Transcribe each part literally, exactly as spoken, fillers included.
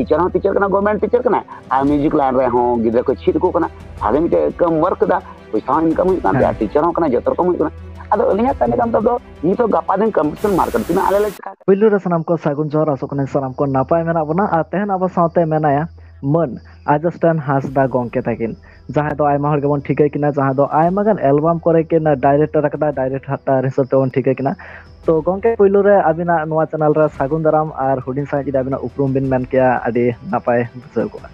Teacher ᱦᱚᱸ teacher ᱠᱟᱱᱟ, government teacher ᱠᱟᱱᱟ, ᱟᱨ ᱢᱤᱣᱡᱤᱠ ᱞᱟᱭᱤᱱ ᱨᱮᱦᱚᱸ ᱜᱤᱫᱽᱨᱟᱹ ᱠᱚ ᱪᱮᱫ ᱟᱠᱚ ᱠᱟᱱᱟ, ᱵᱷᱟᱜᱮ ᱢᱤᱫᱴᱮᱡ ᱠᱟᱹᱢ ᱣᱟᱨᱠ ᱠᱮᱫᱟ, ᱯᱚᱭᱥᱟ ᱦᱚᱸ ᱤᱱᱠᱟᱢ ᱦᱩᱭᱩᱜ ᱠᱟᱱ ᱛᱟᱭᱟ, ᱦᱮᱸ᱾ ᱴᱤᱪᱟᱨ ᱦᱚᱸ ᱠᱟᱱᱟ, ᱡᱚᱛᱚ ᱨᱚᱠᱚᱢ ᱦᱩᱭᱩᱜ ᱠᱟᱱᱟ᱾ ᱟᱫᱚ ᱟᱹᱞᱤᱧᱟᱜ ᱠᱟᱹᱢᱤ ᱠᱟᱱ ᱛᱟᱵᱚ ᱱᱤᱛᱚᱜ ᱜᱟᱯᱟ ᱫᱤᱱ ᱠᱚᱢᱯᱤᱴᱤᱥᱚᱱ ᱢᱟᱨᱠᱮᱴ ᱛᱤᱱᱟᱹᱜ ᱟᱞᱮ ᱞᱮ ᱪᱮᱠᱟ ᱠᱟᱜ᱾ ᱯᱩᱭᱞᱩ ᱨᱮ ᱥᱟᱱᱟᱢ ᱠᱚ ᱥᱟᱹᱜᱩᱱ ᱡᱚᱦᱟᱨ, ᱟᱥᱚᱜ ᱠᱟᱹᱱᱟᱹᱧ ᱥᱟᱱᱟᱢ ᱠᱚ ᱱᱟᱯᱟᱭ ᱢᱮᱱᱟᱜ ᱵᱚᱱᱟ᱾ ᱟᱨ ᱛᱮᱦᱮᱧ ᱟᱵᱚ ᱥᱟᱶᱛᱮ ᱢᱮᱱᱟᱭᱟ ᱢᱟᱹᱱ ᱟᱡᱚᱥᱴᱟᱱ ᱦᱟᱸᱥᱫᱟ ᱜᱚᱢᱠᱮ ᱛᱟᱹᱠᱤᱱ, ᱡᱟᱦᱟᱸᱭ ᱫᱚ ᱟᱭᱢᱟ ᱦᱚᱲ ᱜᱮᱵᱚᱱ ᱴᱷᱤᱠᱟᱹ ᱠᱤᱱᱟ, ᱡᱟᱦᱟᱸᱭ ᱫᱚ ᱟᱭᱢᱟ ᱜᱟᱱ ᱮᱞᱵᱟᱢ ᱠᱚᱨᱮ ᱠᱤᱱ ᱰᱟᱭᱨᱮᱠᱴᱚᱨ ᱟᱠᱟᱫᱟ, ᱰᱟᱭᱨᱮᱠᱴᱚᱨ ᱦᱤᱥᱟᱹᱵ ᱛᱮᱵᱚᱱ ᱴᱷᱤᱠᱟᱹ ᱠᱤᱱᱟ᱾ ᱛᱚ ᱜᱚᱢᱠᱮ, ᱯᱩᱭᱞᱩ ᱨᱮ ᱟᱹᱵᱤᱱᱟᱜ ᱱᱚᱣᱟ ᱪᱮᱱᱮᱞ ᱨᱮ ᱥᱟᱹᱜᱩᱱ ᱫᱟᱨᱟᱢ, ᱟᱨ ᱦᱩᱰᱤᱧ ᱥᱟᱺᱦᱤᱡ ᱡᱩᱫᱤ ᱟᱹᱵᱤᱱᱟᱜ ᱩᱯᱨᱩᱢ ᱵᱤᱱ ᱢᱮᱱ ᱠᱮᱭᱟ, ᱟᱹᱰᱤ ᱱᱟᱯᱟᱭ ᱵᱩᱡᱷᱟᱹᱣ ᱠᱚᱜᱼᱟ᱾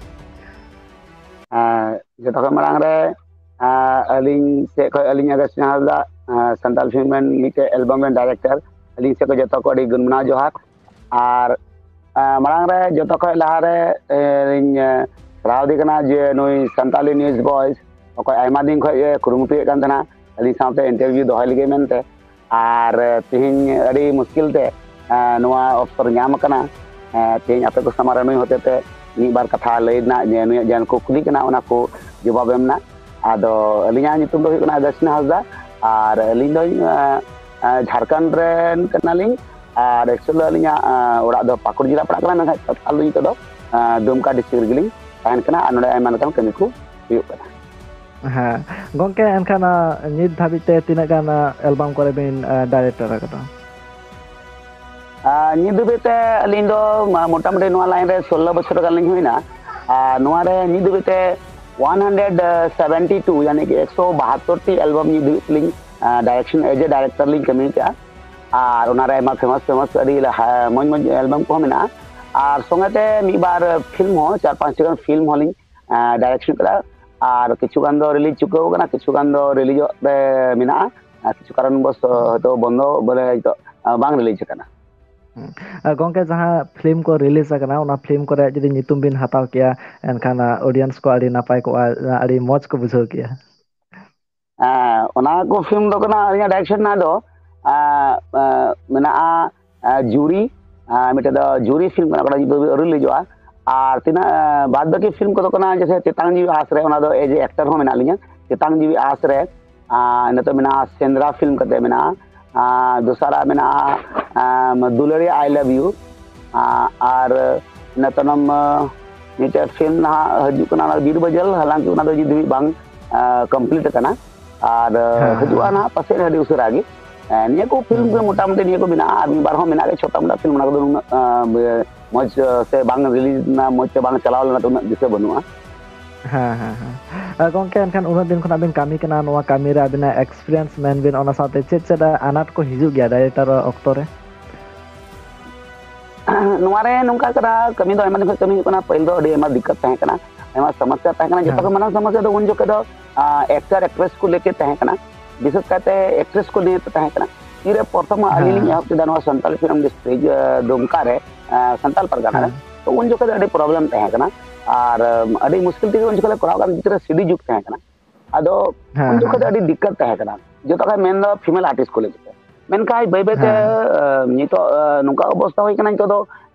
ᱟᱨ ᱡᱚᱛᱚ ᱠᱷᱚᱱ ᱢᱟᱲᱟᱝ ᱨᱮ, ᱟᱨ ᱟᱹᱞᱤᱧ ᱥᱮᱫ ᱠᱷᱚᱱ, ᱟᱹᱞᱤᱧ ᱟᱜᱮ ᱥᱱᱮᱦᱟ ᱦᱟᱸᱥᱫᱟ, ᱟᱨ ᱥᱟᱱᱛᱟᱲ ᱯᱷᱤᱞᱢ ᱨᱮᱱ ᱢᱤᱫᱴᱮᱡ ᱮᱞᱵᱟᱢ ᱨᱮᱱ ᱰᱟᱭᱨᱮᱠᱴᱚᱨ, ᱟᱹᱞᱤᱧ ᱥᱮᱫ ᱠᱷᱚᱱ ᱡᱚᱛᱚ ᱠᱚ ᱟᱹᱰᱤ ᱜᱩᱱ ᱢᱟᱱᱟᱣ ᱡᱚᱦᱟᱨ᱾ ᱟᱨ, ᱟᱨ ᱢᱟᱲᱟᱝ ᱨᱮ ᱡᱚᱛᱚ ᱠᱷᱚᱱ ᱞᱟᱦᱟ ᱨᱮ, ᱮ, ᱤᱧ, ᱮ, ᱥᱟᱨᱦᱟᱣ ᱫᱤ ᱠᱟᱱᱟ ᱡᱮ ᱱᱩᱭ ᱥᱟᱱᱛᱟᱞᱤ ᱱᱤᱭᱩᱡᱽ ᱵᱚᱭᱮᱥ, ᱚᱠᱚᱭ ᱟᱭᱢᱟ ᱫᱤᱱ ᱠᱷᱚᱱ ᱮ ᱠᱩᱨᱩᱢᱩᱴᱩᱭᱮᱫ ᱠᱟᱱ ᱛᱟᱦᱮᱱᱟ ᱟᱹᱞᱤᱧ ᱥᱟᱶᱛᱮ ᱤᱱᱴᱟᱨᱵᱷᱤᱭᱩ ᱫᱚᱦᱚᱭ ᱞᱟᱹᱜᱤᱫ ᱢᱮᱱᱛᱮ, ᱟᱨ, ᱮ, ᱛᱮᱦᱮᱧ ᱟᱹᱰᱤ ᱢᱩᱥᱠᱤᱞ ᱛᱮ, ᱮ, ᱱᱚᱣᱟ ᱚᱯᱥᱚᱨ ᱧᱟᱢ ᱟᱠᱟᱱᱟ᱾ ᱮ, ᱛᱮᱦᱮᱧ ᱟᱯᱮ ᱠᱚ ᱥᱟᱢᱟᱝ ᱨᱮ ᱱᱩᱭ ᱦᱚᱛᱮ ᱛᱮ ᱢᱤᱫ ᱵᱟᱨ ᱠᱟᱛᱷᱟ ᱞᱟᱹᱭ ᱨᱮᱱᱟᱜ, ᱡᱮ ᱱᱩᱭᱟᱜ ᱡᱟᱦᱟᱸ ᱠᱩᱠᱞᱤ ᱠᱟᱱᱟ, ᱚᱱᱟ ᱠᱚ ᱡᱚᱵᱟᱵ ᱮᱢ ᱨᱮᱱᱟᱜ᱾ ᱟᱫᱚ ᱟᱹᱞᱤᱧᱟᱜ ᱧᱩᱛᱩᱢ ᱫᱚ ᱦᱩᱭᱩᱜ ᱠᱟᱱᱟ ᱟᱫᱟᱨᱥᱤᱱᱟ ᱦᱟᱸᱥᱫᱟ, ᱟᱨ ᱟᱹᱞᱤᱧ ᱫᱚᱧ, ᱮ, ᱮ, ᱡᱷᱟᱲᱠᱷᱚᱸᱰ ᱨᱮᱱ ᱠᱟᱱᱟᱞᱤᱧ, ᱟᱨ ᱮᱠᱪᱩᱭᱮᱞᱤ ᱟᱹᱞᱤᱧᱟᱜ, ᱮ, ᱚᱲᱟᱜ ᱫᱚ ᱯᱟᱹᱠᱩᱲ ᱡᱮᱞᱟ ᱯᱟᱲᱟᱜ ᱠᱟᱱᱟ, ᱢᱮᱱᱠᱷᱟᱱ ᱛᱚᱛᱠᱟᱞ ᱫᱚ ᱱᱤᱛᱚᱜ ᱫᱚ, ᱮ, ᱫᱩᱢᱠᱟ ᱰᱤᱥᱴᱨᱤᱠᱴ ᱨᱮᱜᱮᱞᱤᱧ ᱛᱟᱦᱮᱱ ᱠᱟᱱᱟ, ᱟᱨ ᱱᱚᱰᱮ ᱟᱭᱢᱟ ᱞᱮᱠᱟᱱ ᱠᱟᱹᱢᱤ ᱠᱚ ᱦᱩᱭᱩᱜ ᱠᱟᱱᱟ᱾ ᱦᱮᱸ ᱜᱚᱢᱠᱮ, ᱮᱱᱠᱷᱟᱱ, ᱟ, ᱱᱤᱛ ᱫᱷᱟᱹᱵᱤᱡ ᱛᱮ ᱛᱤᱱᱟᱹᱜ ᱜᱟᱱ, ᱟ, ᱮᱞᱵᱟᱢ ᱠᱚᱨᱮ ᱵᱤᱱ, ᱟ, ᱰᱟᱭᱨᱮᱠᱴᱚᱨ ᱟᱠᱟᱫᱟ? ᱟᱨ ᱱᱤᱛ ᱫᱷᱟᱹᱵᱤᱡ ᱛᱮ ᱟᱹᱞᱤᱧ ᱫᱚ, ᱢᱟ, ᱢᱚᱴᱟᱢᱩᱴᱤ ᱱᱚᱣᱟ ᱞᱟᱭᱤᱱ ᱨᱮ ᱥᱳᱞᱞᱳ ᱵᱚᱪᱷᱚᱨ ᱜᱟᱱ ᱞᱤᱧ ᱦᱩᱭᱱᱟ᱾ ᱟᱨ ᱱᱚᱣᱟ ᱨᱮ ᱱᱤᱛ ᱫᱷᱟᱹᱵᱤᱡ ᱛᱮ ᱚᱣᱟᱱ ᱦᱟᱱᱰᱨᱮᱰ ᱥᱮᱵᱷᱮᱱᱴᱤ ᱴᱩ, ᱭᱟᱱᱤ ᱠᱤ ᱮᱠᱥᱚ ᱵᱟᱦᱟᱛᱛᱳᱨ ᱴᱤ ᱮᱞᱵᱟᱢ ᱱᱤᱛ ᱫᱷᱟᱹᱵᱤᱡ ᱛᱮᱞᱤᱧ, ᱟ, ᱰᱟᱭᱨᱮᱠᱥᱚᱱ, ᱮᱡ ᱮ ᱰᱟᱭᱨᱮᱠᱴᱚᱨ ᱞᱤᱧ ᱠᱟᱹᱢᱤ ᱠᱟᱜᱼᱟ᱾ ᱟᱨ ᱚᱱᱟᱨᱮ ᱟᱭᱢᱟ ᱯᱷᱮᱢᱟᱥ ᱯᱷᱮᱢᱟᱥ ᱟᱹᱰᱤ ᱞᱟᱦᱟ ᱢᱚᱡᱽ ᱢᱚᱡᱽ ᱮᱞᱵᱟᱢ ᱠᱚᱦᱚᱸ ᱢᱮᱱᱟᱜᱼᱟ᱾ ᱟᱨ ᱥᱚᱸᱜᱮ ᱛᱮ ᱢᱤᱫ ᱵᱟᱨ ᱯᱷᱤᱞᱢ ᱦᱚᱸ, ᱪᱟᱨ ᱯᱟᱸᱪᱴᱤ ᱜᱟᱱ ᱯᱷᱤᱞᱢ ᱦᱚᱸᱞᱤᱧ, ᱟ, ᱰᱟᱭᱨᱮᱠᱥᱚᱱ ᱠᱟᱫᱟ᱾ ᱟᱨ ᱠᱤᱪᱷᱩ ᱜᱟᱱ ᱫᱚ ᱨᱤᱞᱤᱡᱽ ᱪᱩᱠᱟᱹᱣ ᱠᱟᱱᱟ, ᱠᱤᱪᱷᱩ ᱜᱟᱱ ᱫᱚ ᱨᱤᱞᱤᱡᱚᱜ ᱨᱮ ᱢᱮᱱᱟᱜᱼᱟ, ᱟᱨ ᱠᱤᱪᱷᱩ ᱠᱟᱨᱚᱱ ᱵᱚᱥ ᱦᱚᱭᱛᱳ ᱵᱚᱱᱫᱚ, ᱵᱚᱞᱮ ᱱᱤᱛᱚᱜ, ᱟ, ᱵᱟᱝ ᱨᱤᱞᱤᱡᱽ ᱠᱟᱱᱟ᱾ ᱦᱩᱸ᱾ ᱟᱨ ᱜᱚᱝᱠᱮ, ᱡᱟᱦᱟᱸ ᱯᱷᱤᱞᱢ ᱠᱚ ᱨᱤᱞᱤᱡᱽ ᱟᱠᱟᱱᱟ, ᱚᱱᱟ ᱯᱷᱤᱞᱢ ᱠᱚᱨᱮ ᱡᱩᱫᱤ ᱧᱩᱛᱩᱢ ᱵᱤᱱ ᱦᱟᱛᱟᱣ ᱠᱮᱭᱟ, ᱮᱱᱠᱷᱟᱱ, ᱟ, ᱚᱰᱤᱭᱮᱱᱥ ᱠᱚ ᱟᱹᱰᱤ ᱱᱟᱯᱟᱭ ᱠᱚᱜᱼᱟ, ᱟᱹᱰᱤ ᱢᱚᱡᱽ ᱠᱚ ᱵᱩᱡᱷᱟᱹᱣ ᱠᱮᱭᱟ᱾ ᱦᱮᱸ, ᱚᱱᱟ ᱠᱚ ᱯᱷᱤᱞᱢ ᱫᱚ ᱠᱟᱱᱟ ᱟᱹᱞᱤᱧᱟᱜ ᱰᱟᱭᱨᱮᱠᱥᱚᱱ ᱨᱮᱱᱟᱜ ᱫᱚ, ᱟᱸ, ᱟᱸ, ᱢᱮᱱᱟᱜᱼᱟ, ᱟᱸ, ᱡᱩᱨᱤ, ᱟᱸ, ᱢᱤᱫᱴᱮᱡ ᱫᱚ ᱡᱩᱨᱤ ᱯᱷᱤᱞᱢ ᱠᱟᱱᱟ, ᱚᱠᱟᱴᱟᱜ ᱧᱩᱛᱩᱢ ᱟᱹᱣᱨᱤ ᱨᱤᱞᱤᱡᱚᱜᱼᱟ᱾ ᱟᱨ ᱛᱤᱱᱟᱹᱜ, ᱟᱸ, ᱵᱟᱫ ᱵᱟᱹᱠᱤ ᱯᱷᱤᱞᱢ ᱠᱚᱫᱚ ᱠᱟᱱᱟ, ᱡᱮᱭᱥᱮ ᱪᱮᱛᱟᱱ ᱡᱤᱣᱤ ᱟᱸᱥ ᱨᱮ, ᱚᱱᱟ ᱫᱚ ᱮᱡ ᱮ ᱮᱠᱴᱟᱨ ᱦᱚᱸ ᱢᱮᱱᱟᱜ ᱞᱤᱧᱟ᱾ ᱪᱮᱛᱟᱱ ᱡᱤᱣᱤ ᱟᱸᱥ ᱨᱮ, ᱟᱸ, ᱱᱤᱛᱚᱜ ᱢᱮᱱᱟᱜᱼᱟ ᱥᱮᱸᱫᱽᱨᱟ ᱯᱷᱤᱞᱢ ᱠᱟᱛᱮ ᱢᱮᱱᱟᱜᱼᱟ, ᱟᱸ, ᱫᱚᱥᱟᱨᱟᱜ ᱢᱮᱱᱟᱜᱼᱟ, ᱟᱸ, ᱫᱩᱞᱟᱹᱲᱤᱭᱟᱹ I love you, ᱟᱸ, ᱟᱨ ᱤᱱᱟᱹ ᱛᱟᱭᱱᱚᱢ ᱢᱤᱫᱴᱮᱡ ᱯᱷᱤᱞᱢ ᱱᱟᱦᱟᱜ ᱦᱤᱡᱩᱜ ᱠᱟᱱᱟ, ᱚᱱᱟ ᱵᱤᱨ ᱵᱟᱡᱟᱞ, ᱦᱟᱞᱟᱝᱠᱤ ᱚᱱᱟ ᱫᱚ ᱱᱤᱛ ᱫᱷᱟᱹᱵᱤᱡ ᱵᱟᱝ ᱠᱚᱢᱯᱞᱤᱴ ᱟᱠᱟᱱᱟ᱾ ᱟᱨ ᱦᱤᱡᱩᱜᱼᱟ ᱱᱟᱦᱟᱜ ᱯᱟᱥᱮᱡ ᱟᱹᱰᱤ ᱩᱥᱟᱹᱨᱟ ᱜᱮ᱾ ᱱᱤᱭᱟᱹ ᱠᱚ ᱯᱷᱤᱞᱢ ᱜᱮ ᱢᱚᱴᱟᱢᱩᱴᱤ ᱱᱤᱭᱟᱹ ᱠᱚ ᱢᱮᱱᱟᱜᱼᱟ, ᱟᱨ ᱢᱤᱫ ᱵᱟᱨ ᱦᱚᱸ ᱢᱮᱱᱟᱜ ᱜᱮᱭᱟ ᱪᱷᱳᱴᱟ ᱢᱳᱴᱟ ᱯᱷᱤᱞᱢ, ᱚᱱᱟ ᱠᱚᱫᱚ ᱩᱱᱟᱹᱜ ᱢᱚᱡᱽ ᱥᱮ ᱵᱟᱝ ᱨᱤᱞᱤᱡᱽ ᱞᱮᱱᱟ, ᱢᱚᱡᱽ ᱛᱮ ᱵᱟᱝ ᱪᱟᱞᱟᱣ ᱞᱮᱱᱟ, ᱛᱚ ᱩᱱᱟᱹᱜ ᱫᱤᱥᱟᱹ ᱵᱟᱹᱱᱩᱜᱼᱟ᱾ ᱦᱮᱸ, ᱦᱮᱸ, ᱦᱮᱸ᱾ ᱟᱨ ᱜᱚᱢᱠᱮ, ᱮᱱᱠᱷᱟᱱ ᱩᱱᱟᱹᱜ ᱫᱤᱱ ᱠᱷᱚᱱᱟᱜ ᱵᱤᱱ ᱠᱟᱹᱢᱤ ᱠᱟᱱᱟ, ᱱᱚᱣᱟ ᱠᱟᱹᱢᱤ ᱨᱮ ᱟᱹᱵᱤᱱᱟᱜ ᱮᱠᱥᱯᱤᱨᱤᱭᱮᱱᱥ ᱢᱮᱱ ᱵᱤᱱ, ᱚᱱᱟ ᱥᱟᱶᱛᱮ ᱪᱮᱫ ᱪᱮᱫ ᱟᱱᱟᱴ ᱠᱚ ᱦᱤᱡᱩᱜ ᱜᱮᱭᱟ ᱰᱟᱭᱨᱮᱠᱴᱚᱨ ᱚᱠᱛᱚ ᱨᱮ? ᱱᱚᱣᱟ ᱨᱮ ᱱᱚᱝᱠᱟ ᱠᱟᱱᱟ, ᱠᱟᱹᱢᱤ ᱫᱚ ᱟᱭᱢᱟ ᱫᱤᱱ ᱠᱷᱚᱱ ᱠᱟᱹᱢᱤ ᱦᱩᱭᱩᱜ ᱠᱟᱱᱟ᱾ ᱯᱟᱹᱦᱤᱞ ᱫᱚ ᱟᱹᱰᱤ ᱟᱭᱢᱟ ᱫᱤᱠᱠᱟᱛ ᱛᱟᱦᱮᱸ ᱠᱟᱱᱟ, ᱟᱭᱢᱟ ᱥᱚᱢᱚᱥᱥᱟ ᱛᱟᱦᱮᱸ ᱠᱟᱱᱟ᱾ ᱡᱚᱛᱚ ᱠᱷᱚᱱ ᱢᱟᱨᱟᱝ ᱥᱚᱢᱚᱥᱥᱟ ᱫᱚ ᱩᱱ ᱡᱚᱠᱷᱮᱡ ᱫᱚ ᱮᱠᱴᱟᱨ ᱮᱠᱴᱨᱮᱥ ᱠᱚ ᱞᱟᱹᱜᱤᱫ ᱛᱟᱦᱮᱸ ᱠᱟᱱᱟ, ᱵᱤᱥᱮᱥ ᱠᱟᱭᱛᱮ ᱮᱠᱴᱨᱮᱥ ᱠᱚ ᱱᱤᱭᱮ ᱛᱟᱦᱮᱸ ᱠᱟᱱᱟ᱾ ᱛᱤᱨᱮ ᱯᱨᱚᱛᱷᱚᱢ ᱟᱹᱞᱤᱧ ᱞᱤᱧ ᱮᱦᱚᱵ ᱠᱮᱫᱟ ᱱᱚᱣᱟ ᱥᱟᱱᱛᱟᱲ ᱯᱷᱤᱞᱢ ᱤᱱᱰᱟᱥᱴᱨᱤ ᱫᱩᱢᱠᱟ ᱨᱮ, ᱥᱟᱱᱛᱟᱲ ᱯᱟᱨᱜᱟᱱᱟ ᱨᱮ, ᱛᱚ ᱩᱱ ᱡᱚᱠᱷᱮᱡ ᱫᱚ ᱟᱹᱰᱤ ᱯᱨᱚᱵᱞᱮᱢ ᱛᱟᱦᱮᱸ ᱠᱟᱱᱟ᱾ ᱟᱨ ᱟᱹᱰᱤ ᱢᱩᱥᱠᱤᱞ ᱛᱮᱜᱮ ᱩᱱ ᱡᱚᱠᱷᱮᱡ ᱞᱮ ᱠᱚᱨᱟᱣ ᱠᱟᱱ, ᱛᱤᱨᱮ ᱥᱤᱰᱤ ᱡᱩᱜᱽ ᱛᱟᱦᱮᱸ ᱠᱟᱱᱟ᱾ ᱟᱫᱚ ᱩᱱ ᱡᱚᱠᱷᱚᱱ ᱫᱚ ᱟᱹᱰᱤ ᱫᱤᱠᱠᱟᱛ ᱛᱟᱦᱮᱸ ᱠᱟᱱᱟ, ᱡᱚᱛᱚ ᱠᱷᱚᱱ ᱢᱮᱱ ᱫᱚ ᱯᱷᱤᱢᱮᱞ ᱟᱨᱴᱤᱥᱴ ᱠᱚ ᱞᱟᱹᱜᱤᱫ ᱛᱮ᱾ ᱢᱮᱱᱠᱷᱟᱱ ᱵᱟᱹᱭ ᱵᱟᱹᱭ ᱛᱮ ᱱᱤᱛᱚᱜ ᱱᱚᱝᱠᱟ ᱚᱵᱚᱥᱛᱟ ᱦᱩᱭ ᱠᱟᱱᱟ, ᱱᱤᱛᱚᱜ ᱫᱚ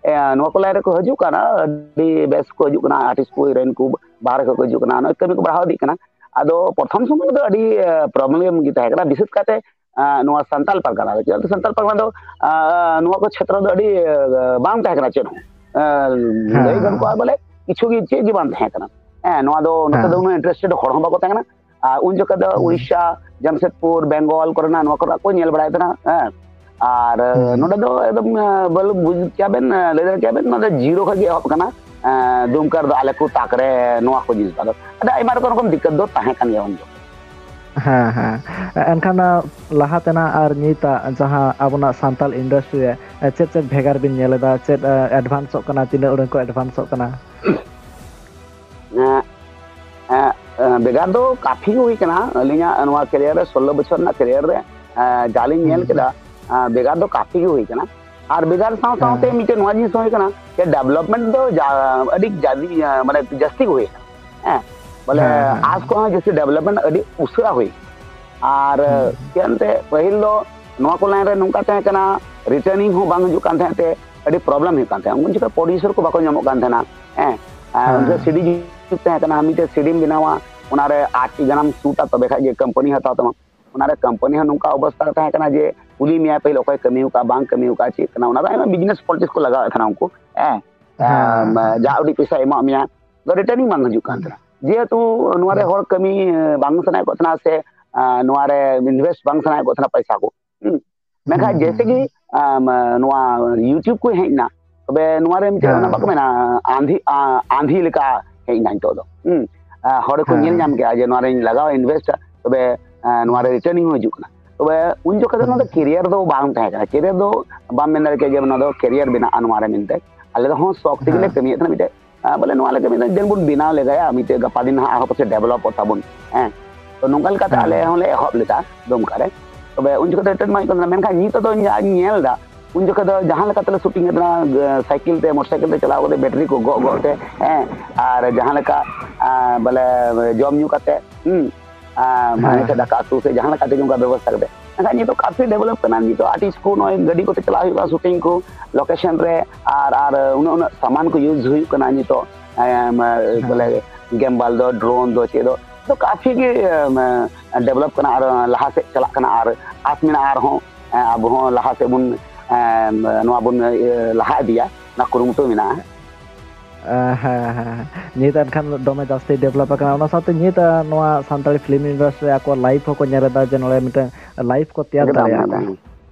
ᱱᱚᱣᱟ ᱠᱚ ᱞᱟᱭᱤᱱ ᱨᱮᱠᱚ ᱦᱤᱡᱩᱜ ᱠᱟᱱᱟ, ᱟᱹᱰᱤ ᱵᱮᱥ ᱠᱚ ᱦᱤᱡᱩᱜ ᱠᱟᱱᱟ ᱟᱨᱴᱤᱥᱴ ᱠᱚ, ᱦᱤᱨᱳᱭᱤᱱ ᱠᱚ ᱵᱟᱦᱨᱮ ᱠᱷᱚᱱ ᱠᱚ ᱦᱤᱡᱩᱜ ᱠᱟᱱᱟ, ᱱᱚᱜᱼᱚᱭ ᱠᱟᱹᱢᱤ ᱠᱚ ᱵᱟᱲᱦᱟᱣ ᱤᱫᱤᱜ ᱠᱟᱱᱟ᱾ ᱟᱫᱚ ᱯᱨᱚᱛᱷᱚᱢ ᱥᱚᱢᱚᱭ ᱫᱚ ᱟᱹᱰᱤ ᱯᱨᱚᱵᱞᱮᱢ ᱜᱮ ᱛᱟᱦᱮᱸ ᱠᱟᱱᱟ, ᱵᱤᱥᱮᱥ ᱠᱟᱭᱛᱮ ᱱᱚᱣᱟ ᱥᱟᱱᱛᱟᱞ ᱯᱟᱨᱜᱟᱱᱟ ᱨᱮ᱾ ᱪᱮᱫᱟᱜ ᱥᱮ ᱥᱟᱱᱛᱟᱞ ᱯᱟᱨᱜᱟᱱᱟ ᱫᱚ ᱱᱚᱣᱟ ᱠᱚ ᱪᱷᱮᱛᱨᱚ ᱫᱚ ᱟᱹᱰᱤ ᱵᱟᱝ ᱛᱟᱦᱮᱸ ᱠᱟᱱᱟ ᱪᱮᱫ ᱦᱚᱸ᱾ ᱞᱟᱹᱭ ᱜᱟᱱᱚᱜᱼᱟ ᱵᱚᱞᱮ ᱠᱤᱪᱷᱩ ᱜᱮ, ᱪᱮᱫ ᱜᱮ ᱵᱟᱝ ᱛᱟᱦᱮᱸ ᱠᱟᱱᱟ᱾ ᱦᱮᱸ, ᱱᱚᱣᱟ ᱫᱚ ᱱᱚᱛᱮ ᱫᱚ ᱩᱱᱟᱹᱜ ᱤᱱᱴᱟᱨᱮᱥᱴᱮᱰ ᱦᱚᱲ ᱦᱚᱸ ᱵᱟᱠᱚ ᱛᱟᱦᱮᱸ ᱠᱟᱱᱟ᱾ ᱟᱨ ᱩᱱ ᱡᱚᱠᱷᱚᱱ ᱫᱚ ᱩᱲᱤᱥᱥᱟ, ᱡᱟᱢᱥᱮᱫᱽᱯᱩᱨ, ᱵᱮᱝᱜᱚᱞ ᱠᱚᱨᱮᱱᱟᱜ ᱱᱚᱣᱟ ᱠᱚᱨᱮᱱᱟᱜ ᱠᱚ ᱧᱮᱞ ᱵᱟᱲᱟᱭᱮᱫ ᱛᱟᱦᱮᱱᱟ᱾ ᱦᱮᱸ, ᱟᱨ ᱱᱚᱰᱮ ᱫᱚ ᱮᱠᱫᱚᱢ ᱵᱚᱞᱮ ᱵᱩᱡᱽ ᱠᱮᱭᱟ ᱵᱮᱱ, ᱞᱟᱹᱭ ᱫᱟᱲᱮ ᱠᱮᱭᱟ ᱵᱮᱱ, ᱱᱚᱣᱟ ᱫᱚ ᱡᱤᱨᱳ ᱠᱷᱚᱱ ᱜᱮ ᱮᱦᱚᱵ ᱠᱟᱱᱟ᱾ ᱫᱩᱢᱠᱟ ᱨᱮᱫᱚ ᱟᱞᱮ ᱠᱚ ᱛᱟᱠ ᱨᱮ ᱱᱚᱣᱟ ᱠᱚ ᱡᱤᱱᱤᱥ ᱫᱚ, ᱟᱫᱚ ᱟᱹᱰᱤ ᱟᱭᱢᱟ ᱨᱚᱠᱚᱢ ᱨᱚᱠᱚᱢ ᱫᱤᱠᱠᱟᱛ ᱫᱚ ᱛᱟᱦᱮᱸ ᱠᱟᱱ ᱜᱮᱭᱟ ᱩᱱ ᱡᱚᱠᱷᱚᱱ᱾ ᱦᱮᱸ, ᱦᱮᱸ᱾ ᱮᱱᱠᱷᱟᱱ ᱞᱟᱦᱟ ᱛᱮᱱᱟᱜ ᱟᱨ ᱱᱤᱛᱟᱜ ᱡᱟᱦᱟᱸ ᱟᱵᱚᱱᱟᱜ ᱥᱟᱱᱛᱟᱞ ᱤᱱᱰᱟᱥᱴᱨᱤ ᱨᱮ ᱪᱮᱫ ᱪᱮᱫ ᱵᱷᱮᱜᱟᱨ ᱵᱤᱱ ᱧᱮᱞ ᱮᱫᱟ? ᱪᱮᱫ ᱮᱰᱵᱷᱟᱱᱥᱚᱜ ᱠᱟᱱᱟ? ᱛᱤᱱᱟᱹᱜ ᱩᱰᱟᱹᱝ ᱠᱚ ᱮᱰᱵᱷᱟᱱᱥᱚᱜ ᱠᱟᱱᱟ? ᱮᱸ, ᱮᱸ, ᱮᱸ, ᱵᱷᱮᱜᱟᱨ ᱫᱚ ᱠᱟᱯᱷᱤ ᱜᱮ ᱦᱩᱭ ᱠᱟᱱᱟ᱾ ᱟᱹᱞᱤᱧᱟᱜ ᱱᱚᱣᱟ ᱠᱮᱨᱤᱭᱟᱨ ᱨᱮ, ᱥᱳᱞᱞᱳ ᱵᱚᱪᱷᱚᱨ ᱨᱮᱱᱟᱜ ᱠᱮᱨᱤᱭᱟᱨ ᱨᱮ, ᱮᱸ, ᱡᱟ ᱞᱤᱧ ᱧᱮᱞ ᱠᱮᱫᱟ, ᱮᱸ, ᱵᱷᱮᱜᱟᱨ ᱫᱚ ᱠᱟᱯᱷᱤ ᱜᱮ ᱦᱩᱭ ᱠᱟᱱᱟ᱾ ᱟᱨ ᱵᱷᱮᱜᱟᱨ ᱥᱟᱶ ᱥᱟᱶᱛᱮ ᱢᱤᱫᱴᱮᱱ ᱱᱚᱣᱟ ᱡᱤᱱᱤᱥ ᱦᱚᱸ ᱦᱩᱭ ᱠᱟᱱᱟ ᱡᱮ ᱰᱮᱵᱷᱞᱚᱯᱢᱮᱱᱴ ᱫᱚ ᱡᱟ-, ᱟᱹᱰᱤ ᱡᱟᱹᱥᱛᱤ, ᱢᱟᱱᱮ ᱡᱟᱹᱥᱛᱤ ᱜᱮ ᱦᱩᱭ ᱠᱟᱱᱟ᱾ ᱦᱮᱸ, ᱵᱚᱞᱮ ᱟᱸᱥ ᱠᱚᱦᱚᱸ ᱡᱟᱹᱥᱛᱤ ᱰᱮᱵᱷᱞᱚᱯᱢᱮᱱᱴ ᱟᱹᱰᱤ ᱩᱥᱟᱹᱨᱟ ᱦᱩᱭ᱾ ᱟᱨ ᱪᱮᱫ ᱮᱱᱛᱮ ᱯᱟᱹᱦᱤᱞ ᱫᱚ ᱱᱚᱣᱟ ᱠᱚ ᱞᱟᱭᱤᱱ ᱨᱮ ᱱᱚᱝᱠᱟ ᱛᱟᱦᱮᱸ ᱠᱟᱱᱟ, ᱨᱤᱴᱟᱨᱱᱤᱝ ᱦᱚᱸ ᱵᱟᱝ ᱦᱤᱡᱩᱜ ᱠᱟᱱ ᱛᱟᱦᱮᱸ ᱛᱮ ᱟᱹᱰᱤ ᱯᱨᱚᱵᱞᱮᱢ ᱦᱩᱭᱩᱜ ᱠᱟᱱ ᱛᱟᱦᱮᱸᱫ᱾ ᱩᱱ ᱡᱚᱠᱷᱚᱱ ᱯᱨᱚᱰᱭᱩᱥᱟᱨ ᱠᱚ ᱵᱟᱠᱚ ᱧᱟᱢᱚᱜ ᱠᱟᱱ ᱛᱟᱦᱮᱱᱟ᱾ ᱦᱮᱸ, ᱟᱨ ᱩᱱ ᱡᱚᱠᱷᱚᱱ ᱥᱤᱰᱤ ᱡᱩᱜᱽ ᱛᱟᱦᱮᱸ ᱠᱟᱱᱟ, ᱢᱤᱫᱴᱮᱡ ᱥᱤᱰᱤᱢ ᱵᱮᱱᱟᱣᱟ, ᱚᱱᱟᱨᱮ ᱟᱴ ᱴᱤ ᱜᱟᱱᱮᱢ ᱥᱩᱴᱟ, ᱛᱚᱵᱮ ᱠᱷᱟᱡ ᱜᱮ ᱠᱳᱢᱯᱟᱱᱤ ᱦᱟᱛᱟᱣ ᱛᱟᱢᱟ᱾ ᱚᱱᱟᱨᱮ ᱠᱳᱢᱯᱟᱱᱤ ᱦᱚᱸ ᱱᱚᱝᱠᱟ ᱚᱵᱚᱥᱛᱟ ᱛᱟᱦᱮᱸ ᱠᱟᱱᱟ ᱡᱮ ᱠᱩᱞᱤ ᱢᱮᱭᱟ ᱯᱟᱹᱦᱤᱞ ᱚᱠᱚᱭ ᱠᱟᱹᱢᱤ ᱟᱠᱟᱫ, ᱵᱟᱝ ᱠᱟᱹᱢᱤ ᱟᱠᱟᱫ, ᱪᱮᱫ ᱠᱟᱱᱟ, ᱚᱱᱟ ᱫᱚ ᱟᱭᱢᱟ ᱵᱤᱡᱽᱱᱮᱥ ᱯᱚᱞᱤᱴᱤᱠᱥ ᱠᱚ ᱞᱟᱜᱟᱣᱮᱫ ᱛᱟᱦᱮᱱᱟ ᱩᱱᱠᱩ᱾ ᱦᱮᱸ, ᱦᱮᱸ, ᱮᱢ, ᱦᱮᱸ᱾ ᱡᱟ ᱩᱰᱤᱡ ᱯᱚᱭᱥᱟ ᱮᱢᱟᱜ ᱢᱮᱭᱟ, ᱟᱫᱚ returning ᱵᱟᱝ ᱦᱤᱡᱩᱜ ᱠᱟᱱ ᱛᱟᱦᱮᱱᱟ᱾ ᱡᱮᱦᱮᱛᱩ ᱱᱚᱣᱟ ᱨᱮ ᱦᱮᱸ᱾ ᱦᱚᱲ ᱠᱟᱹᱢᱤ, ᱮ, ᱵᱟᱝ ᱥᱟᱱᱟᱭᱮᱫ ᱠᱚ ᱛᱟᱦᱮᱱᱟ ᱥᱮ, ᱮ, ᱱᱚᱣᱟ ᱨᱮ invest ᱵᱟᱝ ᱥᱟᱱᱟᱭᱮᱫ ᱠᱚ ᱛᱟᱦᱮᱱᱟ ᱯᱚᱭᱥᱟ ᱠᱚ᱾ ᱦᱩᱸ᱾ ᱢᱮᱱᱠᱷᱟᱱ ᱦᱩᱸ, ᱡᱮᱭᱥᱮ ᱦᱩᱸ, ᱠᱤ, ᱦᱩᱸ᱾ ᱟᱢ, ᱱᱚᱣᱟ YouTube ᱠᱚ ᱦᱮᱡ ᱮᱱᱟ, ᱛᱚᱵᱮ ᱱᱚᱣᱟ ᱨᱮ ᱢᱤᱫᱴᱮᱡ ᱚᱱᱟ ᱦᱮᱸ᱾ ᱵᱟᱠᱚ ᱢᱮᱱᱟ, ᱟᱸᱫᱷᱤ, ᱟ-, ᱟᱸᱫᱷᱤ ᱞᱮᱠᱟ ᱦᱮᱡ ᱮᱱᱟ ᱱᱤᱛᱚᱜ ᱫᱚ᱾ ᱦᱩᱸ᱾ ᱟ, ᱦᱚᱲ ᱠᱚ ᱧᱮᱞ ᱦᱮᱸ᱾ ᱧᱟᱢ ᱠᱮᱜᱼᱟ ᱡᱮ ᱱᱚᱣᱟ ᱨᱤᱧ ᱞᱟᱜᱟᱣᱟ invest, ᱛᱚᱵᱮ, ᱟ, ᱱᱚᱣᱟ ᱨᱮ ᱦᱩᱸ᱾ returning ᱦᱚᱸ ᱦᱤᱡᱩᱜ ᱠᱟᱱᱟ᱾ ᱛᱚᱵᱮ ᱩᱱ ᱡᱚᱠᱷᱚᱱ ᱫᱚ ᱱᱚᱣᱟ ᱫᱚ ᱦᱩᱸ᱾ career ᱫᱚ ᱵᱟᱝ ᱛᱟᱦᱮᱸ ᱠᱟᱱᱟ᱾ career ᱫᱚ ᱵᱟᱢ ᱢᱮᱱ ᱫᱟᱲᱮ ᱠᱮᱭᱟ ᱡᱮ ᱱᱚᱣᱟ ᱫᱚ career ᱵᱮᱱᱟᱜᱼᱟ ᱱᱚᱣᱟ ᱨᱮ ᱢᱮᱱᱛᱮ᱾ ᱟᱞᱮ ᱫᱚ ᱦᱚᱸ ᱥᱚᱠ ᱛᱮᱜᱮ ᱞᱮ ᱦᱮᱸ᱾ ᱠᱟᱹᱢᱤᱭᱮᱫ ᱛᱟᱦᱮᱱᱟ ᱢᱤᱫᱴᱮᱡ, ᱟ, ᱵᱚᱞᱮ ᱱᱚᱣᱟ ᱞᱮᱠᱟ ᱢᱤᱫᱴᱮᱡ ᱫᱤᱱ ᱵᱚᱱ ᱵᱮᱱᱟᱣ ᱞᱮᱜᱟᱭᱟ, ᱢᱤᱫᱴᱮᱡ ᱜᱟᱯᱟ ᱫᱤᱱ ᱦᱟᱸᱜ ᱟᱨᱦᱚᱸ ᱯᱟᱥᱮᱡ developᱚᱜ ᱛᱟᱵᱚᱱ᱾ ᱦᱮᱸ᱾ ᱛᱚ ᱱᱚᱝᱠᱟ ᱞᱮᱠᱟᱛᱮ ᱟᱞᱮ ᱦᱮᱸ᱾ ᱦᱚᱸᱞᱮ ᱮᱦᱚᱵ ᱞᱮᱫᱟ ᱫᱩᱢᱠᱟ ᱨᱮ᱾ ᱛᱚᱵᱮ ᱩᱱ ᱡᱚᱠᱷᱚᱱ ᱫᱚ return ᱵᱟᱝ ᱦᱩᱭᱩᱜ ᱠᱟᱱ ᱛᱟᱦᱮᱱᱟ, ᱢᱮᱱᱠᱷᱟᱱ ᱱᱤᱛᱚᱜ ᱫᱚ ᱤᱧ ᱧᱮᱞ ᱮᱫᱟ, ᱩᱱ ᱡᱚᱠᱷᱚᱱ ᱫᱚ ᱡᱟᱦᱟᱸ ᱞᱮᱠᱟ ᱛᱮᱞᱮ shooting ᱮᱫ ᱛᱟᱦᱮᱱᱟ, ᱜ-, ᱥᱟᱭᱠᱮᱞ ᱛᱮ, ᱢᱚᱴᱚᱨ ᱥᱟᱭᱠᱮᱞ ᱛᱮ ᱪᱟᱞᱟᱣ ᱠᱟᱛᱮ battery ᱠᱚ ᱜᱚᱜ ᱜᱚᱜ ᱛᱮ, ᱦᱮᱸ, ᱟᱨ ᱡᱟᱦᱟᱸ ᱞᱮᱠᱟ, ᱟ, ᱵᱚᱞᱮ ᱡᱚᱢ ᱧᱩ ᱠᱟᱛᱮ, ᱦᱩᱸ, ᱟ, ᱢᱟᱱᱮ ᱦᱮᱸ, ᱥᱮ ᱦᱮᱸ᱾ ᱫᱟᱠᱟ ᱩᱛᱩ ᱥᱮ ᱡᱟᱦᱟᱸ ᱞᱮᱠᱟ ᱛᱮᱜᱮ ᱚᱱᱠᱟ ᱵᱮᱵᱚᱥᱛᱷᱟ ᱠᱟᱛᱮ᱾ ᱢᱮᱱᱠᱷᱟᱱ ᱱᱤᱛᱚᱜ ᱠᱟᱯᱷᱤ develop ᱠᱟᱱᱟ, ᱱᱤᱛᱚᱜ artist ᱠᱚ ᱱᱚᱜᱼᱚᱭ ᱜᱟᱹᱰᱤ ᱠᱚᱛᱮ ᱪᱟᱞᱟᱣ ᱦᱩᱭᱩᱜ ᱠᱟᱱᱟ shooting ᱠᱚ, location ᱨᱮ, ᱟᱨ, ᱟᱨ ᱩᱱᱟᱹᱜ, ᱩᱱᱟᱹᱜ ᱥᱟᱢᱟᱱ ᱠᱚ use ᱦᱩᱭᱩᱜ ᱠᱟᱱᱟ ᱱᱤᱛᱚᱜ, ᱮᱢ, ᱵᱚᱞᱮ ᱦᱮᱸ᱾ gimbal ᱫᱚ, drone ᱫᱚ, ᱪᱮᱫ ᱫᱚ, ᱛᱚ ᱠᱟᱯᱷᱤ ᱜᱮ, ᱮᱢ, develop ᱠᱟᱱᱟ ᱟᱨ ᱞᱟᱦᱟ ᱥᱮᱫ ᱪᱟᱞᱟᱜ ᱠᱟᱱᱟ ᱟᱨ ᱟᱥ ᱢᱮᱱᱟᱜᱼᱟ ᱟᱨᱦᱚᱸ, ᱮ, ᱟᱵᱚ ᱦᱚᱸ ᱞᱟᱦᱟ ᱥᱮᱫ ᱵᱚᱱ, ᱮ, ᱱᱚᱣᱟ ᱵᱚᱱ, ᱤᱭᱟᱹ, ᱞᱟᱦᱟ ᱤᱫᱤᱭᱟ, ᱚᱱᱟ ᱠᱩᱨᱩᱢᱩᱴᱩ ᱢᱮᱱᱟᱜᱼᱟ᱾ ᱮ, ᱦᱮᱸ, ᱦᱮᱸ, ᱦᱮᱸ᱾ ᱱᱤᱛ ᱮᱱᱠᱷᱟᱱ ᱫᱚᱢᱮ ᱡᱟᱹᱥᱛᱤ develop ᱟᱠᱟᱱᱟ᱾ ᱚᱱᱟ ᱥᱟᱶᱛᱮ ᱱᱤᱛ, ᱟ, ᱱᱚᱣᱟ ᱥᱟᱱᱛᱟᱲᱤ film industry ᱨᱮ ᱟᱠᱚᱣᱟᱜ life ᱦᱚᱸᱠᱚ ᱧᱮᱞ ᱮᱫᱟ ᱡᱮ ᱱᱚᱰᱮ ᱢᱤᱫᱴᱟᱝ life ᱠᱚ ᱛᱮᱭᱟᱨ ᱮᱠᱫᱚᱢ, ᱫᱟᱲᱮᱭᱟᱜᱼᱟ ᱠᱚ᱾ ᱮᱠᱫᱚᱢ᱾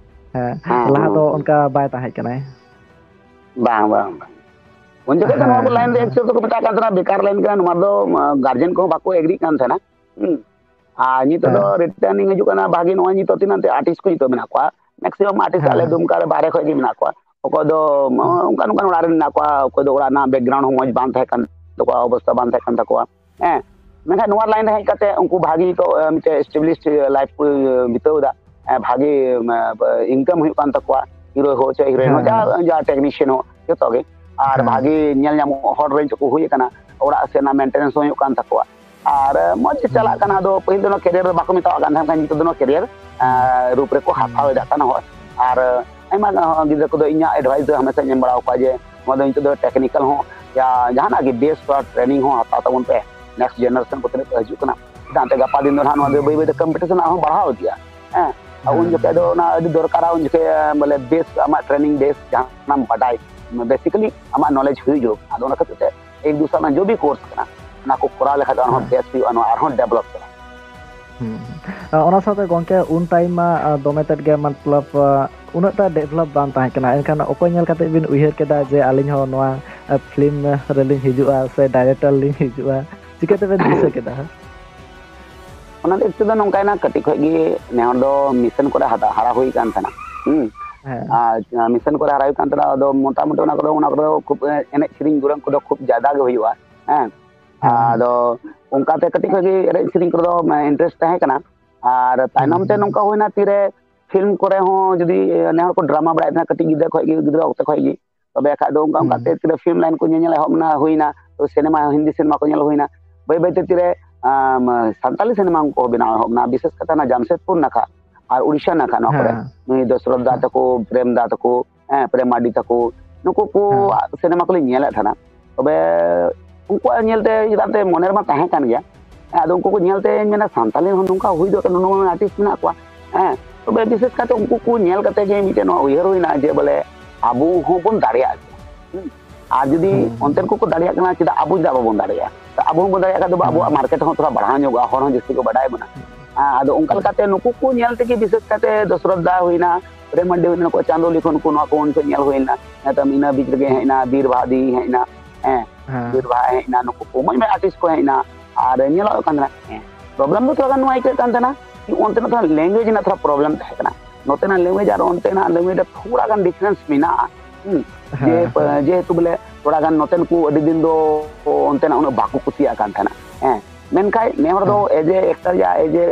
ᱦᱮᱸ, ᱦᱮᱸ, ᱞᱟᱦᱟ ᱦᱮᱸ, ᱫᱚ ᱦᱮᱸ᱾ ᱚᱱᱠᱟ ᱵᱟᱭ ᱛᱟᱦᱮᱸ ᱠᱟᱱᱟᱭ᱾ ᱵᱟᱝ, ᱵᱟᱝ, ᱵᱟᱝ᱾ ᱩᱱ ᱡᱚᱠᱷᱚᱡ ᱫᱚ ᱱᱚᱣᱟ ᱠᱚ ᱦᱮᱸ, line ᱫᱚ ᱦᱮᱸ, ᱦᱮᱸ᱾ Actually ᱫᱚᱠᱚ ᱢᱮᱛᱟᱜ ᱠᱟᱱ ᱛᱟᱦᱮᱱᱟ ᱵᱮᱠᱟᱨ line ᱠᱟᱱᱟ, ᱱᱚᱣᱟ ᱫᱚ, ᱟ, guardian ᱠᱚᱦᱚᱸ ᱵᱟᱠᱚ agree ᱠᱟᱱ ᱛᱟᱦᱮᱱᱟ᱾ ᱦᱩᱸ᱾ ᱟᱨ ᱱᱤᱛᱚᱜ ᱫᱚ ᱦᱮᱸ᱾ Returning ᱦᱤᱡᱩᱜ ᱠᱟᱱᱟ ᱵᱷᱟᱜᱮ, ᱱᱚᱜᱼᱚᱭ ᱱᱤᱛᱚᱜ ᱛᱤᱱᱟᱹᱜ ᱛᱮ artist ᱠᱚ ᱱᱤᱛᱚᱜ ᱢᱮᱱᱟᱜ ᱠᱚᱣᱟ, maximum artist ᱦᱮᱸ, ᱟᱞᱮ ᱦᱮᱸ᱾ ᱫᱩᱢᱠᱟ ᱨᱮ ᱵᱟᱦᱨᱮ ᱠᱷᱚᱡ ᱜᱮ ᱢᱮᱱᱟᱜ ᱠᱚᱣᱟ᱾ ᱚᱠᱚᱭ ᱫᱚ, ᱦᱮᱸ᱾ ᱚᱱᱠᱟᱱ, ᱚᱱᱠᱟᱱ ᱚᱲᱟᱜ ᱨᱮ ᱢᱮᱱᱟᱜ ᱠᱚᱣᱟ, ᱚᱠᱚᱭ ᱫᱚ ᱚᱲᱟᱜ ᱨᱮᱱᱟᱜ background ᱦᱚᱸ ᱢᱚᱡᱽ ᱵᱟᱝ ᱛᱟᱦᱮᱸ ᱠᱟᱱ ᱛᱟᱠᱚᱣᱟ, ᱚᱵᱚᱥᱛᱷᱟ ᱵᱟᱝ ᱛᱟᱦᱮᱸ ᱠᱟᱱ ᱛᱟᱠᱚᱣᱟ᱾ ᱦᱮᱸ, ᱢᱮᱱᱠᱷᱟᱱ ᱱᱚᱣᱟ line ᱨᱮ ᱦᱮᱡ ᱠᱟᱛᱮ ᱩᱱᱠᱩ ᱵᱷᱟᱜᱮ ᱱᱤᱛᱚᱜ, ᱮ, ᱢᱤᱫᱴᱮᱡ established life ᱠᱚ, ᱮ, ᱵᱤᱛᱟᱹᱣ ᱮᱫᱟ᱾ ᱮ, ᱵᱷᱟᱜᱮ, ᱮ, income ᱦᱩᱭᱩᱜ ᱠᱟᱱ ᱛᱟᱠᱚᱣᱟ, hero ᱦᱳ ᱪᱟᱦᱮ heroine ᱦᱳ, ᱦᱮᱸ, ᱡᱟ, ᱦᱮᱸ᱾ ᱡᱟ technician ᱦᱳ, ᱡᱚᱛᱚ ᱜᱮ᱾ ᱟᱨ ᱦᱮᱸ᱾ ᱵᱷᱟᱜᱮ ᱧᱮᱞ ᱧᱟᱢᱚᱜ ᱦᱚᱲ ᱨᱮᱱ ᱠᱚ ᱦᱩᱭ ᱟᱠᱟᱱᱟ, ᱚᱲᱟᱜ ᱥᱮᱫ ᱨᱮᱱᱟᱜ maintenance ᱦᱚᱸ ᱦᱩᱭᱩᱜ ᱠᱟᱱ ᱛᱟᱠᱚᱣᱟ᱾ ᱟᱨ, ᱮ, ᱢᱚᱡᱽ ᱜᱮ ᱪᱟᱞᱟᱜ ᱦᱩᱸ᱾ ᱠᱟᱱᱟ᱾ ᱟᱫᱚ ᱯᱟᱹᱦᱤᱞ ᱫᱚ ᱱᱚᱣᱟ career ᱫᱚ ᱵᱟᱠᱚ ᱢᱮᱛᱟᱣᱟᱜ ᱠᱟᱱ ᱛᱟᱦᱮᱸ, ᱢᱮᱱᱠᱷᱟᱱ ᱱᱤᱛᱚᱜ ᱫᱚ ᱱᱚᱣᱟ career, ᱮ, ᱦᱩᱸ᱾ ᱨᱩᱯ ᱨᱮᱠᱚ ᱦᱟᱛᱟᱣ ᱦᱩᱸ᱾ ᱮᱫᱟ ᱠᱟᱱᱟ ᱦᱚᱲ᱾ ᱟᱨ, ᱮ, ᱟᱭᱢᱟ ᱜᱟᱱ ᱜᱤᱫᱽᱨᱟᱹ ᱠᱚᱫᱚ ᱤᱧᱟᱹᱜ advice ᱫᱚ ᱦᱟᱢᱮᱥᱟᱧ ᱮᱢ ᱵᱟᱲᱟ ᱟᱠᱚᱣᱟ ᱡᱮ, ᱱᱚᱣᱟ ᱫᱚ ᱱᱤᱛᱚᱜ ᱫᱚ technical ᱦᱚᱸ, ᱭᱟ ᱡᱟᱦᱟᱱᱟᱜ ᱜᱮ base ᱛᱷᱚᱲᱟ training ᱦᱚᱸ ᱦᱟᱛᱟᱣ ᱛᱟᱵᱚᱱ ᱯᱮ᱾ Next generation ᱠᱚ ᱛᱤᱱᱟᱹᱜ ᱠᱚ ᱦᱤᱡᱩᱜ ᱠᱟᱱᱟ, ᱪᱮᱫᱟᱜ ᱮᱱᱛᱮ ᱜᱟᱯᱟ ᱫᱤᱱ ᱫᱚ ᱱᱟᱦᱟᱜ ᱱᱚᱣᱟ ᱫᱚ ᱵᱟᱹᱭ ᱵᱟᱹᱭ ᱛᱮ ᱦᱩᱸ᱾ competition ᱟᱨᱦᱚᱸ ᱵᱟᱲᱦᱟᱣ ᱤᱫᱤᱜᱼᱟ᱾ ᱦᱮᱸ, ᱟᱨ ᱩᱱ ᱦᱮᱸ, ᱡᱚᱠᱷᱮᱡ ᱫᱚ ᱦᱮᱸ᱾ ᱚᱱᱟ ᱟᱹᱰᱤ ᱫᱚᱨᱠᱟᱨᱟ, ᱩᱱ ᱡᱚᱠᱷᱮᱡ, ᱮ, ᱵᱚᱞᱮ base ᱟᱢᱟᱜ training base ᱡᱟᱦᱟᱱᱟᱜ ᱮᱢ ᱵᱟᱰᱟᱭ, ᱵᱮᱥᱤᱠᱟᱞᱤ ᱟᱢᱟᱜ ᱱᱚᱞᱮᱡᱽ ᱦᱩᱭᱩᱜ ᱡᱟᱹᱨᱩᱲ᱾ ᱟᱫᱚ ᱚᱱᱟ ᱠᱷᱟᱹᱛᱤᱨ ᱛᱮ ᱮᱠ ᱫᱩ ᱥᱟᱞ ᱨᱮᱱᱟᱜ ᱡᱚ ᱵᱷᱤ ᱠᱳᱨᱥ ᱠᱟᱱᱟ, ᱚᱱᱟ ᱠᱚ ᱠᱚᱨᱟᱣ ᱞᱮᱠᱷᱟᱱ ᱫᱚ ᱟᱨᱦᱚᱸ ᱦᱮᱸ᱾ ᱵᱮᱥ ᱦᱩᱭᱩᱜᱼᱟ, ᱱᱚᱣᱟ ᱟᱨᱦᱚᱸ ᱰᱮᱵᱷᱞᱚᱯ ᱪᱟᱞᱟᱜᱼᱟ᱾ ᱦᱩᱸ᱾ ᱚᱱᱟ ᱥᱟᱶᱛᱮ ᱜᱚᱝᱠᱮ, ᱩᱱ ᱴᱟᱭᱤᱢ ᱢᱟ ᱫᱚᱢᱮ ᱛᱮᱫ ᱜᱮ ᱢᱚᱛᱞᱚᱵ ᱩᱱᱟᱹᱜ ᱴᱟ ᱰᱮᱵᱷᱞᱚᱯ ᱵᱟᱝ ᱛᱟᱦᱮᱸ ᱠᱟᱱᱟ᱾ ᱮᱱᱠᱷᱟᱱ ᱚᱠᱚᱭ ᱧᱮᱞ ᱠᱟᱛᱮ ᱵᱤᱱ ᱩᱭᱦᱟᱹᱨ ᱠᱮᱫᱟ ᱡᱮ ᱟᱹᱞᱤᱧ ᱦᱚᱸ ᱱᱚᱣᱟ ᱯᱷᱤᱞᱢ ᱨᱮᱞᱤᱧ ᱦᱤᱡᱩᱜᱼᱟ ᱥᱮ ᱰᱟᱭᱨᱮᱠᱴᱚᱨ ᱞᱤᱧ ᱦᱤᱡᱩᱜᱼᱟ? ᱪᱤᱠᱟᱹ ᱛᱮᱵᱮᱱ ᱫᱤᱥᱟᱹ ᱠᱮᱫᱟ? ᱚᱱᱟ ᱫᱚ ᱮᱠᱪᱩᱭᱮᱞᱤ ᱫᱚ ᱱᱚᱝᱠᱟᱭᱮᱱᱟ, ᱠᱟᱹᱴᱤᱡ ᱠᱷᱚᱡ ᱜᱮ ᱱᱮ ᱦᱚᱲ ᱫᱚ ᱢᱤᱥᱚᱱ ᱠᱚᱨᱮ ᱦᱟᱨᱟ ᱦᱩᱭ ᱠᱟᱱ ᱛᱟᱦᱮᱱᱟ᱾ ᱦᱩᱸ᱾ ᱟᱨ ᱢᱤᱥᱚᱱ ᱠᱚᱨᱮ ᱦᱟᱨᱟ ᱦᱩᱭ ᱠᱟᱱ ᱛᱟᱦᱮᱱᱟ᱾ ᱟᱫᱚ ᱢᱚᱴᱟᱢᱩᱴᱤ ᱚᱱᱟ ᱠᱚᱫᱚ ᱚᱱᱟ ᱠᱚᱫᱚ ᱠᱷᱩᱵ ᱮᱱᱮᱡ ᱥᱮᱨᱮᱧ ᱫᱩᱨᱟᱹᱝ ᱠᱚᱫᱚ ᱠᱷᱩᱵ ᱡᱟᱫᱟ ᱜᱮ ᱦᱩᱭᱩᱜᱼᱟ᱾ ᱦᱮᱸ᱾ ᱟᱫᱚ ᱚᱱᱠᱟᱛᱮ ᱠᱟᱹᱴᱤᱡ ᱠᱷᱚᱡ ᱜᱮ ᱮᱱᱮᱡ ᱥᱮᱨᱮᱧ ᱠᱚᱨᱮ ᱫᱚ ᱤᱱᱴᱟᱨᱮᱥᱴ ᱛᱟᱦᱮᱸ ᱠᱟᱱᱟ᱾ ᱟᱨ ᱛᱟᱭᱱᱚᱢ ᱛᱮ ᱱᱚᱝᱠᱟ ᱦᱩᱭᱱᱟ, ᱛᱤᱨᱮ ᱯᱷᱤᱞᱢ ᱠᱚᱨᱮ ᱦᱚᱸ ᱡᱩᱫᱤ ᱱᱮ ᱦᱚᱲ ᱠᱚ ᱰᱨᱟᱢᱟ ᱵᱟᱲᱟᱭᱮᱫ ᱛᱟᱦᱮᱱᱟ ᱠᱟᱹᱴᱤᱡ ᱜᱤᱫᱽᱨᱟᱹ ᱠᱷᱚᱡ ᱜᱮ, ᱜᱤᱫᱽᱨᱟᱹ ᱚᱠᱛᱮ ᱠᱷᱚᱡ ᱜᱮ᱾ ᱛᱚᱵᱮ ᱠᱷᱟᱡ ᱫᱚ ᱚᱱᱠᱟ ᱚᱱᱠᱟ ᱛᱮ ᱛᱤᱨᱮ ᱯᱷᱤᱞᱢ ᱞᱟᱭᱤᱱ ᱠᱚ ᱧᱮᱧᱮᱞ ᱮᱦᱚᱵ ᱮᱱᱟ, ᱦᱩᱭᱱᱟ, ᱛᱚ ᱥᱤᱱᱮᱢᱟ, ᱦᱤᱱᱫᱤ ᱥᱤᱱᱮᱢᱟ ᱠᱚ ᱧᱮᱞ ᱦᱩᱭᱱᱟ᱾ ᱵᱟᱹᱭ ᱵᱟᱹᱭ ᱛᱮ ᱛᱤᱨᱮ ᱥᱟᱱᱛᱟᱞᱤ ᱥᱤᱱᱮᱢᱟ ᱠᱚ ᱵᱮᱱᱟᱣ ᱮᱦᱚᱵ ᱮᱱᱟ, ᱵᱤᱥᱮᱥ ᱠᱟᱛᱮ ᱚᱱᱟ ᱡᱟᱢᱥᱮᱫᱽᱯᱩᱨ ᱱᱟᱠᱷᱟ ᱟᱨ ᱩᱲᱤᱥᱥᱟ ᱱᱟᱠᱷᱟ, ᱱᱚᱣᱟ ᱠᱚᱨᱮ ᱱᱩᱭ ᱫᱚᱥᱨᱚᱛᱷ ᱫᱟ ᱛᱟᱠᱚ, ᱯᱨᱮᱢ ᱫᱟ ᱛᱟᱠᱚ, ᱦᱮᱸ, ᱯᱨᱮᱢ ᱢᱟᱨᱰᱤ ᱛᱟᱠᱚ, ᱱᱩᱠᱩ ᱠᱚ ᱥᱤᱱᱮᱢᱟ ᱠᱚᱞᱤᱧ ᱧᱮᱞᱮᱫ ᱛᱟᱦᱮᱱᱟ᱾ ᱛᱚᱵᱮ ᱩᱱᱠᱩᱣᱟᱜ ᱧᱮᱞᱛᱮ ᱪᱮᱫᱟᱜ ᱛᱮ ᱢᱚᱱᱮ ᱨᱮᱢᱟ ᱛᱟᱦᱮᱸ ᱠᱟᱱ ᱜᱮᱭᱟ᱾ ᱦᱮᱸ, ᱟᱫᱚ ᱩᱱᱠᱩ ᱠᱚ ᱧᱮᱞᱛᱮ ᱢᱮᱱᱟ, ᱥᱟᱱᱛᱟᱞᱤ ᱦᱚᱸ ᱱᱚᱝᱠᱟ ᱦᱩᱭ ᱫᱚ ᱠᱟᱱᱟ, ᱱᱩᱱᱟᱹᱜ ᱟᱨᱴᱤᱥᱴ ᱢᱮᱱᱟᱜ ᱠᱚᱣᱟ᱾ ᱦᱮᱸ, ᱛᱚᱵᱮ ᱵᱤᱥᱮᱥ ᱠᱟᱛᱮ ᱩᱱᱠᱩ ᱠᱚ ᱧᱮᱞ ᱠᱟᱛᱮ ᱜᱮ ᱢᱤᱫᱴᱮᱱ ᱱᱚᱣᱟ ᱩᱭᱦᱟᱹᱨ ᱦᱩᱭᱱᱟ ᱡᱮ ᱵᱚᱞᱮ ᱟᱵᱚ ᱦᱚᱸᱵᱚᱱ ᱫᱟᱲᱮᱭᱟᱜ ᱜᱮᱭᱟ᱾ ᱦᱩᱸ᱾ ᱟᱨ ᱡᱩᱫᱤ ᱚᱱᱛᱮᱱ ᱠᱚᱠᱚ ᱫᱟᱲᱮᱭᱟᱜ ᱠᱟᱱᱟ, ᱪᱮᱫᱟᱜ ᱟᱵᱚ ᱪᱮᱫᱟᱜ ᱵᱟᱵᱚᱱ ᱫᱟᱲᱮᱭᱟᱜᱼᱟ? ᱛᱚ ᱟᱵᱚ ᱦᱚᱸᱵᱚᱱ ᱫᱟᱲᱮᱭᱟᱜ ᱠᱷᱟᱱ ᱫᱚ ᱟᱵᱚᱣᱟᱜ ᱢᱟᱨᱠᱮᱴ ᱦᱚᱸ ᱛᱷᱚᱲᱟ ᱵᱟᱲᱦᱟᱣ ᱧᱚᱜᱚᱜᱼᱟ, ᱦᱚᱲ ᱦᱚᱸ ᱡᱟᱹᱥᱛᱤ ᱠᱚ ᱵᱟᱰᱟᱭ ᱵᱚᱱᱟ᱾ ᱦᱮᱸ, ᱟᱫᱚ ᱚᱱᱠᱟ ᱞᱮᱠᱟᱛᱮ ᱱᱩᱠᱩ ᱠᱚ ᱧᱮᱞ ᱛᱮᱜᱮ ᱵᱤᱥᱮᱥ ᱠᱟᱛᱮ ᱫᱚᱥᱨᱚᱛᱷ ᱫᱟ ᱦᱩᱭᱱᱟ, ᱯᱨᱮᱢ ᱢᱟᱨᱰᱤ ᱦᱩᱭᱱᱟ, ᱱᱩᱠᱩ ᱪᱟᱸᱫᱳ ᱞᱤᱠᱷᱚᱱ ᱠᱚ, ᱱᱚᱣᱟ ᱠᱚ ᱩᱱ ᱡᱚᱠᱷᱚᱱ ᱧᱮᱞ ᱦᱩᱭᱱᱟ᱾ ᱛᱟᱭᱚᱢ ᱤᱱᱟᱹ ᱵᱤᱪ ᱨᱮᱜᱮ ᱦᱮᱡ ᱮᱱᱟ ᱵᱤᱨ ᱵᱟᱦᱟ ᱫᱤ, ᱦᱮᱡ ᱮᱱᱟ, ᱦᱮᱸ, ᱵᱤᱨ ᱵᱟᱦᱟ ᱦᱮᱡ ᱮᱱᱟ, ᱱᱩᱠᱩ ᱠᱚ ᱢᱚᱡᱽ ᱢᱚᱡᱽ ᱟᱨᱴᱤᱥᱴ ᱠᱚ ᱦᱮᱡ ᱮᱱᱟ᱾ ᱟᱨ ᱧᱮᱞᱚᱜ ᱠᱟᱱ ᱛᱟᱦᱮᱱᱟ, ᱦᱮᱸ, ᱯᱨᱚᱵᱞᱮᱢ ᱫᱚ ᱛᱷᱚᱲᱟ ᱜᱟᱱ ᱱᱚᱣᱟ ᱟᱹᱭᱠᱟᱹᱜ ᱠᱟᱱ ᱛᱟᱦᱮᱱᱟ, ᱚᱱᱛᱮᱱᱟᱜ ᱛᱷᱚᱲᱟ ᱞᱮᱝᱜᱩᱭᱮᱡᱽ ᱨᱮᱱᱟᱜ ᱛᱷᱚᱲᱟ ᱯᱨᱚᱵᱞᱮᱢ ᱛᱟᱦᱮᱸ ᱠᱟᱱᱟ᱾ ᱱᱚᱛᱮᱱᱟᱜ ᱞᱮᱝᱜᱩᱭᱮᱡᱽ ᱟᱨ ᱚᱱᱛᱮᱱᱟᱜ ᱞᱮᱝᱜᱩᱭᱮᱡᱽ ᱨᱮ ᱛᱷᱚᱲᱟ ᱜᱟᱱ ᱰᱤᱯᱷᱟᱨᱮᱱᱥ ᱢᱮᱱᱟᱜᱼᱟ᱾ ᱦᱩᱸ, ᱡᱮ, ᱡᱮᱦᱮᱛᱩ ᱵᱚᱞᱮ ᱛᱷᱚᱲᱟ ᱜᱟᱱ ᱱᱚᱛᱮᱱ ᱠᱚ ᱟᱹᱰᱤ ᱫᱤᱱ ᱫᱚ ᱚᱱᱛᱮᱱᱟᱜ ᱩᱱᱟᱹᱜ ᱵᱟᱠᱚ ᱠᱩᱥᱤᱭᱟᱜ ᱠᱟᱱ ᱛᱟᱦᱮᱱᱟ᱾ ᱦᱮᱸ, ᱢᱮᱱᱠᱷᱟᱱ ᱱᱮ ᱦᱚᱲ ᱫᱚ ᱮᱡᱮ ᱮᱠᱴᱟᱨ ᱭᱟ, ᱮᱡᱮ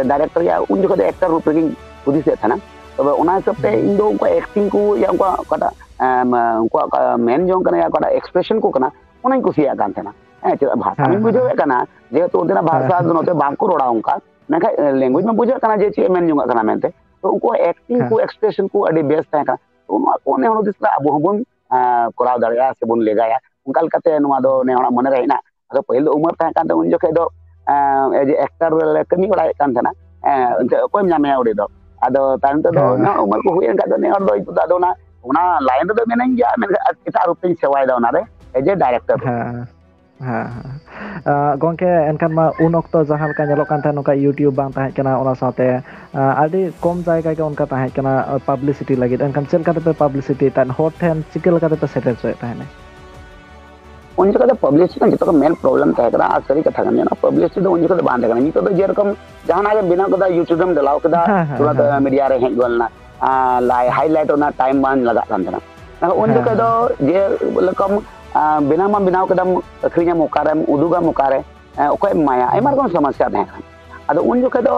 ᱰᱟᱭᱨᱮᱠᱴᱚᱨ ᱭᱟ, ᱩᱱ ᱡᱚᱠᱷᱚᱱ ᱫᱚ ᱮᱠᱴᱟᱨ ᱨᱩᱯ ᱨᱮᱜᱮᱧ ᱦᱩᱫᱤᱥᱮᱫ ᱛᱟᱦᱮᱱᱟ᱾ ᱛᱚᱵᱮ ᱚᱱᱟ ᱦᱤᱥᱟᱹᱵ ᱛᱮ ᱤᱧ ᱫᱚ ᱩᱱᱠᱩᱣᱟᱜ ᱮᱠᱴᱤᱝ ᱠᱚ ᱭᱟ, ᱩᱱᱠᱩᱣᱟᱜ ᱚᱠᱟᱴᱟᱜ, ᱮᱢ, ᱩᱱᱠᱩᱣᱟᱜ ᱚᱠᱟ ᱢᱮᱱ ᱡᱚᱝ ᱠᱟᱱᱟ ᱭᱟ, ᱚᱠᱟᱴᱟᱜ ᱮᱠᱥᱯᱨᱮᱥᱚᱱ ᱠᱚ ᱠᱟᱱᱟ, ᱚᱱᱟᱧ ᱠᱩᱥᱤᱭᱟᱜ ᱠᱟᱱ ᱛᱟᱦᱮᱱᱟ᱾ ᱦᱮᱸ, ᱪᱮᱫᱟᱜ ᱵᱷᱟᱥᱟ ᱢᱟᱧ ᱵᱩᱡᱷᱟᱹᱣᱮᱫ ᱠᱟᱱᱟ, ᱡᱮᱦᱮᱛᱩ ᱚᱱᱛᱮᱱᱟᱜ ᱵᱷᱟᱥᱟ ᱫᱚ ᱱᱚᱛᱮ ᱵᱟᱝ ᱠᱚ ᱨᱚᱲᱟ ᱚᱱᱠᱟ, ᱢᱮᱱᱠᱷᱟᱱ ᱞᱮᱝᱜᱩᱭᱮᱡᱽ ᱢᱟ ᱵᱩᱡᱷᱟᱹᱜ ᱠᱟᱱᱟ ᱡᱮ ᱪᱮᱫ ᱮ ᱢᱮᱱ ᱡᱚᱝᱟᱜ ᱠᱟᱱᱟ ᱢᱮᱱᱛᱮ᱾ ᱛᱚ ᱩᱱᱠᱩᱣᱟᱜ ᱮᱠᱴᱤᱝ ᱠᱚ, ᱮᱠᱥᱯᱨᱮᱥᱚᱱ ᱠᱚ ᱟᱹᱰᱤ ᱵᱮᱥ ᱛᱟᱦᱮᱸ ᱠᱟᱱᱟ᱾ ᱛᱚ ᱱᱚᱣᱟ ᱠᱚ ᱱᱮ ᱦᱚᱲ ᱦᱩᱫᱤᱥ ᱠᱟᱱᱟ ᱟᱵᱚ ᱦᱚᱸᱵᱚᱱ, ᱮᱸ, ᱠᱚᱨᱟᱣ ᱫᱟᱲᱮᱭᱟᱜᱼᱟ ᱥᱮᱵᱚᱱ ᱞᱮᱜᱟᱭᱟ, ᱚᱱᱠᱟ ᱞᱮᱠᱟᱛᱮ ᱱᱚᱣᱟ ᱫᱚ ᱱᱮ ᱦᱚᱲᱟᱜ ᱢᱚᱱᱮ ᱨᱮ ᱦᱮᱡ ᱮᱱᱟ᱾ ᱟᱫᱚ ᱯᱟᱹᱦᱤᱞ ᱫᱚ ᱩᱢᱮᱨ ᱛᱟᱦᱮᱸ ᱠᱟᱱ ᱛᱮ ᱩᱱ ᱡᱚᱠᱷᱮᱡ ᱫᱚ, ᱮᱸ, ᱮᱡᱮ ᱮᱠᱴᱟᱨ ᱨᱮᱞᱮ ᱠᱟᱹᱢᱤ ᱵᱟᱲᱟᱭᱮᱫ ᱠᱟᱱ ᱛᱟᱦᱮᱱᱟ᱾ ᱦᱮᱸ, ᱮᱱᱛᱮ ᱚᱠᱚᱭᱮᱢ ᱧᱟᱢᱮᱭᱟ ᱩᱱᱤ ᱫᱚ? ᱟᱫᱚ ᱛᱟᱭᱚᱢ ᱛᱮᱫᱚ ᱱᱮ ᱦᱚᱲ ᱩᱢᱮᱨ ᱠᱚ ᱦᱩᱭᱮᱱ ᱠᱷᱟᱡ ᱫᱚ ᱱᱮ ᱦᱚᱲ ᱫᱚ ᱱᱤᱛᱚᱜ ᱫᱚ ᱟᱫᱚ ᱚᱱᱟ ᱚᱱᱟ line ᱨᱮᱫᱚ ᱢᱮᱱᱟᱹᱧ ᱜᱮᱭᱟ, ᱢᱮᱱᱠᱷᱟᱱ ᱮᱴᱟᱜ ᱨᱩᱯ ᱛᱤᱧ ᱥᱮᱵᱟᱭᱮᱫᱟ ᱚᱱᱟᱨᱮ, as a director ᱨᱩᱯ᱾ ᱦᱮᱸ, ᱦᱮᱸ, ᱦᱮᱸ᱾ ᱟᱸ, ᱜᱚᱝᱠᱮ, ᱮᱱᱠᱷᱟᱱ ᱢᱟ ᱩᱱ ᱚᱠᱛᱚ ᱡᱟᱦᱟᱸ ᱞᱮᱠᱟ ᱧᱮᱞᱚᱜ ᱠᱟᱱ ᱛᱟᱦᱮᱸᱫ, ᱱᱚᱝᱠᱟ YouTube ᱵᱟᱝ ᱛᱟᱦᱮᱸ ᱠᱟᱱᱟ, ᱚᱱᱟ ᱥᱟᱶᱛᱮ, ᱟᱸ, ᱟᱹᱰᱤ ᱠᱚᱢ ᱡᱟᱭᱜᱟ ᱜᱮ ᱚᱱᱠᱟ ᱛᱟᱦᱮᱸ ᱠᱟᱱᱟ, ᱟᱸ, publicity ᱞᱟᱹᱜᱤᱫ᱾ ᱮᱱᱠᱷᱟᱱ ᱪᱮᱫ ᱞᱮᱠᱟ ᱛᱮᱯᱮ publicity ᱛᱟᱦᱮᱸᱫ? ᱦᱚᱲ ᱴᱷᱮᱱ ᱪᱤᱠᱟᱹ ᱞᱮᱠᱟ ᱛᱮᱯᱮ ᱥᱮᱴᱮᱨ ᱦᱚᱪᱚᱭᱮᱫ ᱛᱟᱦᱮᱸᱫ? ᱩᱱ ᱡᱚᱠᱷᱚᱱ ᱫᱚ publicity ᱨᱮᱱᱟᱜ ᱡᱚᱛᱚ ᱠᱷᱚᱱ main problem ᱛᱟᱦᱮᱸ ᱠᱟᱱᱟ, ᱟᱨ ᱥᱟᱹᱨᱤ ᱠᱟᱛᱷᱟ ᱠᱟᱱ ᱜᱮᱭᱟ, ᱚᱱᱟ publicity ᱫᱚ ᱩᱱ ᱡᱚᱠᱷᱚᱱ ᱫᱚ ᱵᱟᱝ ᱛᱟᱦᱮᱸ ᱠᱟᱱᱟ᱾ ᱱᱤᱛᱚᱜ ᱫᱚ ᱡᱮᱨᱚᱠᱚᱢ ᱡᱟᱦᱟᱱᱟᱜ ᱜᱮᱢ ᱵᱮᱱᱟᱣ ᱠᱮᱫᱟ, YouTube ᱨᱮᱢ ᱰᱟᱞᱟᱣ ᱠᱮᱫᱟ, ᱦᱮᱸ, ᱦᱮᱸ, ᱛᱩᱨᱟᱹᱛ ᱦᱮᱸ, ᱦᱮᱸ᱾ Media ᱨᱮ ᱦᱮᱡ ᱜᱚᱫ ᱮᱱᱟ᱾ ᱟᱨ ᱞᱟᱭ-, highlight ᱚᱱᱟ time ᱵᱟᱝ ᱞᱟᱜᱟᱜ ᱠᱟᱱ ᱛᱟᱦᱮᱱᱟ᱾ ᱢᱮᱱᱠᱷᱟᱱ ᱩᱱ ᱦᱮᱸ, ᱡᱚᱠᱷᱚᱱ ᱫᱚ ᱦᱮᱸ᱾ ᱡᱮ ᱨᱚᱠᱚᱢ, ᱟᱸ, ᱵᱮᱱᱟᱣ ᱢᱟ ᱵᱮᱱᱟᱣ ᱠᱮᱫᱟᱢ, ᱟᱹᱠᱷᱨᱤᱧᱟᱢ ᱚᱠᱟᱨᱮᱢ, ᱩᱫᱩᱜᱟᱢ ᱚᱠᱟᱨᱮ, ᱮᱸ, ᱚᱠᱚᱭᱮᱢ ᱮᱢᱟᱭᱟ, ᱟᱭᱢᱟ ᱦᱮᱸ᱾ ᱨᱚᱠᱚᱢ ᱥᱚᱢᱚᱥᱥᱟ ᱛᱟᱦᱮᱸ ᱠᱟᱱᱟ᱾ ᱟᱫᱚ ᱩᱱ ᱡᱚᱠᱷᱚᱱ ᱫᱚ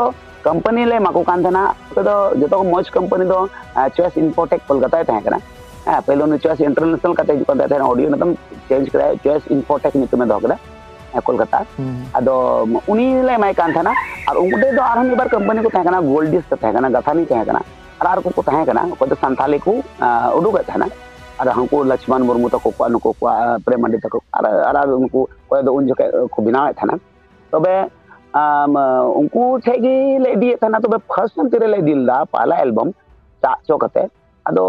company ᱞᱮ ᱮᱢᱟ ᱠᱚ ᱠᱟᱱ ᱛᱟᱦᱮᱱᱟ, ᱚᱠᱚᱭ ᱫᱚ ᱡᱚᱛᱚ ᱠᱷᱚᱱ ᱢᱚᱡᱽ company ᱫᱚ, ᱟᱸ, Choice Infotech ᱠᱳᱞᱠᱟᱛᱟᱭ ᱛᱟᱦᱮᱸ ᱠᱟᱱᱟ᱾ ᱦᱮᱸ, ᱯᱳᱭᱞᱳ ᱩᱱᱤ Choice International ᱠᱟᱛᱮ ᱦᱤᱡᱩᱜ ᱠᱟᱱ ᱛᱟᱦᱮᱸ, ᱛᱟᱦᱮᱸ audio ᱱᱤᱛᱚᱝ change ᱠᱮᱫᱟᱭ, Choice Infotech ᱧᱩᱛᱩᱢᱮ ᱫᱚᱦᱚ ᱠᱮᱫᱟ, ᱦᱮᱸ, ᱠᱳᱞᱠᱟᱛᱟ᱾ ᱦᱩᱸ᱾ ᱟᱫᱚ ᱩᱱᱤ ᱞᱮ ᱮᱢᱟᱭ ᱠᱟᱱ ᱛᱟᱦᱮᱱᱟ᱾ ᱟᱨ ᱩᱱᱠᱩ ᱴᱷᱮᱱ ᱫᱚ ᱟᱨᱦᱚᱸ ᱢᱤᱫ ᱵᱟᱨ company ᱠᱚ ᱛᱟᱦᱮᱸ ᱠᱟᱱᱟ, Goldist ᱛᱟᱦᱮᱸ ᱠᱟᱱᱟ, ᱜᱟᱛᱷᱟᱱᱤ ᱛᱟᱦᱮᱸ ᱠᱟᱱᱟ, ᱟᱨ ᱟᱨ ᱠᱚ ᱛᱟᱦᱮᱸ ᱠᱟᱱᱟ, ᱚᱠᱚᱭ ᱫᱚ ᱥᱟᱱᱛᱷᱟᱞᱤ ᱠᱚ, ᱟᱸ, ᱩᱰᱩᱠᱮᱫ ᱛᱟᱦᱮᱱᱟ᱾ ᱟᱨ ᱦᱟᱱᱠᱩ ᱞᱚᱪᱷᱢᱚᱱ ᱢᱩᱨᱢᱩ ᱛᱟᱠᱚ ᱠᱚᱣᱟᱜ, ᱱᱩᱠᱩ ᱠᱚᱣᱟᱜ, ᱟᱸ, ᱯᱨᱮᱢ ᱢᱟᱱᱰᱤ ᱛᱟᱠᱚ, ᱟᱨ, ᱟᱨ, ᱟᱨ ᱩᱱᱠᱩ ᱚᱠᱚᱭ ᱫᱚ ᱩᱱ ᱡᱚᱠᱷᱮᱡ ᱠᱚ ᱵᱮᱱᱟᱣᱮᱫ ᱛᱟᱦᱮᱱᱟ᱾ ᱛᱚᱵᱮ, ᱟᱢ, ᱩᱱᱠᱩ ᱴᱷᱮᱡ ᱜᱮ ᱞᱮ ᱤᱫᱤᱭᱮᱫ ᱛᱟᱦᱮᱱᱟ᱾ ᱛᱚᱵᱮ first time ᱛᱤᱨᱮᱞᱮ ᱤᱫᱤ ᱞᱮᱫᱟ, ᱯᱟᱦᱞᱟ album ᱪᱟᱜ ᱪᱚ ᱠᱟᱛᱮ, ᱟᱫᱚ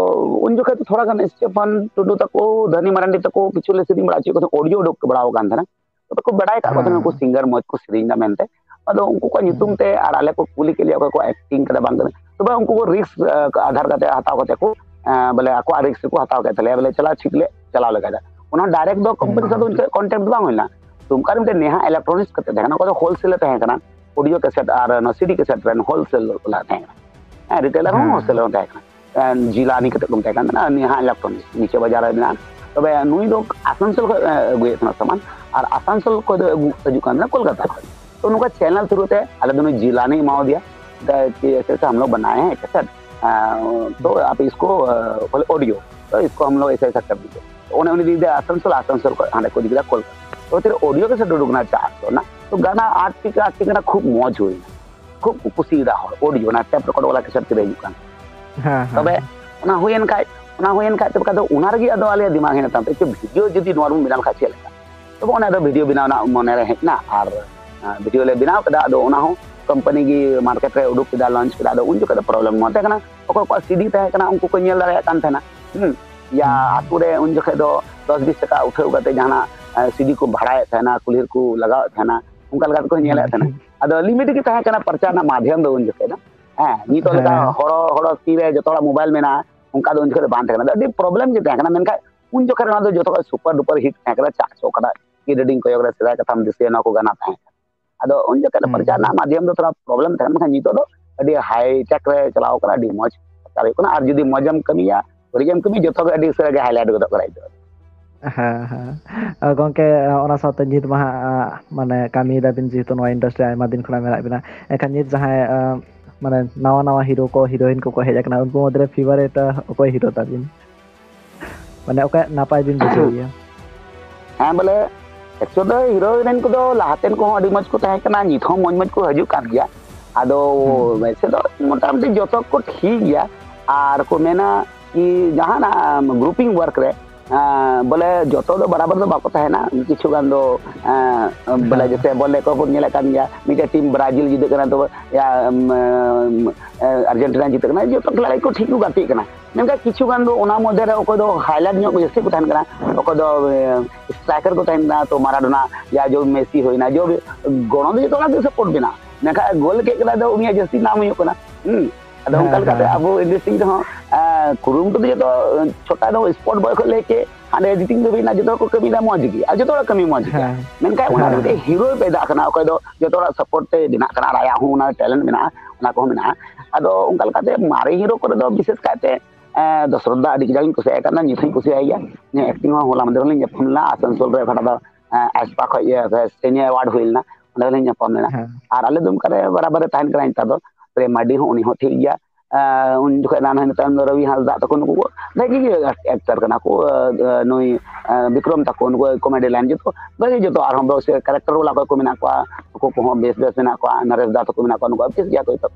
ᱩᱱ ᱡᱚᱠᱷᱮᱡ ᱫᱚ ᱛᱷᱚᱲᱟ ᱜᱟᱱ ᱥᱴᱤᱯᱷᱟᱱ ᱴᱩᱰᱩ ᱛᱟᱠᱚ, ᱫᱷᱟᱹᱱᱤ ᱢᱟᱨᱟᱱᱰᱤ ᱛᱟᱠᱚ ᱠᱤᱪᱷᱩ ᱞᱮ ᱥᱮᱨᱮᱧ ᱵᱟᱲᱟ ᱦᱚᱪᱚᱭᱮᱫ ᱠᱚ ᱛᱟᱦᱮᱸᱫ, audio ᱩᱰᱩᱠ ᱵᱟᱲᱟ ᱟᱠᱟᱱ ᱛᱟᱦᱮᱱᱟ᱾ ᱛᱚᱵᱮ ᱠᱚ ᱵᱟᱲᱟᱭ ᱟᱠᱟᱫ ᱠᱚ ᱛᱟᱦᱮᱱᱟ ᱱᱩᱠᱩ ᱦᱮᱸ᱾ Singer ᱢᱚᱡᱽ ᱠᱚ ᱥᱮᱨᱮᱧ ᱮᱫᱟ ᱢᱮᱱᱛᱮ᱾ ᱟᱫᱚ ᱩᱱᱠᱩ ᱠᱚᱣᱟᱜ ᱧᱩᱛᱩᱢ ᱦᱮᱸ᱾ ᱛᱮ ᱟᱨ ᱟᱞᱮ ᱠᱚ ᱠᱩᱞᱤ ᱠᱮᱫ ᱞᱮᱭᱟ ᱚᱠᱚᱭ ᱠᱚ acting ᱠᱟᱫᱟ ᱵᱟᱝ ᱠᱟᱫᱟ᱾ ᱛᱚᱵᱮ ᱩᱱᱠᱩ ᱠᱚ risk, ᱟ, ᱟᱫᱷᱟᱨ ᱠᱟᱛᱮ ᱦᱟᱛᱟᱣ ᱠᱟᱛᱮ ᱠᱚ, ᱟ, ᱵᱚᱞᱮ ᱟᱠᱚᱣᱟᱜ risk ᱠᱚ ᱦᱟᱛᱟᱣ ᱠᱮᱫ ᱛᱟᱞᱮᱭᱟ, ᱵᱚᱞᱮ ᱪᱟᱞᱟᱣ ᱴᱷᱤᱠ ᱞᱮ ᱪᱟᱞᱟᱣ ᱞᱮᱜᱟᱭ ᱫᱟ᱾ ᱚᱱᱟ direct ᱫᱚ company ᱥᱟᱶ ᱫᱚ ᱦᱮᱸ᱾ ᱩᱱᱠᱩᱣᱟᱜ contact ᱫᱚ ᱵᱟᱝ ᱦᱩᱭ ᱞᱮᱱᱟ᱾ ᱛᱚ ᱚᱱᱠᱟ ᱨᱮ ᱢᱤᱫᱴᱮᱱ ᱱᱮᱦᱟ Electronics ᱠᱟᱛᱮ ᱛᱟᱦᱮᱸ ᱠᱟᱱᱟ, ᱚᱠᱚᱭ ᱫᱚ wholesale ᱮ ᱛᱟᱦᱮᱸ ᱠᱟᱱᱟ, audio cassette ᱟᱨ ᱚᱱᱟ CD cassette ᱨᱮᱱ wholesale ᱵᱟᱞᱟ ᱛᱟᱦᱮᱸ ᱠᱟᱱᱟ᱾ ᱦᱮᱸ, retailer ᱦᱚᱸ ᱦᱮᱸ᱾ Wholesale ᱦᱚᱸ ᱛᱟᱦᱮᱸ ᱠᱟᱱᱟ᱾ ᱮᱸ, ᱡᱤᱞᱟᱱᱤ ᱠᱟᱛᱮ ᱠᱚ ᱢᱮᱛᱟᱭ ᱠᱟᱱ ᱛᱟᱦᱮᱱᱟ, ᱱᱮᱦᱟ Electronics, ᱱᱤᱪᱮ ᱵᱟᱡᱟᱨ ᱨᱮ ᱢᱮᱱᱟᱜᱼᱟ᱾ ᱛᱚᱵᱮ ᱱᱩᱭ ᱫᱚ ᱟᱥᱟᱱᱥᱳᱞ ᱠᱷᱚᱱ, ᱮ, ᱟᱹᱜᱩᱭᱮᱫ ᱛᱟᱦᱮᱱᱟ ᱥᱟᱢᱟᱱ, ᱟᱨ ᱟᱥᱟᱱᱥᱳᱞ ᱠᱷᱚᱱ ᱫᱚ ᱟᱹᱜᱩ ᱦᱤᱡᱩᱜ ᱠᱟᱱ ᱛᱟᱦᱮᱱᱟ ᱠᱳᱞᱠᱟᱛᱟ ᱠᱷᱚᱱ᱾ ᱛᱚ ᱱᱚᱝᱠᱟ channel through ᱛᱮ ᱟᱞᱮ ᱫᱚ ᱱᱩᱭ ᱡᱤᱞᱟᱱᱤ ᱮᱢᱟᱣᱟᱫᱮᱭᱟ, ᱫᱟ, ᱠᱤ ᱮᱥᱮ ᱮᱥᱮ ᱦᱟᱢ ᱞᱳᱜ ᱵᱟᱱᱟᱭᱮ ᱦᱮᱸ ᱠᱮᱥᱮᱴ, ᱮᱸ, ᱛᱚ ᱟᱯ ᱤᱥᱠᱳ, ᱮ, ᱵᱚᱞᱮ audio, ᱛᱚ ᱤᱥᱠᱳ ᱦᱟᱢ ᱞᱳᱜ ᱮᱥᱮ ᱮᱥᱟ ᱠᱟᱨ ᱫᱤᱭᱮ᱾ ᱛᱚ ᱚᱱᱮ ᱩᱱᱤ ᱫᱤᱫᱤ ᱟᱥᱟᱱᱥᱳᱞ, ᱟᱥᱟᱱᱥᱳᱞ ᱠᱷᱚᱱ ᱦᱟᱸᱰᱮ ᱠᱚ ᱤᱫᱤ ᱠᱮᱫᱟ ᱠᱳᱞᱠᱟᱛᱟ᱾ ᱛᱚ ᱛᱤᱨᱮ audio ᱠᱮᱥᱮᱴ ᱩᱰᱩᱠ ᱮᱱᱟ ᱪᱟᱨᱥᱚ ᱨᱮᱱᱟᱜ, ᱛᱚ ᱜᱟᱱᱟ ᱟᱴ ᱴᱤ ᱠᱟ ᱟᱴ ᱴᱤ ᱜᱟᱱᱟ ᱠᱷᱩᱵ ᱢᱚᱡᱽ ᱦᱩᱭᱱᱟ᱾ ᱠᱷᱩᱵ ᱠᱚ ᱠᱩᱥᱤᱭᱟᱫᱟ ᱦᱚᱲ, audio, ᱚᱱᱟ tape record ᱵᱟᱞᱟ ᱠᱮᱥᱮᱴ ᱛᱤᱨᱮ ᱦᱤᱡᱩᱜ ᱠᱟᱱ᱾ ᱦᱮᱸ, ᱦᱮᱸ, ᱛᱚᱵᱮ ᱦᱮᱸ᱾ ᱚᱱᱟ ᱦᱩᱭᱮᱱ ᱠᱷᱟᱡ, ᱚᱱᱟ ᱦᱩᱭᱮᱱ ᱠᱷᱟᱡ, ᱛᱚᱵᱮ ᱠᱷᱟᱡ ᱫᱚ ᱚᱱᱟ ᱨᱮᱜᱮ ᱟᱫᱚ ᱟᱞᱮᱭᱟᱜ ᱫᱤᱢᱟᱜᱽ ᱦᱮᱡ ᱮᱱᱟ, ᱛᱟᱭᱚᱢ ᱛᱮ, "ᱪᱚ, video ᱡᱩᱫᱤ ᱱᱚᱣᱟ ᱨᱮᱵᱚᱱ ᱵᱮᱱᱟᱣ ᱞᱮᱠᱷᱟᱡ ᱪᱮᱫ ᱞᱮᱠᱟ?" ᱛᱚᱵᱮ ᱚᱱᱟ ᱫᱚ video ᱵᱮᱱᱟᱣ ᱨᱮᱱᱟᱜ ᱢᱚᱱᱮ ᱨᱮ ᱦᱮᱡ ᱮᱱᱟ, ᱟᱨ, ᱟᱸ, video ᱞᱮ ᱵᱮᱱᱟᱣ ᱠᱮᱫᱟ᱾ ᱟᱫᱚ ᱚᱱᱟ ᱦᱚᱸ company ᱜᱮ market ᱨᱮ ᱩᱰᱩᱠ ᱠᱮᱫᱟ, launch ᱠᱮᱫᱟ᱾ ᱟᱫᱚ ᱩᱱ ᱡᱚᱠᱷᱚᱡ ᱫᱚ problem ᱱᱚᱣᱟ ᱛᱟᱦᱮᱸ ᱠᱟᱱᱟ, ᱚᱠᱚᱭ ᱠᱚᱣᱟᱜ CD ᱛᱟᱦᱮᱸ ᱠᱟᱱᱟ, ᱩᱱᱠᱩ ᱠᱚ ᱧᱮᱞ ᱫᱟᱲᱮᱭᱟᱜ ᱠᱟᱱ ᱛᱟᱦᱮᱱᱟ᱾ ᱦᱩᱸ, ᱭᱟ ᱦᱩᱸ᱾ ᱟᱛᱳ ᱨᱮ ᱩᱱ ᱡᱚᱠᱷᱮᱡ ᱫᱚ ᱫᱚᱥ ᱵᱤᱥ ᱴᱟᱠᱟ ᱩᱴᱷᱟᱹᱣ ᱠᱟᱛᱮ ᱡᱟᱦᱟᱱᱟᱜ ᱥᱤᱰᱤ ᱠᱚ ᱵᱷᱟᱲᱟᱭᱮᱫ ᱛᱟᱦᱮᱱᱟ, ᱠᱩᱞᱦᱤ ᱨᱮᱠᱚ ᱞᱟᱜᱟᱣᱮᱫ ᱛᱟᱦᱮᱱᱟ, ᱚᱱᱠᱟ ᱞᱮᱠᱟ ᱛᱮᱠᱚ ᱧᱮᱞᱮᱫ ᱛᱟᱦᱮᱱᱟ᱾ ᱦᱩᱸ᱾ ᱟᱫᱚ ᱞᱤᱢᱤᱴ ᱜᱮ ᱛᱟᱦᱮᱸ ᱠᱟᱱᱟ ᱯᱨᱚᱪᱟᱨ ᱨᱮᱱᱟᱜ ᱢᱟᱫᱷᱭᱚᱢ ᱫᱚ ᱩᱱ ᱡᱚᱠᱷᱮᱡ ᱫᱚ᱾ ᱦᱮᱸ, ᱱᱤᱛᱚᱜ ᱞᱮᱠᱟ ᱦᱮᱸ᱾ ᱦᱚᱲ, ᱦᱚᱲ ᱛᱤᱨᱮ ᱡᱚᱛᱚ ᱦᱚᱲᱟᱜ ᱢᱳᱵᱟᱭᱤᱞ ᱢᱮᱱᱟᱜᱼᱟ, ᱚᱱᱠᱟ ᱫᱚ ᱩᱱ ᱡᱚᱠᱷᱮᱡ ᱫᱚ ᱵᱟᱝ ᱛᱟᱦᱮᱸ ᱠᱟᱱᱟ᱾ ᱟᱹᱰᱤ ᱯᱨᱚᱵᱞᱮᱢ ᱜᱮ ᱛᱟᱦᱮᱸ ᱠᱟᱱᱟ, ᱢᱮᱱᱠᱷᱟᱱ ᱩᱱ ᱡᱚᱠᱷᱮᱡ ᱚᱱᱟ ᱫᱚ ᱡᱚᱛᱚ ᱠᱷᱚᱱ ᱥᱩᱯᱟᱨ ᱰᱩᱯᱟᱨ ᱦᱤᱴ ᱛᱟᱦᱮᱸ ᱠᱟᱱᱟ, ᱪᱟᱜ ᱪᱚ ᱠᱟᱱᱟ, ᱠᱤ ᱰᱮᱰᱤᱧ ᱠᱚᱭᱚᱜ ᱨᱮ ᱥᱮᱫᱟᱭ ᱠᱟᱛᱷᱟᱢ ᱫᱤᱥᱟᱹᱭᱟ, ᱱᱚᱣᱟ ᱠᱚ ᱜᱟᱱᱟ ᱛᱟᱦᱮᱸ ᱠᱟᱱᱟ᱾ ᱟᱫᱚ ᱩᱱ ᱡᱚᱠᱷᱮᱡ ᱫᱚ ᱦᱩᱸ, ᱯᱨᱚᱪᱟᱨ ᱦᱩᱸ᱾ ᱨᱮᱱᱟᱜ ᱢᱟᱫᱷᱭᱚᱢ ᱫᱚ ᱛᱷᱚᱲᱟ ᱯᱨᱚᱵᱞᱮᱢ ᱛᱟᱦᱮᱸ ᱠᱟᱱᱟ, ᱢᱮᱱᱠᱷᱟᱱ ᱱᱤᱛᱚᱜ ᱫᱚ ᱟᱹᱰᱤ ᱦᱟᱭ ᱴᱮᱠ ᱨᱮ ᱪᱟᱞᱟᱣ ᱠᱟᱱᱟ, ᱟᱹᱰᱤ ᱢᱚᱡᱽ ᱯᱨᱚᱪᱟᱨ ᱦᱩᱭᱩᱜ ᱠᱟᱱᱟ᱾ ᱟᱨ ᱡᱩᱫᱤ ᱢᱚᱡᱮᱢ ᱠᱟᱹᱢᱤᱭᱟ, ᱵᱟᱹᱲᱤᱡ ᱮᱢ ᱠᱟᱹᱢᱤᱭᱟ, ᱡᱚᱛᱚ ᱜᱮ ᱟᱹᱰᱤ ᱩᱥᱟᱹᱨᱟ ᱜᱮ ᱦᱟᱭᱞᱟᱭᱤᱴ ᱜᱚᱫᱚᱜ ᱠᱟᱱᱟ ᱱᱤᱛᱚᱜ ᱫᱚ᱾ ᱦᱮᱸ, ᱦᱮᱸ᱾ ᱟᱨ ᱜᱚᱝᱠᱮ, ᱚᱱᱟ ᱥᱟᱶᱛᱮ ᱱᱤᱛ ᱢᱟ ᱦᱟᱸᱜ, ᱢᱟᱱᱮ, ᱠᱟᱹᱢᱤᱭᱮᱫᱟ ᱵᱤᱱ, ᱡᱮᱦᱮᱛᱩ ᱱᱚᱣᱟ ᱤᱱᱰᱟᱥᱴᱨᱤ ᱨᱮ ᱟᱭᱢᱟ ᱫᱤᱱ ᱠᱷᱚᱱᱟᱜ ᱢᱮᱱᱟᱜ ᱵᱤᱱᱟ, ᱮᱱᱠᱷᱟᱱ ᱱᱤᱛ ᱡᱟᱦᱟᱸᱭ, ᱟᱸ, ᱢᱟᱱᱮ, ᱱᱟᱣᱟ ᱱᱟᱣᱟ ᱦᱤᱨᱳ ᱠᱚ, ᱦᱤᱨᱳᱭᱤᱱ ᱠᱚᱠᱚ ᱦᱮᱡ ᱟᱠᱟᱱᱟ, ᱩᱱᱠᱩ ᱢᱚᱫᱽᱫᱷᱮ ᱨᱮ ᱯᱷᱮᱵᱟᱨᱮᱴ, ᱟᱸ, ᱚᱠᱚᱭ ᱦᱤᱨᱳ ᱛᱟᱵᱤᱱ? ᱢᱟᱱᱮ, ᱚᱠᱚᱭᱟᱜ ᱱᱟᱯᱟᱭ ᱵᱤᱱ ᱵᱩᱡᱷᱟᱹᱣ ᱜᱮᱭᱟ? ᱦᱮᱸ, ᱵᱚᱞᱮ, ᱮᱠᱪᱩᱭᱮᱞ ᱫᱚ ᱦᱤᱨᱳ ᱦᱤᱨᱳᱭᱤᱱ ᱠᱚᱫᱚ ᱞᱟᱦᱟᱛᱮᱱ ᱠᱚᱦᱚᱸ ᱟᱹᱰᱤ ᱢᱚᱡᱽ ᱠᱚ ᱛᱟᱦᱮᱸ ᱠᱟᱱᱟ, ᱱᱤᱛ ᱦᱚᱸ ᱢᱚᱡᱽ ᱢᱚᱡᱽ ᱠᱚ ᱦᱤᱡᱩᱜ ᱠᱟᱱ ᱜᱮᱭᱟ᱾ ᱟᱫᱚ ᱦᱩᱸ, ᱦᱩᱸ᱾ ᱣᱮᱥᱮ ᱫᱚ ᱢᱚᱴᱟᱢᱩᱴᱤ ᱡᱚᱛᱚ ᱠᱚ ᱴᱷᱤᱠ ᱜᱮᱭᱟ᱾ ᱟᱨ ᱠᱚ ᱢᱮᱱᱟ ᱠᱤ ᱡᱟᱦᱟᱱᱟᱜ ᱜᱨᱩᱯᱤᱝ ᱣᱟᱨᱠ ᱨᱮ, ᱟᱸ, ᱵᱚᱞᱮ ᱡᱚᱛᱚ ᱫᱚ ᱵᱟᱨᱟᱵᱟᱨ ᱫᱚ ᱵᱟᱠᱚ ᱛᱟᱦᱮᱱᱟ, ᱠᱤᱪᱷᱩ ᱜᱟᱱ ᱫᱚ, ᱟᱸ, ᱵᱚᱞᱮ ᱦᱮᱸ᱾ ᱡᱮᱥᱮ ᱵᱚᱞ ᱮᱱᱮᱡ ᱠᱚ ᱵᱚᱱ ᱧᱮᱞᱮᱫ ᱠᱟᱱ ᱜᱮᱭᱟ, ᱢᱤᱫᱴᱮᱡ ᱴᱤᱢ ᱵᱨᱟᱡᱤᱞ ᱡᱩᱫᱟᱹᱜ ᱠᱟᱱᱟ, ᱛᱚ, ᱭᱟ, ᱟᱢ, ᱟᱢ, ᱟᱨᱡᱮᱱᱴᱤᱱᱟ ᱡᱤᱛᱟᱹᱜ ᱠᱟᱱᱟ, ᱡᱚᱛᱚ ᱠᱷᱤᱞᱟᱲᱤ ᱠᱚ ᱴᱷᱤᱠ ᱠᱚ ᱜᱟᱛᱮᱜ ᱠᱟᱱᱟ᱾ ᱢᱮᱱᱠᱷᱟᱱ ᱠᱤᱪᱷᱩ ᱜᱟᱱ ᱫᱚ ᱚᱱᱟ ᱢᱚᱫᱽᱫᱷᱮ ᱨᱮ ᱚᱠᱚᱭ ᱫᱚ ᱦᱟᱭᱞᱟᱭᱤᱴ ᱧᱚᱜ ᱠᱚ ᱡᱟᱹᱥᱛᱤ ᱠᱚ ᱛᱟᱦᱮᱱ ᱠᱟᱱᱟ, ᱚᱠᱚᱭ ᱫᱚ, ᱮ, ᱥᱴᱨᱟᱭᱠᱟᱨ ᱠᱚ ᱛᱟᱦᱮᱱ ᱠᱟᱱᱟ, ᱛᱚ ᱢᱟᱨᱟᱰᱳᱱᱟ, ᱭᱟ ᱡᱚ ᱢᱮᱥᱤ ᱦᱩᱭᱱᱟ, ᱡᱚ ᱜᱚᱲᱚ ᱫᱚ ᱡᱚᱛᱚ ᱦᱚᱲᱟᱜ ᱜᱮ ᱥᱟᱯᱳᱨᱴ ᱢᱮᱱᱟᱜᱼᱟ, ᱢᱮᱱᱠᱷᱟᱱ ᱜᱳᱞ ᱠᱮᱫ ᱠᱟᱱᱟ ᱫᱚ ᱩᱱᱤᱭᱟᱜ ᱡᱟᱹᱥᱛᱤ ᱱᱟᱢ ᱦᱩᱭᱩᱜ ᱠᱟᱱᱟ᱾ ᱦᱩᱸ, ᱟᱫᱚ ᱦᱮᱸ, ᱚᱱᱠᱟ ᱞᱮᱠᱟᱛᱮ ᱦᱮᱸ᱾ ᱟᱵᱚ ᱤᱱᱰᱟᱥᱴᱨᱤ ᱨᱮᱦᱚᱸ, ᱮ, ᱠᱩᱨᱩᱢᱩᱴᱩ ᱫᱚ ᱡᱚᱛᱚ, ᱮ, ᱪᱷᱳᱴᱟ ᱫᱚ ᱥᱯᱳᱨᱴ ᱵᱚᱭ ᱠᱷᱚᱱ ᱞᱮ ᱠᱮ ᱦᱟᱸᱰᱮ ᱮᱰᱤᱴᱤᱝ ᱫᱷᱟᱹᱵᱤᱡ ᱨᱮᱱᱟᱜ ᱡᱚᱛᱚ ᱦᱚᱲ ᱠᱚ ᱠᱟᱹᱢᱤᱭᱮᱫᱟ ᱢᱚᱡᱽ ᱜᱮ, ᱟᱨ ᱡᱚᱛᱚ ᱦᱚᱲᱟᱜ ᱠᱟᱹᱢᱤ ᱢᱚᱡᱽ ᱜᱮᱭᱟ᱾ ᱦᱮᱸ, ᱢᱮᱱᱠᱷᱟᱱ ᱚᱱᱟ ᱫᱚ ᱦᱮᱸ᱾ ᱢᱤᱫᱴᱮᱡ ᱦᱤᱨᱳᱭ ᱯᱮᱫᱟᱜ ᱠᱟᱱᱟ, ᱚᱠᱚᱭ ᱫᱚ ᱡᱚᱛᱚ ᱦᱚᱲᱟᱜ ᱥᱟᱯᱳᱨᱴ ᱛᱮ ᱵᱮᱱᱟᱜ ᱠᱟᱱᱟ, ᱟᱨ ᱟᱭᱟᱜ ᱦᱚᱸ ᱚᱱᱟ ᱴᱮᱞᱮᱱᱴ ᱢᱮᱱᱟᱜᱼᱟ, ᱚᱱᱟ ᱠᱚᱦᱚᱸ ᱢᱮᱱᱟᱜᱼᱟ᱾ ᱟᱫᱚ ᱚᱱᱠᱟ ᱞᱮᱠᱟᱛᱮ ᱢᱟᱨᱮ ᱦᱤᱨᱳ ᱠᱚᱨᱮ ᱫᱚ ᱵᱤᱥᱮᱥ ᱠᱟᱭᱛᱮ, ᱮ, ᱫᱚᱥᱨᱚᱛ ᱫᱟ ᱟᱹᱰᱤ ᱠᱟᱡᱟᱠ ᱤᱧ ᱠᱩᱥᱤᱭᱟᱭ ᱠᱟᱱᱟ, ᱱᱤᱛ ᱦᱚᱸᱧ ᱠᱩᱥᱤᱭᱟᱭ ᱜᱮᱭᱟ᱾ ᱩᱱᱤᱭᱟᱜ ᱮᱠᱴᱤᱝ ᱦᱚᱸ ᱦᱚᱞᱟ ᱢᱟᱫᱷᱮᱨ ᱦᱚᱸᱞᱤᱧ ᱧᱟᱯᱟᱢ ᱞᱮᱱᱟ ᱟᱥᱟᱱᱥᱳᱞ ᱨᱮ, ᱚᱠᱟᱴᱟᱜ ᱫᱚ, ᱮ, ᱟᱥᱯᱟ ᱠᱷᱚᱡ ᱤᱭᱟᱹ, ᱥᱮᱱᱤᱭᱟ ᱮᱣᱟᱨᱰ ᱦᱩᱭ ᱞᱮᱱᱟ, ᱚᱸᱰᱮ ᱦᱚᱸᱞᱤᱧ ᱧᱟᱯᱟᱢ ᱞᱮᱱᱟ᱾ ᱦᱮᱸ᱾ ᱟᱨ ᱟᱞᱮ ᱫᱚ ᱚᱱᱠᱟᱨᱮ ᱵᱟᱨᱟᱵᱟᱨ ᱮ ᱛᱟᱦᱮᱱ ᱠᱟᱱᱟ ᱱᱮᱛᱟᱨ ᱫᱚ, ᱯᱨᱮᱢ ᱢᱟᱨᱰᱤ ᱦᱚᱸ, ᱩᱱᱤ ᱦᱚᱸ ᱴᱷᱤᱠ ᱜᱮᱭᱟ᱾ ᱮ, ᱩᱱ ᱡᱚᱠᱷᱚᱡ ᱨᱟᱱ ᱦᱩᱭ ᱛᱟᱭᱚᱢ ᱫᱚ ᱨᱚᱵᱤ ᱦᱟᱸᱥᱫᱟ ᱛᱟᱠᱚ ᱱᱩᱠᱩ ᱠᱚ ᱵᱷᱟᱹᱜᱤ ᱜᱮ ᱮᱠᱴᱟᱨ ᱠᱟᱱᱟ ᱠᱚ, ᱮ, ᱮ, ᱱᱩᱭ, ᱮ, ᱵᱤᱠᱨᱚᱢ ᱛᱟᱠᱚ ᱱᱩᱠᱩ ᱠᱚᱢᱮᱰᱤ ᱞᱟᱭᱤᱱ ᱡᱚᱛᱚ ᱵᱷᱟᱹᱜᱤ, ᱡᱚᱛᱚ ᱟᱨᱦᱚᱸ ᱵᱮᱥ ᱠᱮᱨᱮᱠᱴᱟᱨ ᱵᱟᱞᱟ ᱚᱠᱚᱭ ᱠᱚ ᱢᱮᱱᱟᱜ ᱠᱚᱣᱟ, ᱱᱩᱠᱩ ᱠᱚᱦᱚᱸ ᱵᱮᱥ ᱵᱮᱥ ᱢᱮᱱᱟᱜ ᱠᱚᱣᱟ, ᱱᱚᱨᱮᱥ ᱫᱟ ᱛᱟᱠᱚ ᱢᱮᱱᱟᱜ ᱠᱚᱣᱟ, ᱱᱩᱠᱩ ᱵᱮᱥ ᱜᱮᱭᱟ ᱠᱚ ᱡᱚᱛᱚ᱾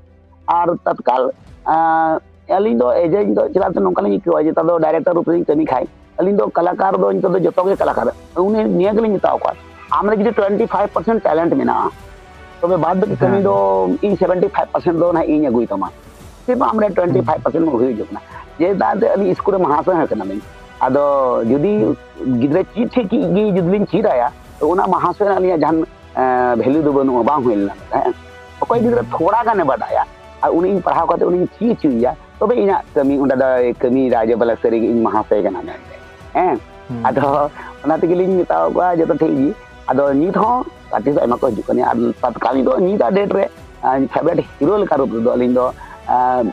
ᱟᱨ ᱛᱟᱛᱠᱟᱞ, ᱮ, ᱟᱹᱞᱤᱧ ᱫᱚ ᱮᱡᱮ ᱤᱧ ᱫᱚ ᱪᱮᱫᱟᱜ ᱥᱮ ᱱᱚᱝᱠᱟ ᱞᱤᱧ ᱟᱹᱭᱠᱟᱹᱣᱟ ᱡᱮ ᱱᱮᱛᱟᱨ ᱫᱚ ᱰᱟᱭᱨᱮᱠᱴᱚᱨ ᱨᱩᱯ ᱨᱮᱞᱤᱧ ᱠᱟᱹᱢᱤ ᱠᱷᱟᱡ ᱟᱹᱞᱤᱧ ᱫᱚ ᱠᱟᱞᱟᱠᱟᱨ ᱫᱚ ᱱᱤᱛᱚᱜ ᱫᱚ ᱡᱚᱛᱚ ᱜᱮ ᱠᱟᱞᱟᱠᱟᱨ᱾ ᱩᱱᱤ ᱱᱤᱭᱟᱹ ᱜᱮᱞᱤᱧ ᱢᱮᱛᱟᱣ ᱠᱚᱣᱟ, ᱟᱢ ᱨᱮ ᱡᱩᱫᱤ ᱴᱩᱭᱮᱱᱴᱤ ᱯᱷᱟᱭᱤᱵᱷ ᱯᱟᱨᱥᱮᱱᱴ ᱴᱮᱞᱮᱱᱴ ᱢᱮᱱᱟᱜᱼᱟ, ᱛᱚᱵᱮ ᱵᱟᱫ ᱵᱟᱹᱠᱤ ᱠᱟᱹᱢᱤ ᱦᱮᱸ᱾ ᱫᱚ ᱤᱧ ᱥᱮᱵᱷᱮᱱᱴᱤ ᱯᱷᱟᱭᱤᱵᱷ ᱯᱟᱨᱥᱮᱱᱴ ᱫᱚ ᱱᱟᱦᱟᱜ ᱤᱧ ᱟᱹᱜᱩᱭ ᱛᱟᱢᱟ᱾ ᱥᱮ ᱵᱟᱝ, ᱟᱢ ᱨᱮ ᱦᱩᱸ᱾ ᱴᱩᱭᱮᱱᱴᱤ ᱯᱷᱟᱭᱤᱵᱷ ᱯᱟᱨᱥᱮᱱᱴ ᱦᱩᱭ ᱦᱤᱡᱩᱜ ᱠᱟᱱᱟ᱾ ᱡᱮ ᱫᱟᱫᱟ ᱟᱹᱞᱤᱧ ᱥᱠᱩᱞ ᱨᱮ ᱢᱟᱦᱟᱥᱚᱭ ᱦᱚᱸ ᱠᱟᱱᱟᱞᱤᱧ᱾ ᱟᱫᱚ ᱡᱩᱫᱤ ᱜᱤᱫᱽᱨᱟᱹ ᱪᱮᱫ ᱴᱷᱤᱠ ᱜᱮ ᱡᱩᱫᱤ ᱞᱤᱧ ᱪᱮᱫ ᱟᱭᱟ, ᱛᱚ ᱚᱱᱟ ᱢᱟᱦᱟᱥᱚᱭ ᱨᱮᱱᱟᱜ ᱟᱹᱞᱤᱧᱟᱜ ᱡᱟᱦᱟᱱ ᱵᱷᱮᱞᱩ ᱫᱚ ᱵᱟᱹᱱᱩᱜᱼᱟ, ᱵᱟᱝ ᱦᱩᱭ ᱞᱮᱱᱟ᱾ ᱦᱮᱸ, ᱚᱠᱚᱭ ᱜᱤᱫᱽᱨᱟᱹ ᱛᱷᱚᱲᱟ ᱜᱟᱱᱮ ᱵᱟᱰᱟᱭᱟ ᱟᱨ ᱩᱱᱤ ᱤᱧ ᱯᱟᱲᱦᱟᱣ ᱠᱟᱛᱮ ᱩᱱᱤᱧ ᱪᱮᱫ ᱦᱚᱪᱚᱭᱮᱭᱟ, ᱛᱚᱵᱮ ᱤᱧᱟᱹᱜ ᱠᱟᱹᱢᱤ ᱚᱸᱰᱮ ᱫᱚᱭ ᱠᱟᱹᱢᱤᱭᱮᱫᱟ ᱡᱮ ᱵᱚᱞᱮ ᱥᱟᱹᱨᱤᱜᱮ ᱤᱧ ᱢᱟᱦᱟᱥᱚᱭ ᱠᱟᱱᱟ ᱢᱮᱱᱛᱮ᱾ ᱦᱮᱸ, ᱟᱫᱚ ᱚᱱᱟ ᱛᱮᱜᱮᱞᱤᱧ ᱢᱮᱛᱟᱣ ᱠᱚᱣᱟ ᱡᱚᱛᱚ ᱴᱷᱤᱠ ᱜᱮ᱾ ᱟᱫᱚ ᱱᱤᱛ ᱦᱚᱸ ᱟᱨᱴᱤᱥᱴ ᱟᱭᱢᱟ ᱠᱚ ᱦᱤᱡᱩᱜ ᱠᱟᱱᱟ, ᱟᱨ ᱛᱟᱛᱠᱟᱞᱤᱱ ᱫᱚ ᱱᱤᱛ ᱟᱜ ᱰᱮᱴ ᱨᱮ ᱯᱷᱮᱵᱟᱨᱮᱴ ᱦᱤᱨᱳ ᱞᱮᱠᱟ ᱨᱩᱯ ᱨᱮᱫᱚ ᱟᱹᱞᱤᱧ ᱫᱚ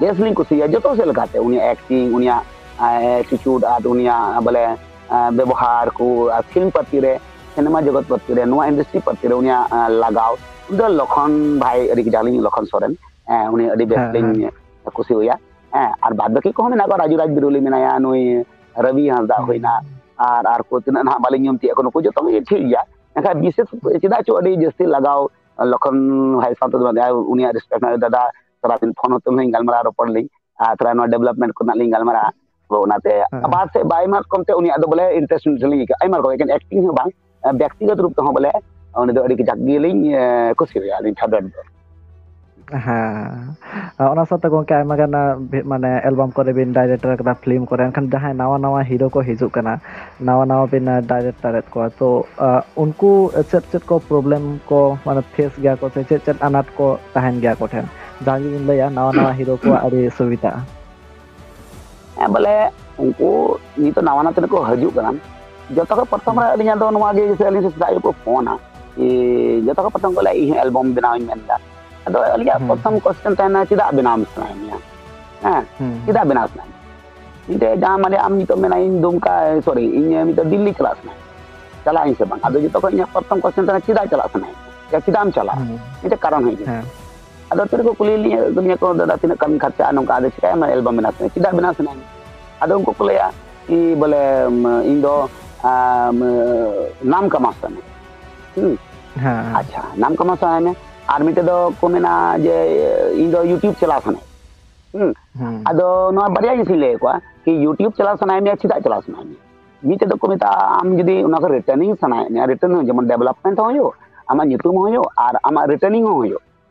ᱵᱮᱥ ᱞᱤᱧ ᱠᱩᱥᱤᱭᱟᱜᱼᱟ ᱡᱚᱛᱚ ᱥᱮᱫ ᱞᱮᱠᱟᱛᱮ, ᱩᱱᱤᱭᱟᱜ ᱮᱠᱴᱤᱝ, ᱩᱱᱤᱭᱟᱜ ᱮᱴᱤᱪᱩᱰ ᱟᱨ ᱩᱱᱤᱭᱟᱜ ᱵᱚᱞᱮ ᱵᱮᱵᱚᱦᱟᱨ ᱠᱚ, ᱟᱨ ᱯᱷᱤᱞᱢ ᱯᱟᱹᱛᱤ ᱨᱮ, ᱥᱤᱱᱮᱢᱟ ᱡᱚᱜᱚᱛ ᱯᱟᱹᱛᱤ ᱨᱮ, ᱱᱚᱣᱟ ᱤᱱᱰᱟᱥᱴᱨᱤ ᱯᱟᱹᱛᱤ ᱨᱮ ᱩᱱᱤᱭᱟᱜ ᱞᱟᱜᱟᱣ᱾ ᱩᱱᱤ ᱫᱚ ᱞᱚᱠᱷᱚᱱ ᱵᱷᱟᱭ ᱟᱹᱰᱤ ᱠᱟᱡᱟᱠ ᱞᱤᱧ, ᱞᱚᱠᱷᱚᱱ ᱥᱚᱨᱮᱱ, ᱩᱱᱤ ᱟᱹᱰᱤ ᱵᱮᱥ ᱞᱤᱧ ᱠᱩᱥᱤ ᱟᱭᱟ᱾ ᱦᱮᱸ, ᱟᱨ ᱵᱟᱫ ᱵᱟᱹᱠᱤ ᱠᱚᱦᱚᱸ ᱢᱮᱱᱟᱜ ᱠᱚᱣᱟ, ᱨᱟᱡᱩ ᱨᱟᱡᱽ ᱵᱤᱨᱩᱞᱤ ᱢᱮᱱᱟᱭᱟ, ᱱᱩᱭ ᱨᱚᱵᱤ ᱦᱟᱸᱥᱫᱟ ᱦᱩᱭᱱᱟ, ᱟᱨ ᱟᱨ ᱠᱚ ᱛᱤᱱᱟᱹᱜ ᱱᱟᱦᱟᱜ ᱵᱟᱹᱞᱤᱧ ᱧᱩᱢ ᱛᱤᱭᱳᱜ ᱠᱚ, ᱱᱩᱠᱩ ᱡᱚᱛᱚ ᱜᱮ ᱴᱷᱤᱠ ᱜᱮᱭᱟ᱾ ᱢᱮᱱᱠᱷᱟᱱ ᱵᱤᱥᱮᱥ ᱪᱮᱫᱟᱜ ᱪᱚ ᱟᱹᱰᱤ ᱡᱟᱹᱥᱛᱤ ᱞᱟᱜᱟᱣ ᱞᱚᱠᱷᱚᱱ ᱵᱷᱟᱭ ᱥᱟᱶ ᱛᱮᱫᱚ ᱵᱟᱝ, ᱩᱱᱤᱭᱟᱜ ᱨᱮᱥᱯᱮᱠᱴ ᱢᱮᱱᱟᱜᱼᱟ, ᱫᱟᱫᱟ ᱛᱷᱚᱲᱟ ᱫᱤᱱ ᱯᱷᱳᱱ ᱦᱚᱛᱮ ᱞᱤᱧ ᱜᱟᱞᱢᱟᱨᱟᱣ ᱨᱚᱯᱚᱲ ᱞᱤᱧ, ᱟᱨ ᱛᱷᱚᱲᱟ ᱱᱚᱣᱟ ᱰᱮᱵᱷᱞᱚᱯᱢᱮᱱᱴ ᱠᱚᱨᱮᱱᱟᱜ ᱞᱤᱧ ᱜᱟᱞᱢᱟᱨᱟᱜᱼᱟ᱾ ᱛᱚ ᱚᱱᱟᱛᱮ ᱟᱵᱟᱨ ᱥᱮ ᱵᱟᱭ ᱢᱟᱨᱠ ᱠᱚᱢᱛᱮ ᱩᱱᱤᱭᱟᱜ ᱫᱚ ᱵᱚᱞᱮ ᱤᱱᱴᱟᱨᱮᱥᱴ ᱞᱤᱧ ᱟᱹᱭᱠᱟᱹᱣᱟ, ᱟᱭᱢᱟ ᱨᱚᱠᱚᱢ, ᱮᱠᱮᱱ ᱮᱠᱴᱤᱝ ᱦᱚᱸ ᱵᱟᱝ, ᱵᱮᱠᱛᱤᱜᱚᱛ ᱨᱩᱯ ᱛᱮᱦᱚᱸ ᱵᱚᱞᱮ ᱩᱱᱤ ᱫᱚ ᱟᱹᱰᱤ ᱠᱟᱡᱟᱠ ᱜᱮᱞᱤᱧ ᱠᱩᱥᱤᱭᱟᱭᱟ, ᱟᱹᱞᱤᱧ ᱯᱷᱮᱵᱟᱨᱮᱴ ᱫᱚ᱾ ᱦᱮᱸ, ᱚᱱᱟ ᱥᱟᱶᱛᱮ ᱜᱚᱝᱠᱮ ᱟᱭᱢᱟ ᱜᱟᱱ ᱢᱟᱱᱮ ᱮᱞᱵᱟᱢ ᱠᱚᱨᱮ ᱵᱤᱱ ᱰᱟᱭᱨᱮᱠᱴᱚᱨ ᱟᱠᱟᱫᱟ, ᱯᱷᱤᱞᱢ ᱠᱚᱨᱮ, ᱮᱱᱠᱷᱟᱱ ᱡᱟᱦᱟᱸᱭ ᱱᱟᱣᱟ ᱱᱟᱣᱟ ᱦᱤᱨᱳ ᱠᱚ ᱦᱤᱡᱩᱜ ᱠᱟᱱᱟ, ᱱᱟᱣᱟ ᱱᱟᱣᱟ ᱵᱤᱱ ᱰᱟᱭᱨᱮᱠᱴᱟᱨᱮᱫ ᱠᱚᱣᱟ, ᱛᱚ ᱩᱱᱠᱩ ᱪᱮᱫ ᱪᱮᱫ ᱠᱚ ᱯᱨᱚᱵᱞᱮᱢ ᱠᱚ ᱢᱟᱱᱮ ᱯᱷᱮᱥ ᱜᱮᱭᱟ ᱠᱚ ᱥᱮ ᱪᱮᱫ ᱪᱮᱫ ᱟᱱᱟᱴ ᱠᱚ ᱛᱟᱦᱮᱱ ᱜᱮᱭᱟ ᱟᱠᱚ ᱴᱷᱮᱱ, ᱡᱟᱦᱟᱸ ᱜᱮᱵᱤᱱ ᱞᱟᱹᱭᱟ ᱱᱟᱣᱟ ᱱᱟᱣᱟ ᱦᱤᱨᱳ ᱠᱚᱣᱟᱜ ᱟᱹᱰᱤ ᱥᱩᱵᱤᱫᱷᱟ? ᱦᱮᱸ, ᱵᱚᱞᱮ ᱩᱱᱠᱩ ᱱᱤᱛᱚᱜ ᱱᱟᱣᱟ ᱱᱟᱣᱟ ᱛᱤᱱᱟᱹᱜ ᱠᱚ ᱦᱤᱡᱩᱜ ᱠᱟᱱᱟ, ᱡᱚᱛᱚ ᱠᱷᱚᱱ ᱯᱨᱚᱛᱷᱚᱢ ᱨᱮ ᱟᱹᱞᱤᱧᱟᱜ ᱫᱚ ᱱᱚᱣᱟ ᱜᱮ, ᱡᱮᱭᱥᱮ ᱟᱹᱞᱤᱧ ᱥᱮᱫᱟᱭ ᱠᱚ ᱯᱷᱳᱱᱟ, ᱡᱚᱛᱚ ᱠᱷᱚᱱ ᱯᱨᱚᱛᱷᱚᱢ ᱠᱚ ᱞᱟᱹᱭᱟ ᱤᱧ ᱦᱚᱸ ᱮᱞᱵᱚᱢ ᱵᱮᱱᱟᱣ ᱤᱧ ᱢᱮᱱᱫᱟ᱾ ᱟᱫᱚ ᱟᱹᱞᱤᱧᱟᱜ ᱯᱨᱚᱛᱷᱚᱢ ᱠᱚᱥᱪᱮᱱ ᱛᱟᱦᱮᱱᱟ, ᱪᱮᱫᱟᱜ ᱵᱮᱱᱟᱣ ᱥᱟᱱᱟᱭᱮᱫ ᱢᱮᱭᱟ? ᱦᱮᱸ, ᱪᱮᱫᱟᱜ ᱵᱮᱱᱟᱣ ᱥᱟᱱᱟᱭᱮᱫ ᱢᱮᱭᱟ? ᱢᱤᱫᱴᱮᱡ ᱡᱟᱦᱟᱸ ᱢᱟᱱᱮ ᱟᱢ ᱱᱤᱛᱚᱜ ᱢᱮᱱᱟ ᱤᱧ ᱫᱩᱢᱠᱟ, ᱥᱚᱨᱤ, ᱤᱧ ᱢᱤᱫᱴᱮᱡ ᱫᱤᱞᱞᱤ ᱪᱟᱞᱟᱜ ᱥᱟᱱᱟᱭᱮᱫ ᱪᱟᱞᱟᱜ ᱟᱹᱧ ᱥᱮ ᱵᱟᱝ? ᱟᱫᱚ ᱡᱚᱛᱚ ᱠᱷᱚᱱ ᱤᱧᱟᱹᱜ ᱯᱨᱚᱛᱷᱚᱢ ᱠᱚᱥᱪᱮᱱ ᱛᱟᱦᱮᱱᱟ, ᱪᱮᱫᱟᱜ ᱪᱟᱞᱟᱜ ᱥᱟᱱᱟᱭᱮᱫ ᱢᱮᱭᱟ? ᱪᱮᱫᱟᱜ ᱮᱢ ᱪᱟᱞᱟᱜᱼᱟ? ᱢᱤᱫᱴᱮᱡ ᱠᱟᱨᱚᱱ ᱦᱩᱭᱩᱜ ᱜᱮᱭᱟ᱾ ᱟᱫᱚ ᱛᱤᱨᱮ ᱠᱚ ᱠᱩᱞᱤ ᱞᱤᱧᱟ, ᱠᱩᱞᱤᱧᱟ ᱠᱚ, "ᱫᱟᱫᱟ, ᱛᱤᱱᱟᱹᱜ ᱠᱟᱹᱢᱤ ᱠᱷᱟᱨᱪᱟᱜᱼᱟ ᱱᱚᱝᱠᱟ?" ᱟᱫᱚ ᱪᱤᱠᱟᱹᱭᱟᱢ, ᱮᱞᱵᱟᱢ ᱵᱮᱱᱟᱣ ᱥᱟᱱᱟᱭᱟ᱾ ᱪᱮᱫᱟᱜ ᱵᱮᱱᱟᱣ ᱥᱟᱱᱟᱭᱟ? ᱟᱫᱚ ᱩᱱᱠᱩ ᱠᱚ ᱞᱟᱹᱭᱟ, "ᱤ, ᱵᱚᱞᱮ, ᱩᱢ, ᱤᱧ ᱫᱚ, ᱟᱢ, ᱱᱟᱢ ᱠᱟᱢᱟᱣ ᱥᱟᱱᱟᱧᱟ᱾" ᱦᱩᱸ? ᱟᱪᱪᱷᱟ, ᱱᱟᱢ ᱠᱟᱢᱟᱣ ᱥᱟᱱᱟᱭ ᱢᱮ᱾ ᱟᱨ ᱢᱤᱫᱴᱮᱡ ᱫᱚ ᱠᱚ ᱢᱮᱱᱟ ᱡᱮ, "ᱤᱧ ᱫᱚ YouTube ᱪᱟᱞᱟᱣ ᱥᱟᱱᱟᱧᱟ᱾" ᱦᱩᱸ? ᱟᱫᱚ ᱱᱚᱣᱟ ᱵᱟᱨᱭᱟ ᱡᱤᱱᱤᱥ ᱤᱧ ᱞᱟᱹᱭ ᱟᱠᱚᱣᱟ, ᱠᱤ YouTube ᱪᱟᱞᱟᱣ ᱥᱟᱱᱟᱭ ᱢᱮᱭᱟ, ᱪᱮᱫᱟᱜ ᱪᱟᱞᱟᱣ ᱥᱟᱱᱟᱭ ᱢᱮᱭᱟ? ᱢᱤᱫᱴᱮᱡ ᱫᱚᱠᱚ ᱢᱮᱛᱟᱜᱼᱟ, ᱟᱢ ᱡᱩᱫᱤ ᱚᱱᱟ ᱠᱚ ᱨᱤᱴᱟᱨᱱᱤᱝ ᱥᱟᱱᱟᱭᱮᱫ ᱢᱮᱭᱟ, ᱨᱤᱴᱟᱨᱱ ᱡᱮᱢᱚᱱ ᱰᱮᱵᱷᱞᱚᱯᱢᱮᱱᱴ ᱦᱚᱸ ᱦᱩᱭᱩᱜ, ᱟᱢᱟᱜ ᱧᱩᱛᱩᱢ ᱦᱚᱸ ᱦᱩᱭᱩᱜ ᱟᱨ ᱟᱢᱟᱜ ᱨᱤᱴᱟᱨᱱᱤᱝ ᱦᱚᱸ ᱦᱩᱭᱩᱜ,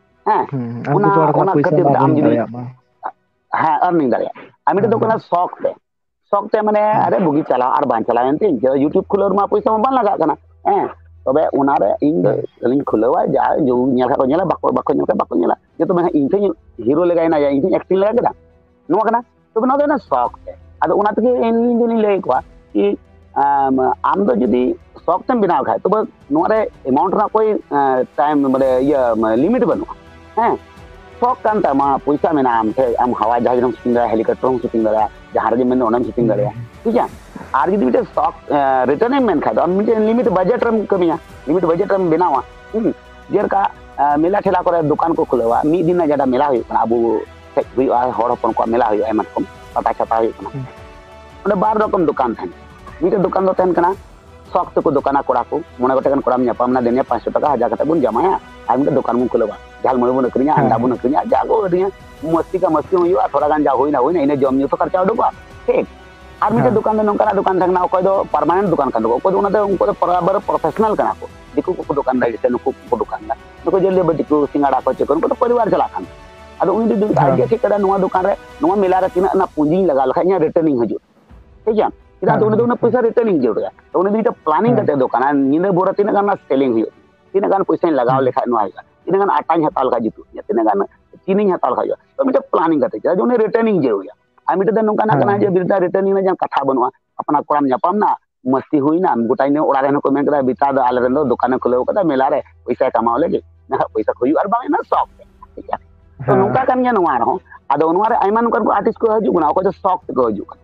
ᱦᱮᱸ, ᱟᱢ ᱚᱱᱟ, ᱠᱤᱪᱷᱩ ᱦᱚᱲ ᱠᱷᱚᱱᱟᱜ ᱚᱱᱟ ᱯᱩᱭᱥᱟᱹ ᱠᱷᱟᱹᱛᱤᱨ ᱛᱮ ᱟᱢ ᱟᱨᱱᱤᱝ ᱡᱩᱫᱤ, ᱫᱟᱲᱮᱭᱟᱜ ᱢᱟ᱾ ᱦᱮᱸ, ᱟᱨᱱᱤᱝ ᱫᱟᱲᱮᱭᱟᱜ᱾ ᱟᱨ ᱢᱤᱫᱴᱮᱡ ᱫᱚ ᱠᱟᱱᱟ ᱥᱚᱠ ᱛᱮ᱾ ᱥᱚᱠ ᱛᱮ ᱢᱟᱱᱮ, ᱟᱨᱮ ᱵᱩᱜᱤ ᱪᱟᱞᱟᱣ ᱟᱨ ᱵᱟᱝ ᱪᱟᱞᱟᱣ ᱮᱱ ᱛᱤᱧ, ᱡᱮ YouTube ᱠᱷᱩᱞᱟᱹᱣ ᱨᱮᱢᱟ ᱯᱚᱭᱥᱟ ᱢᱟ ᱵᱟᱝ ᱞᱟᱜᱟᱜ ᱠᱟᱱᱟ᱾ ᱦᱮᱸ, ᱛᱚᱵᱮ ᱚᱱᱟᱨᱮ ᱤᱧ ᱫᱚ ᱟᱹᱞᱤᱧ ᱠᱷᱩᱞᱟᱹᱣᱟ, ᱡᱟ ᱧᱮᱞ ᱠᱷᱟᱡ ᱠᱚ ᱧᱮᱞᱟ, ᱵᱟᱠᱚ, ᱵᱟᱠᱚ ᱧᱮᱞ ᱠᱷᱟᱡ ᱵᱟᱠᱚ ᱧᱮᱞᱟ, ᱡᱮᱦᱮᱛᱩ ᱢᱮᱱᱟ ᱤᱧ ᱴᱷᱮᱱ ᱦᱤᱨᱳ ᱞᱮᱠᱟᱭ ᱮᱱᱟᱭ, ᱤᱧ ᱴᱷᱮᱱ ᱮᱠᱴᱤᱝ ᱞᱮᱠᱟ ᱠᱮᱫᱟ, ᱱᱚᱣᱟ ᱠᱟᱱᱟ᱾ ᱛᱚᱵᱮ ᱱᱚᱣᱟ ᱫᱚ ᱚᱱᱟ ᱥᱚᱠ ᱛᱮ᱾ ᱟᱫᱚ ᱚᱱᱟ ᱛᱮᱜᱮ ᱤᱧ ᱫᱚᱧ ᱞᱟᱹᱭ ᱟᱠᱚᱣᱟ ᱠᱤ, ᱟᱢ, ᱟᱢ ᱫᱚ ᱡᱩᱫᱤ ᱥᱚᱠ ᱛᱮᱢ ᱵᱮᱱᱟᱣ ᱠᱷᱟᱡ, ᱛᱚᱵᱮ ᱱᱚᱣᱟ ᱨᱮ amount ᱨᱮᱱᱟᱜ ᱠᱳᱭ, ᱟᱸ, time, ᱢᱟᱱᱮ, ᱤᱭᱟᱹ, ᱢᱟᱱᱮ, limit ᱵᱟᱹᱱᱩᱜᱼᱟ᱾ ᱦᱮᱸ, ᱥᱚᱠ ᱠᱟᱱ ᱛᱟᱢᱟ, ᱯᱚᱭᱥᱟ ᱢᱮᱱᱟᱜᱼᱟ ᱟᱢ ᱴᱷᱮᱡ, ᱟᱢ ᱦᱟᱣᱟ ᱡᱟᱦᱟᱡᱽ ᱨᱮᱢ ᱥᱩᱴᱤᱝ ᱫᱟᱲᱮᱭᱟᱜᱼᱟ, helicopter ᱦᱚᱸᱢ ᱥᱩᱴᱤᱝ ᱫᱟᱲᱮᱭᱟᱜᱼᱟ, ᱡᱟᱦᱟᱸ ᱨᱮᱜᱮᱢ ᱢᱮᱱᱫᱟ ᱚᱸᱰᱮᱢ ᱥᱩᱴᱤᱝ ᱫᱟᱲᱮᱭᱟᱜᱼᱟ, ᱴᱷᱤᱠ ᱜᱮᱭᱟ᱾ ᱟᱨ ᱡᱩᱫᱤ ᱢᱤᱫᱴᱮᱱ ᱥᱚᱠ, ᱟᱸ, return ᱮᱢ ᱢᱮᱱ ᱠᱷᱟᱡ ᱫᱚ, ᱟᱢ ᱢᱤᱫᱴᱮᱱ limit budget ᱨᱮᱢ ᱠᱟᱹᱢᱤᱭᱟ, limit budget ᱨᱮᱢ ᱵᱮᱱᱟᱣᱟ᱾ ᱦᱩᱸ, ᱡᱮᱞᱮᱠᱟ, ᱟᱸ, ᱢᱮᱞᱟ ᱴᱷᱮᱞᱟ ᱠᱚᱨᱮ ᱫᱚᱠᱟᱱ ᱠᱚ ᱠᱷᱩᱞᱟᱹᱣᱟ, ᱢᱤᱫ ᱫᱤᱱ ᱨᱮᱱᱟᱜ ᱡᱟᱦᱟᱸ ᱢᱮᱞᱟ ᱦᱩᱭᱩᱜ ᱠᱟᱱᱟ, ᱟᱵᱚ ᱴᱷᱮᱡ ᱦᱩᱭᱩᱜᱼᱟ, ᱦᱚᱲ ᱦᱚᱯᱚᱱ ᱠᱚᱣᱟᱜ ᱢᱮᱞᱟ ᱦᱩᱭᱩᱜᱼᱟ, ᱮᱢᱟᱱ ᱨᱚᱠᱚᱢ ᱯᱟᱛᱟ ᱪᱷᱟᱛᱟ ᱦᱩᱭᱩᱜ ᱠᱟᱱᱟ᱾ ᱦᱩᱸ᱾ ᱚᱸᱰᱮ ᱵᱟᱨ ᱨᱚᱠᱚᱢ ᱫᱚᱠᱟᱱ ᱛᱟᱦᱮᱱᱟ᱾ ᱢᱤᱫᱴᱮᱡ ᱫᱚᱠᱟᱱ ᱫᱚ ᱛᱟᱦᱮᱱ ᱠᱟᱱᱟ ᱥᱚᱠ ᱛᱮᱠᱚ ᱫᱚᱠᱟᱱᱟ ᱠᱚᱲᱟ ᱠᱚ, ᱢᱚᱬᱮ ᱜᱚᱴᱮᱡ ᱜᱟᱱ ᱠᱚᱲᱟᱢ ᱧᱟᱯᱟᱢ ᱮᱱᱟ, ᱫᱮᱱᱭᱟ ᱯᱟᱸᱪᱥᱚ ᱴᱟᱠᱟ, ᱦᱟᱡᱟᱨ ᱠᱟᱛᱮ ᱵᱚᱱ ᱡᱟᱢᱟᱭᱟ, ᱟᱨ ᱢᱤᱫᱴᱮᱡ ᱫᱚᱠᱟᱱ ᱵᱚᱱ ᱠᱷᱩᱞᱟᱹᱣᱟ, ᱡᱷᱟᱞᱢᱩᱲᱤ ᱵᱚᱱ ᱟᱹᱠᱷᱨᱤᱧᱟ, ᱦᱮᱸ᱾ ᱟᱱᱰᱟ ᱵᱚᱱ ᱟᱹᱠᱷᱨᱤᱧᱟ, ᱡᱟ ᱠᱚ ᱟᱹᱠᱷᱨᱤᱧᱟ, ᱢᱚᱥᱛᱤ ᱠᱟ ᱢᱚᱥᱛᱤ ᱦᱚᱸ ᱦᱩᱭᱩᱜᱼᱟ, ᱛᱷᱚᱲᱟ ᱜᱟᱱ ᱡᱟ ᱦᱩᱭᱱᱟ ᱦᱩᱭᱱᱟ, ᱤᱱᱟᱹ ᱡᱚᱢ ᱧᱩ ᱛᱚ ᱠᱷᱚᱨᱪᱟ ᱩᱰᱩᱠᱚᱜᱼᱟ, ᱴᱷᱤᱠ? ᱟᱨ ᱢᱤᱫᱴᱮᱡ ᱦᱮᱸ᱾ ᱫᱚᱠᱟᱱ ᱫᱚ ᱱᱚᱝᱠᱟᱱᱟᱜ ᱫᱚᱠᱟᱱ ᱛᱟᱦᱮᱸ ᱠᱟᱱᱟ, ᱚᱠᱚᱭ ᱫᱚ permanent ᱫᱚᱠᱟᱱ ᱠᱟᱱ ᱛᱟᱠᱚᱣᱟ, ᱚᱠᱚᱭ ᱫᱚ ᱚᱱᱟ ᱫᱚ ᱩᱱᱠᱩ ᱫᱚ ᱯᱨᱚᱯᱷᱮᱥᱚᱱᱟᱞ ᱠᱟᱱᱟ ᱠᱚ, ᱫᱤᱠᱩ ᱠᱚᱠᱚ ᱫᱚᱠᱟᱱ ᱫᱟ, ᱡᱮᱭᱥᱮ ᱱᱩᱠᱩ ᱠᱚᱠᱚ ᱫᱚᱠᱟᱱ ᱫᱟ, ᱱᱩᱠᱩ ᱡᱮ ᱞᱟᱹᱭ ᱫᱤᱠᱩ ᱥᱤᱸᱜᱟᱲᱟ ᱠᱚ ᱪᱮᱫ ᱠᱚ, ᱩᱱᱠᱩ ᱫᱚ ᱯᱚᱨᱤᱵᱟᱨ ᱪᱟᱞᱟᱜ ᱠᱟᱱ ᱛᱟᱠᱚᱣᱟ᱾ ᱟᱫᱚ ᱩᱱᱤ ᱫᱚ ᱟᱡ ᱜᱮ ᱦᱮᱸ᱾ ᱴᱷᱤᱠ ᱠᱟᱫᱟ, ᱱᱚᱣᱟ ᱫᱚᱠᱟᱱ ᱨᱮ, ᱱᱚᱣᱟ ᱢᱮᱞᱟ ᱨᱮ ᱛᱤᱱᱟᱹᱜ ᱨᱮᱱᱟᱜ ᱯᱩᱸᱡᱤᱧ ᱞᱟᱜᱟᱣ ᱞᱮᱠᱷᱟᱡ ᱤᱧᱟᱹᱜ ᱨᱤᱴᱟᱨᱱᱤᱝ ᱦᱤᱡᱩᱜ, ᱴᱷᱤᱠ ᱜᱮᱭᱟ? ᱪᱮᱫᱟᱜ ᱛᱮ ᱩᱱᱤ ᱫᱚ ᱦᱮᱸ᱾ ᱩᱱᱟᱹᱜ ᱯᱚᱭᱥᱟ ᱨᱤᱴᱟᱨᱱᱤᱝ ᱡᱟᱹᱨᱩᱲ ᱛᱟᱭᱟ, ᱛᱚ ᱩᱱᱤ ᱫᱚ ᱢᱤᱫᱴᱮᱡ ᱯᱞᱟᱱᱤᱝ ᱦᱮᱸ᱾ ᱠᱟᱛᱮ ᱫᱚᱠᱟᱱᱟ, ᱧᱤᱫᱟᱹ ᱵᱷᱳᱨ ᱨᱮ ᱛᱤᱱᱟᱹᱜ ᱜᱟᱱ ᱚᱱᱟ ᱥᱮᱞᱤᱝ ᱦᱩᱭᱩᱜ ᱛᱤᱧᱟ, ᱛᱤᱱᱟᱹᱜ ᱜᱟᱱ ᱯᱚᱭᱥᱟᱧ ᱞᱟᱜᱟᱣ ᱦᱮᱸ᱾ ᱞᱮᱠᱷᱟᱡ ᱱᱚᱣᱟ ᱦᱩᱭᱩᱜᱼᱟ, ᱛᱤᱱᱟᱹᱜ ᱜᱟᱱ ᱟᱴᱟᱧ ᱦᱟᱛᱟᱣ ᱞᱮᱠᱷᱟᱡ ᱡᱩᱛᱩᱜ ᱛᱤᱧᱟ, ᱛᱤᱱᱟᱹᱜ ᱜᱟᱱ ᱪᱤᱱᱤᱧ ᱦᱟᱛᱟᱣ ᱞᱮᱠᱷᱟᱡ ᱦᱩᱭᱩᱜᱼᱟ, ᱛᱚ ᱢᱤᱫᱴᱮᱡ ᱯᱞᱟᱱᱤᱝ ᱠᱟᱛᱮ, ᱪᱮᱫᱟᱜ ᱡᱮ ᱩᱱᱤ ᱨᱤᱴᱟᱨᱱᱤᱝ ᱡᱟᱹᱨᱩᱲ ᱛᱟᱭᱟ᱾ ᱟᱨ ᱢᱤᱫᱴᱮᱡ ᱫᱚ ᱱᱚᱝᱠᱟᱱᱟᱜ ᱦᱮᱸ᱾ ᱠᱟᱱᱟ ᱡᱮ ᱵᱤᱨᱫᱟ ᱨᱤᱴᱟᱨᱱᱤᱝ ᱨᱮᱱᱟᱜ ᱡᱟᱦᱟᱸ ᱠᱟᱛᱷᱟ ᱵᱟᱹᱱᱩᱜᱼᱟ, ᱟᱯᱱᱟᱨ ᱠᱚᱲᱟᱢ ᱧᱟᱯᱟᱢ ᱱᱟ, ᱢᱟᱹᱥᱛᱤ ᱦᱩᱭᱱᱟ, ᱜᱚᱴᱟ ᱧᱤᱫᱟᱹ ᱚᱲᱟᱜ ᱨᱮᱱ ᱦᱚᱸᱠᱚ ᱢᱮᱱ ᱠᱮᱫᱟ, "ᱵᱮᱴᱟ ᱫᱚ ᱟᱞᱮ ᱨᱮᱱ ᱫᱚ ᱫᱚᱠᱟᱱᱮ ᱠᱷᱩᱞᱟᱹᱣ ᱠᱟᱫᱟ ᱢᱮᱞᱟ ᱨᱮ, ᱯᱚᱭᱥᱟᱭ ᱠᱟᱢᱟᱣ ᱞᱟᱹᱜᱤᱫ, ᱢᱮᱱᱠᱷᱟᱱ ᱯᱚᱭᱥᱟ ᱠᱚ ᱦᱩᱭᱩᱜᱼᱟ ᱟᱨ ᱵᱟᱝ ᱦᱩᱭᱩᱜᱼᱟ, ᱥᱚᱠ ᱛᱮ", ᱴᱷᱤᱠ ᱜᱮᱭᱟ? ᱛᱚ ᱦᱮᱸ᱾ ᱱᱚᱝᱠᱟ ᱠᱟᱱ ᱜᱮᱭᱟ ᱱᱚᱣᱟ ᱨᱮᱦᱚᱸ᱾ ᱟᱫᱚ ᱱᱚᱣᱟ ᱨᱮ ᱟᱭᱢᱟ ᱱᱚᱝᱠᱟᱱ ᱠᱚ ᱟᱨᱴᱤᱥᱴ ᱠᱚ ᱦᱤᱡᱩᱜ ᱠᱟᱱᱟ, ᱚᱠᱚᱭ ᱫᱚ ᱥᱚᱠ ᱛᱮᱠᱚ ᱦᱤᱡᱩᱜ ᱠᱟᱱᱟ,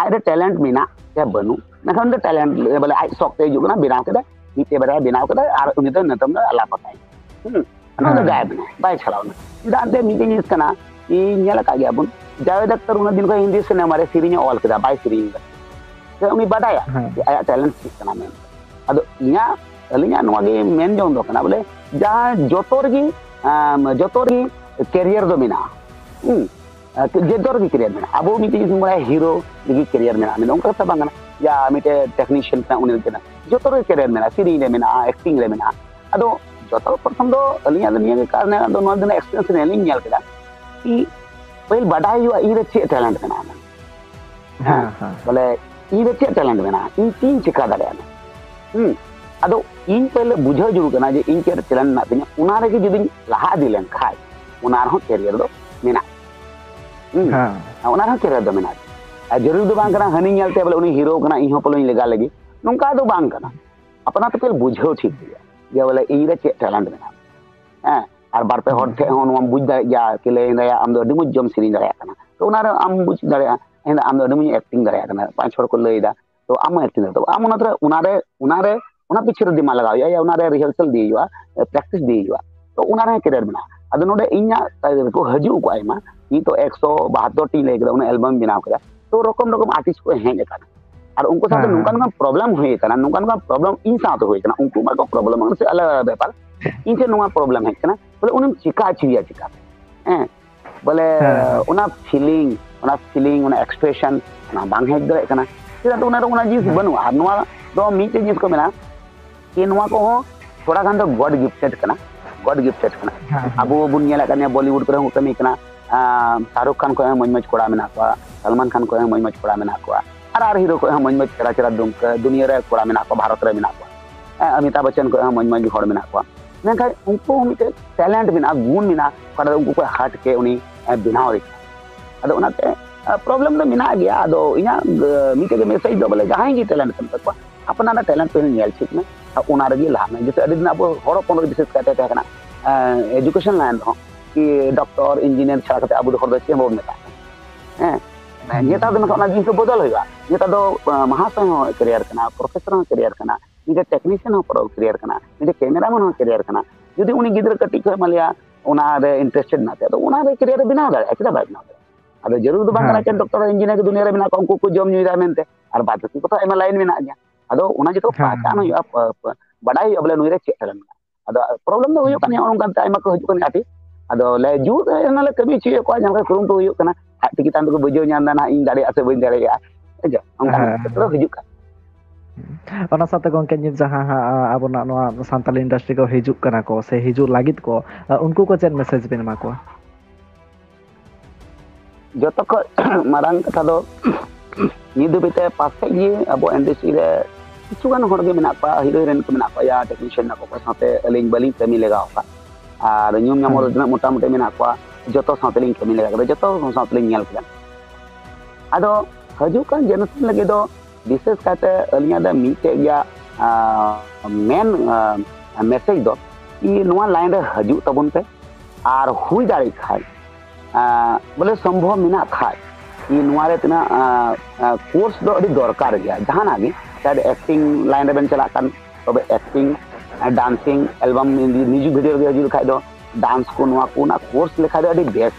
ᱟᱡ ᱨᱮ ᱴᱮᱞᱮᱱᱴ ᱢᱮᱱᱟᱜ ᱥᱮ ᱵᱟᱹᱱᱩᱜ, ᱢᱮᱱᱠᱷᱟᱱ ᱩᱱᱤ ᱫᱚ ᱴᱮᱞᱮᱱᱴ, ᱵᱚᱞᱮ ᱟᱡ ᱥᱚᱠ ᱛᱮ ᱦᱤᱡᱩᱜ ᱠᱟᱱᱟ, ᱵᱮᱱᱟᱣ ᱠᱮᱫᱟᱭ, ᱢᱤᱫᱴᱮᱡ ᱵᱟᱨᱭᱟ ᱵᱮᱱᱟᱣ ᱠᱮᱫᱟᱭ ᱟᱨ ᱩᱱᱤ ᱫᱚ ᱱᱤᱛᱚᱝ ᱫᱚ ᱟᱞᱟᱯ ᱟᱠᱟᱭ᱾ ᱦᱩᱸ, ᱱᱚᱣᱟ ᱫᱚ ᱦᱮᱸ᱾ ᱜᱟᱭᱟᱵ ᱮᱱᱟ, ᱵᱟᱭ ᱪᱷᱟᱲᱟᱣ ᱮᱱᱟ᱾ ᱪᱮᱫᱟᱜ ᱮᱱᱛᱮᱫ ᱢᱤᱫᱴᱮᱡ ᱡᱤᱱᱤᱥ ᱠᱟᱱᱟ, ᱤᱧ ᱧᱮᱞ ᱟᱠᱟᱫ ᱜᱮᱭᱟ ᱵᱚᱱ, ᱡᱟᱣᱮᱫ ᱟᱠᱛᱟᱨ ᱩᱱᱟᱹᱜ ᱫᱤᱱ ᱠᱷᱚᱱ ᱦᱤᱱᱫᱤ ᱥᱤᱱᱮᱢᱟ ᱨᱮ ᱥᱮᱨᱮᱧ ᱮ ᱚᱞ ᱠᱮᱫᱟ, ᱵᱟᱭ ᱥᱮᱨᱮᱧ ᱠᱟᱫᱟ᱾ ᱪᱮᱫᱟᱜ ᱩᱱᱤ ᱵᱟᱰᱟᱭᱟ ᱦᱮᱸ᱾ ᱡᱮ ᱟᱭᱟᱜ ᱴᱮᱞᱮᱱᱴ ᱪᱮᱫ ᱠᱟᱱᱟ ᱢᱮᱱᱛᱮ᱾ ᱟᱫᱚ ᱤᱧᱟᱹᱜ, ᱟᱹᱞᱤᱧᱟᱜ ᱱᱚᱣᱟ ᱜᱮ ᱢᱮᱱ ᱡᱚᱝ ᱫᱚ ᱠᱟᱱᱟ, ᱵᱚᱞᱮ ᱡᱟᱦᱟᱸ ᱡᱚᱛᱚ ᱨᱮᱜᱮ, ᱟᱢ, ᱡᱚᱛᱚ ᱨᱮᱜᱮ ᱠᱮᱨᱤᱭᱟᱨ ᱫᱚ ᱢᱮᱱᱟᱜᱼᱟ᱾ ᱦᱩᱸ? ᱟᱨ ᱡᱚᱛᱚ ᱨᱮᱜᱮ ᱠᱮᱨᱤᱭᱟᱨ ᱢᱮᱱᱟᱜᱼᱟ᱾ ᱟᱵᱚ ᱢᱤᱫᱴᱮᱡ ᱡᱩᱫᱤ ᱵᱚᱱ ᱵᱟᱲᱟᱭᱟ ᱦᱤᱨᱳ ᱨᱮᱜᱮ ᱠᱮᱨᱤᱭᱟᱨ ᱢᱮᱱᱟᱜᱼᱟ, ᱢᱮᱱᱫᱚ ᱚᱱᱠᱟ ᱠᱟᱛᱷᱟ ᱵᱟᱝ ᱠᱟᱱᱟ᱾ ᱡᱟ ᱢᱤᱫᱴᱮᱡ ᱴᱮᱠᱱᱤᱥᱤᱭᱟᱱ ᱠᱟᱱᱟ, ᱩᱱᱤ ᱞᱟᱹᱜᱤᱫ ᱠᱟᱱᱟ, ᱡᱚᱛᱚ ᱨᱮᱜᱮ ᱠᱮᱨᱤᱭᱟᱨ ᱢᱮᱱᱟᱜᱼᱟ, ᱥᱮᱨᱮᱧ ᱨᱮ ᱢᱮᱱᱟᱜᱼᱟ, ᱮᱠᱴᱤᱝ ᱨᱮ ᱢᱮᱱᱟᱜᱼᱟ᱾ ᱟᱫᱚ ᱡᱚᱛᱚ ᱯᱨᱚᱛᱷᱚᱢ ᱫᱚ ᱟᱹᱞᱤᱧᱟᱜ ᱫᱚ ᱱᱤᱭᱟᱹ ᱜᱮ ᱠᱟᱨᱚᱱ, ᱟᱫᱚ ᱱᱚᱣᱟ ᱫᱚ ᱮᱠᱥᱯᱤᱨᱤᱭᱮᱱᱥ ᱨᱮ ᱞᱤᱧ ᱧᱮᱞ ᱠᱮᱫᱟ ᱠᱤ ᱯᱟᱹᱦᱤᱞ ᱵᱟᱰᱟᱭ ᱦᱩᱭᱩᱜᱼᱟ ᱤᱧ ᱨᱮ ᱪᱮᱫ talent ᱢᱮᱱᱟᱜᱼᱟ ᱢᱮᱱᱛᱮ᱾ ᱦᱮᱸ ᱦᱮᱸ ᱵᱚᱞᱮ ᱤᱧ ᱨᱮ ᱪᱮᱫ talent ᱢᱮᱱᱟᱜᱼᱟ, ᱤᱧ ᱪᱮᱫ ᱤᱧ ᱪᱮᱠᱟ ᱫᱟᱲᱮᱭᱟᱜᱼᱟ᱾ ᱦᱩᱸ᱾ ᱟᱫᱚ ᱤᱧ ᱯᱟᱹᱦᱤᱞ ᱵᱩᱡᱷᱟᱹᱣ ᱡᱟᱹᱨᱩᱲ ᱠᱟᱱᱟ ᱡᱮ ᱤᱧ ᱪᱮᱫ talent ᱢᱮᱱᱟᱜ ᱛᱤᱧᱟ, ᱚᱱᱟ ᱨᱮᱜᱮ ᱡᱩᱫᱤᱧ ᱞᱟᱦᱟ ᱤᱫᱤ ᱞᱮᱱ ᱠᱷᱟᱡ ᱚᱱᱟ ᱨᱮᱦᱚᱸ career ᱫᱚ ᱢᱮᱱᱟᱜᱼᱟ᱾ ᱦᱩᱸ᱾ ᱦᱮᱸ ᱚᱱᱟ ᱨᱮᱦᱚᱸ career ᱫᱚ ᱢᱮᱱᱟᱜᱼᱟ᱾ ᱟᱨ ᱡᱟᱹᱨᱩᱲ ᱫᱚ ᱵᱟᱝ ᱠᱟᱱᱟ ᱦᱟᱹᱱᱤ ᱧᱮᱞᱛᱮ ᱵᱚᱞᱮ ᱩᱱᱤ hero ᱠᱟᱱᱟ, ᱤᱧ ᱦᱚᱸ ᱯᱟᱞᱮᱧ ᱞᱮᱜᱟ ᱞᱮᱜᱮ, ᱱᱚᱝᱠᱟ ᱫᱚ ᱵᱟᱝ ᱠᱟᱱᱟ᱾ ᱟᱯᱱᱟᱨ ᱛᱮ ᱯᱟᱹᱦᱤᱞ ᱵᱩᱡᱷᱟᱹᱣ ᱴᱷᱤᱠ ᱦᱩᱭᱩᱜᱼᱟ ᱡᱮ ᱵᱚᱞᱮ ᱤᱧ ᱨᱮ ᱪᱮᱫ talent ᱢᱮᱱᱟᱜᱼᱟ᱾ ᱦᱮᱸ, ᱟᱨ ᱵᱟᱨ ᱯᱮ ᱦᱚᱲ ᱴᱷᱮᱱ ᱦᱚᱸ ᱱᱚᱣᱟᱢ ᱵᱩᱡᱽ ᱫᱟᱲᱮᱭᱟᱜ ᱜᱮᱭᱟ ᱠᱤ ᱞᱟᱹᱭ ᱫᱟᱲᱮᱭᱟᱜᱼᱟ ᱟᱢ ᱫᱚ ᱟᱹᱰᱤ ᱢᱚᱡᱽ ᱡᱚᱢ ᱥᱮᱨᱮᱧ ᱫᱟᱲᱮᱭᱟᱜ ᱠᱟᱱᱟ, ᱛᱚ ᱚᱱᱟᱨᱮ ᱟᱢ ᱵᱩᱡᱽ ᱫᱟᱲᱮᱭᱟᱜᱼᱟ ᱟᱢ ᱫᱚ ᱟᱹᱰᱤ ᱢᱚᱡᱽ acting ᱫᱟᱲᱮᱭᱟᱜ ᱠᱟᱱᱟ, ᱯᱟᱸᱪ ᱦᱚᱲ ᱠᱚ ᱞᱟᱹᱭ ᱮᱫᱟ, ᱛᱚ ᱟᱢ ᱦᱚᱸ acting ᱫᱟᱲᱮᱭᱟᱜᱼᱟ᱾ ᱛᱚ ᱟᱢ ᱚᱱᱟ ᱫᱚ ᱚᱱᱟᱨᱮ ᱚᱱᱟᱨᱮ ᱚᱱᱟ ᱯᱤᱪᱷᱮ ᱨᱮ ᱫᱤᱢᱟᱜ ᱞᱟᱜᱟᱣ ᱦᱩᱭᱩᱜᱼᱟ, ᱚᱱᱟᱨᱮ rehearsal ᱤᱫᱤ ᱦᱩᱭᱩᱜᱼᱟ, practice ᱤᱫᱤ ᱦᱩᱭᱩᱜᱼᱟ᱾ ᱛᱚ ᱚᱱᱟ ᱨᱮᱦᱚᱸ career ᱢᱮᱱᱟᱜᱼᱟ᱾ ᱟᱫᱚ ᱱᱚᱰᱮ ᱤᱧᱟᱹᱜ ᱠᱚ ᱦᱤᱡᱩᱜ ᱟᱠᱚ ᱟᱭᱢᱟ, ᱤᱧ ᱛᱚ ᱮᱠᱥᱚ ᱵᱟᱦᱟᱛᱛᱳᱨ ᱴᱤᱧ ᱞᱟᱹᱭ ᱠᱮᱫᱟ, ᱩᱱᱟᱹᱜ album ᱤᱧ ᱵᱮᱱᱟᱣ ᱠᱮᱫᱟ, ᱛᱚ ᱨᱚᱠᱚᱢ ᱨᱚᱠᱚᱢ artist ᱠᱚ ᱦᱮᱡ ᱟᱠᱟᱱᱟ᱾ ᱟᱨ ᱩᱱᱠᱩ ᱥᱟᱶᱛᱮ ᱦᱮᱸ, ᱱᱚᱝᱠᱟᱱ ᱦᱮᱸ᱾ ᱱᱚᱝᱠᱟᱱ problem ᱦᱩᱭ ᱟᱠᱟᱱᱟ, ᱱᱚᱝᱠᱟᱱ ᱱᱚᱝᱠᱟᱱ problem ᱤᱧ ᱥᱟᱶᱛᱮ ᱦᱩᱭ ᱟᱠᱟᱱᱟ, ᱩᱱᱠᱩ ᱢᱟ ᱠᱚ problem ᱥᱮ ᱟᱞᱟᱫᱟ ᱵᱮᱯᱟᱨ, ᱤᱧ ᱴᱷᱮᱱ ᱱᱚᱣᱟ problem ᱦᱮᱡ ᱟᱠᱟᱱᱟ, ᱵᱚᱞᱮ ᱩᱱᱤᱢ ᱪᱮᱠᱟ ᱟᱹᱪᱩᱨᱮᱭᱟ ᱪᱮᱠᱟᱛᱮ? ᱦᱮᱸ, ᱵᱚᱞᱮ ᱦᱮᱸ, ᱦᱮᱸ᱾ ᱚᱱᱟ feeling, ᱚᱱᱟ feeling, ᱚᱱᱟ expression, ᱚᱱᱟ ᱵᱟᱝ ᱦᱮᱡ ᱫᱟᱲᱮᱭᱟᱜ ᱠᱟᱱᱟ᱾ ᱪᱮᱫᱟᱜ ᱚᱱᱟ ᱨᱮ ᱚᱱᱟ ᱡᱤᱱᱤᱥ ᱦᱮᱸ᱾ ᱵᱟᱹᱱᱩᱜᱼᱟ᱾ ᱟᱨ ᱱᱚᱣᱟ ᱫᱚ ᱢᱤᱫᱴᱮᱡ ᱡᱤᱱᱤᱥ ᱠᱚ ᱢᱮᱱᱟ ᱡᱮ ᱱᱚᱣᱟ ᱠᱚᱦᱚᱸ ᱛᱷᱚᱲᱟ ᱜᱟᱱ ᱫᱚ God gifted ᱠᱟᱱᱟ, God gifted ᱠᱟᱱᱟ᱾ ᱦᱮᱸ, ᱦᱮᱸ᱾ ᱟᱵᱚ ᱵᱚᱱ ᱧᱮᱞᱮᱫ ᱠᱟᱱ ᱜᱮᱭᱟ, Bollywood ᱠᱚᱨᱮ ᱦᱚᱸ ᱠᱟᱹᱢᱤ ᱠᱟᱱᱟ, ᱟᱸ, ᱥᱟᱦᱨᱩᱠ ᱠᱷᱟᱱ ᱠᱷᱚᱱ ᱦᱚᱸ ᱢᱚᱡᱽ ᱢᱚᱡᱽ ᱠᱚᱲᱟ ᱢᱮᱱᱟᱜ ᱠᱚᱣᱟ, ᱥᱟᱞᱢᱟᱱ ᱠᱷᱟᱱ ᱠᱷᱚᱱ ᱦᱚᱸ ᱢᱚᱡᱽ ᱢᱚᱡᱽ ᱠᱚᱲᱟ ᱢᱮᱱᱟᱜ ᱠᱚᱣᱟ, ᱟᱨ ᱟᱨ hero ᱠᱷᱚᱱ ᱦᱚᱸ ᱢᱚᱡᱽ ᱢᱚᱡᱽ ᱪᱮᱦᱨᱟ ᱪᱮᱦᱨᱟ ᱫᱩᱢᱠᱟᱹ ᱫᱩᱱᱤᱭᱟᱹ ᱨᱮ ᱠᱚᱲᱟ ᱢᱮᱱᱟᱜ ᱠᱚᱣᱟ, ᱵᱷᱟᱨᱚᱛ ᱨᱮ ᱢᱮᱱᱟᱜ ᱠᱚᱣᱟ᱾ ᱦᱮᱸ, ᱚᱢᱤᱛᱟᱵᱷ ᱵᱚᱪᱪᱚᱱ ᱠᱷᱚᱱ ᱦᱚᱸ ᱢᱚᱡᱽ ᱢᱚᱡᱽ ᱦᱚᱲ ᱢᱮᱱᱟᱜ ᱠᱚᱣᱟ᱾ ᱢᱮᱱᱠᱷᱟᱱ ᱩᱱᱠᱩ ᱦᱚᱸ ᱢᱤᱫᱴᱮᱡ talent ᱢᱮᱱᱟᱜᱼᱟ, ᱜᱩᱱ ᱢᱮᱱᱟᱜᱼᱟ, ᱚᱠᱟᱴᱟᱜ ᱫᱚ ᱩᱱᱠᱩ ᱠᱚ heart ᱠᱮ ᱩᱱᱤ, ᱮ, ᱵᱮᱱᱟᱣ ᱨᱮ᱾ ᱟᱫᱚ ᱚᱱᱟᱛᱮ, ᱟ, problem ᱫᱚ ᱢᱮᱱᱟᱜ ᱜᱮᱭᱟ᱾ ᱟᱫᱚ ᱤᱧᱟᱹᱜ, ᱟ, ᱢᱤᱫᱴᱮᱡ ᱜᱮ message ᱫᱚ ᱵᱚᱞᱮ ᱡᱟᱦᱟᱸᱭ ᱜᱮ talent ᱠᱟᱱ ᱛᱟᱠᱚᱣᱟ, ᱟᱯᱱᱟᱨᱟᱜ talent ᱯᱮ ᱧᱮᱞ ᱴᱷᱤᱠ ᱢᱮ ᱟᱨ ᱚᱱᱟ ᱨᱮᱜᱮ ᱞᱟᱦᱟᱜ ᱢᱮ᱾ ᱡᱮᱭᱥᱮ ᱟᱹᱰᱤ ᱫᱤᱱ ᱟᱵᱚ ᱦᱚᱲ ᱦᱚᱯᱚᱱ ᱫᱚ ᱵᱤᱥᱮᱥ ᱠᱟᱭᱛᱮ ᱛᱟᱦᱮᱸ ᱠᱟᱱᱟ, ᱮ, education line ᱨᱮᱦᱚᱸ ᱠᱤ doctor, engineer ᱪᱷᱟᱲᱟ ᱠᱟᱛᱮ ᱟᱵᱚ ᱫᱚ ᱦᱚᱲ ᱫᱚ ᱪᱮᱫ ᱦᱚᱸ ᱵᱟᱵᱚᱱ ᱢᱮᱛᱟᱜ ᱠᱟᱱᱟ᱾ ᱦᱮᱸ, ᱦᱩᱸ᱾ ᱱᱮᱛᱟᱨ ᱫᱚ ᱢᱮᱱᱠᱷᱟᱱ ᱚᱱᱟ ᱡᱤᱱᱤᱥ ᱫᱚ ᱵᱚᱫᱚᱞ ᱦᱩᱭᱩᱜᱼᱟ᱾ ᱱᱮᱛᱟᱨ ᱫᱚ, ᱟ, ᱢᱟᱦᱟᱥᱚᱭ ᱦᱚᱸ career ᱠᱟᱱᱟ, professor ᱦᱚᱸ career ᱠᱟᱱᱟ, ᱢᱤᱫᱴᱮᱡ technician ᱦᱚᱸ career ᱠᱟᱱᱟ, ᱢᱤᱫᱴᱮᱡ cameraman ᱦᱚᱸ career ᱠᱟᱱᱟ᱾ ᱡᱩᱫᱤ ᱩᱱᱤ ᱜᱤᱫᱽᱨᱟᱹ ᱠᱟᱹᱴᱤᱡ ᱠᱷᱚᱱ ᱢᱟᱱᱞᱤᱭᱟ ᱚᱱᱟ ᱨᱮ interested ᱢᱮᱱᱟᱜ ᱛᱟᱭᱟ, ᱟᱫᱚ ᱚᱱᱟ ᱨᱮ career ᱮ ᱵᱮᱱᱟᱣ ᱫᱟᱲᱮᱭᱟᱜᱼᱟ, ᱪᱮᱫᱟᱜ ᱵᱟᱭ ᱵᱮᱱᱟᱣ ᱫᱟᱲᱮᱭᱟᱜᱼᱟ? ᱟᱫᱚ ᱡᱟᱹᱨᱩᱲ ᱫᱚ ᱵᱟᱝ ᱠᱟᱱᱟ ᱦᱮᱸ᱾ ᱪᱮ doctor, engineer ᱫᱩᱱᱤᱭᱟᱹ ᱨᱮ ᱢᱮᱱᱟᱜ ᱠᱚᱣᱟ, ᱩᱱᱠᱩ ᱠᱚ ᱡᱚᱢ ᱧᱩᱭᱮᱫᱟ ᱢᱮᱱᱛᱮ, ᱟᱨ ᱵᱟᱫ ᱵᱟᱹᱠᱤ ᱠᱚᱫᱚ ᱟᱭᱢᱟ line ᱢᱮᱱᱟᱜ ᱜᱮᱭᱟ᱾ ᱟᱫᱚ ᱚᱱᱟ ᱡᱚᱛᱚ ᱦᱮᱸ, ᱯᱟᱦᱪᱟᱱ ᱦᱮᱸ᱾ ᱦᱩᱭᱩᱜᱼᱟ, ᱯ-, ᱯ-, ᱵᱟᱰᱟᱭ ᱦᱩᱭᱩᱜᱼᱟ ᱵᱚᱞᱮ ᱱᱩᱭ ᱨᱮ ᱪᱮᱫ talent ᱢᱮᱱᱟᱜᱼᱟ᱾ ᱟᱫᱚ problem ᱫᱚ ᱦᱩᱭᱩᱜ ᱠᱟᱱ ᱜᱮᱭᱟ, ᱱᱚᱜᱼᱚ ᱱᱚᱝᱠᱟᱱ ᱛᱮ ᱟᱭᱢᱟ ᱠᱚ ᱦᱤᱡᱩᱜ ᱠᱟᱱ ᱜᱮᱭᱟ ᱟᱨᱴᱤᱥᱴ᱾ ᱟᱫᱚ ᱞᱮ ᱡᱩᱛ ᱮᱱᱟ, ᱞᱮ ᱠᱟᱹᱢᱤ ᱦᱚᱪᱚᱭᱮᱫ ᱠᱚᱣᱟ, ᱡᱟᱦᱟᱸ ᱞᱮᱠᱟ ᱠᱩᱨᱩᱢᱩᱴᱩ ᱦᱩᱭᱩᱜ ᱠᱟᱱᱟ, ᱟᱡ ᱛᱮᱜᱮ ᱛᱟᱭᱚᱢ ᱛᱮᱠᱚ ᱵᱩᱡᱷᱟᱹᱣ ᱧᱟᱢ ᱮᱫᱟ ᱱᱟᱦᱟᱜ ᱤᱧ ᱫᱟᱲᱮᱭᱟᱜᱼᱟ ᱥᱮ ᱵᱟᱹᱧ ᱫᱟᱲᱮᱭᱟᱜᱼᱟ᱾ ᱦᱮᱸ ᱡᱮ, ᱚᱱᱠᱟᱱᱟᱜ ᱦᱮᱸ, ᱠᱷᱮᱛᱨᱚ ᱦᱤᱡᱩᱜ ᱠᱟᱱᱟ᱾ ᱚᱱᱟ ᱥᱟᱶᱛᱮ ᱜᱚᱝᱠᱮ, ᱱᱤᱛ ᱡᱟᱦᱟᱸ ᱦᱟᱸᱜ, ᱟ, ᱟᱵᱚᱱᱟᱜ ᱱᱚᱣᱟ ᱥᱟᱱᱛᱟᱞᱤ industry ᱠᱚ ᱦᱤᱡᱩᱜ ᱠᱟᱱᱟ ᱠᱚ ᱥᱮ ᱦᱤᱡᱩᱜ ᱞᱟᱹᱜᱤᱫ ᱠᱚ, ᱟ, ᱩᱱᱠᱩ ᱠᱚ ᱪᱮᱫ message ᱵᱮᱱ ᱮᱢᱟ ᱠᱚᱣᱟ? ᱡᱚᱛᱚ ᱠᱷᱚᱡ ᱢᱟᱨᱟᱝ ᱠᱟᱛᱷᱟ ᱫᱚ ᱱᱤᱛ ᱫᱷᱟᱹᱵᱤᱡ ᱛᱮ ᱯᱟᱥᱮᱡ ᱜᱮ ᱟᱵᱚ ᱤᱱᱰᱟᱥᱴᱨᱤ ᱨᱮ ᱠᱤᱪᱷᱩ ᱜᱟᱱ ᱦᱚᱲ ᱜᱮ ᱢᱮᱱᱟᱜ ᱠᱚᱣᱟ, ᱦᱤᱨᱳ ᱦᱤᱨᱳᱭᱤᱱ ᱠᱚ ᱢᱮᱱᱟᱜ ᱠᱚᱣᱟ, ᱭᱟ ᱴᱮᱠᱱᱤᱥᱤᱭᱟᱱ ᱢᱮᱱᱟᱜ ᱠᱚᱣᱟ, ᱚᱠᱚᱭ ᱥᱟᱶᱛᱮ ᱟᱹᱞᱤᱧ ᱵᱟᱹᱞᱤᱧ ᱠᱟᱹᱢᱤ ᱞᱮᱜᱟᱣ ᱟᱠᱟᱫ᱾ ᱟᱨ ᱧᱩᱢ ᱧᱟᱢᱚᱜ ᱨᱮ ᱛᱤᱱᱟᱹᱜ ᱢᱚᱴᱟᱢᱩᱴᱤ ᱢᱮᱱᱟᱜ ᱠᱚᱣᱟ, ᱡᱚᱛᱚ ᱥᱟᱶᱛᱮ ᱞᱤᱧ ᱠᱟᱹᱢᱤ ᱞᱮᱜᱟ ᱠᱮᱫᱟ, ᱡᱚᱛᱚ ᱥᱟᱶᱛᱮ ᱞᱤᱧ ᱧᱮᱞ ᱠᱮᱫᱟ᱾ ᱟᱫᱚ ᱦᱤᱡᱩᱜ ᱠᱟᱱ ᱡᱮᱱᱟᱨᱮᱥᱚᱱ ᱞᱟᱹᱜᱤᱫ ᱫᱚ ᱵᱤᱥᱮᱥ ᱠᱟᱭᱛᱮ ᱟᱹᱞᱤᱧᱟᱜ ᱫᱚ ᱢᱤᱫᱴᱮᱡ ᱜᱮᱭᱟ, ᱟᱸ, ᱢᱮᱱ, ᱟᱸ, ᱢᱮᱥᱮᱡᱽ ᱫᱚ ᱠᱤ ᱱᱚᱣᱟ ᱞᱟᱭᱤᱱ ᱨᱮ ᱦᱤᱡᱩᱜ ᱛᱟᱵᱚᱱ ᱯᱮ, ᱟᱨ ᱦᱩᱭ ᱫᱟᱲᱮᱭᱟᱜ ᱠᱷᱟᱡ, ᱟᱸ, ᱵᱚᱞᱮ ᱥᱚᱢᱵᱷᱚᱵ ᱢᱮᱱᱟᱜ ᱠᱷᱟᱡ ᱠᱤ ᱱᱚᱣᱟ ᱨᱮ ᱛᱤᱱᱟᱹᱜ, ᱟᱸ, ᱟᱸ, ᱠᱳᱨᱥ ᱫᱚ ᱟᱹᱰᱤ ᱫᱚᱨᱠᱟᱨ ᱜᱮᱭᱟ᱾ ᱡᱟᱦᱟᱱᱟᱜ ᱜᱮ, ᱪᱟᱦᱮ ᱮᱠᱴᱤᱝ ᱞᱟᱭᱤᱱ ᱨᱮᱵᱮᱱ ᱪᱟᱞᱟᱜ ᱠᱟᱱ, ᱛᱚᱵᱮ acting, dancing, album, music video ᱨᱮ ᱦᱤᱡᱩᱜ ᱠᱷᱟᱡ ᱫᱚ ᱰᱟᱱᱥ ᱠᱚ, ᱱᱚᱣᱟ ᱠᱚ, ᱚᱱᱟ ᱠᱳᱨᱥ ᱞᱮᱠᱷᱟᱡ ᱫᱚ ᱟᱹᱰᱤ ᱵᱮᱥ᱾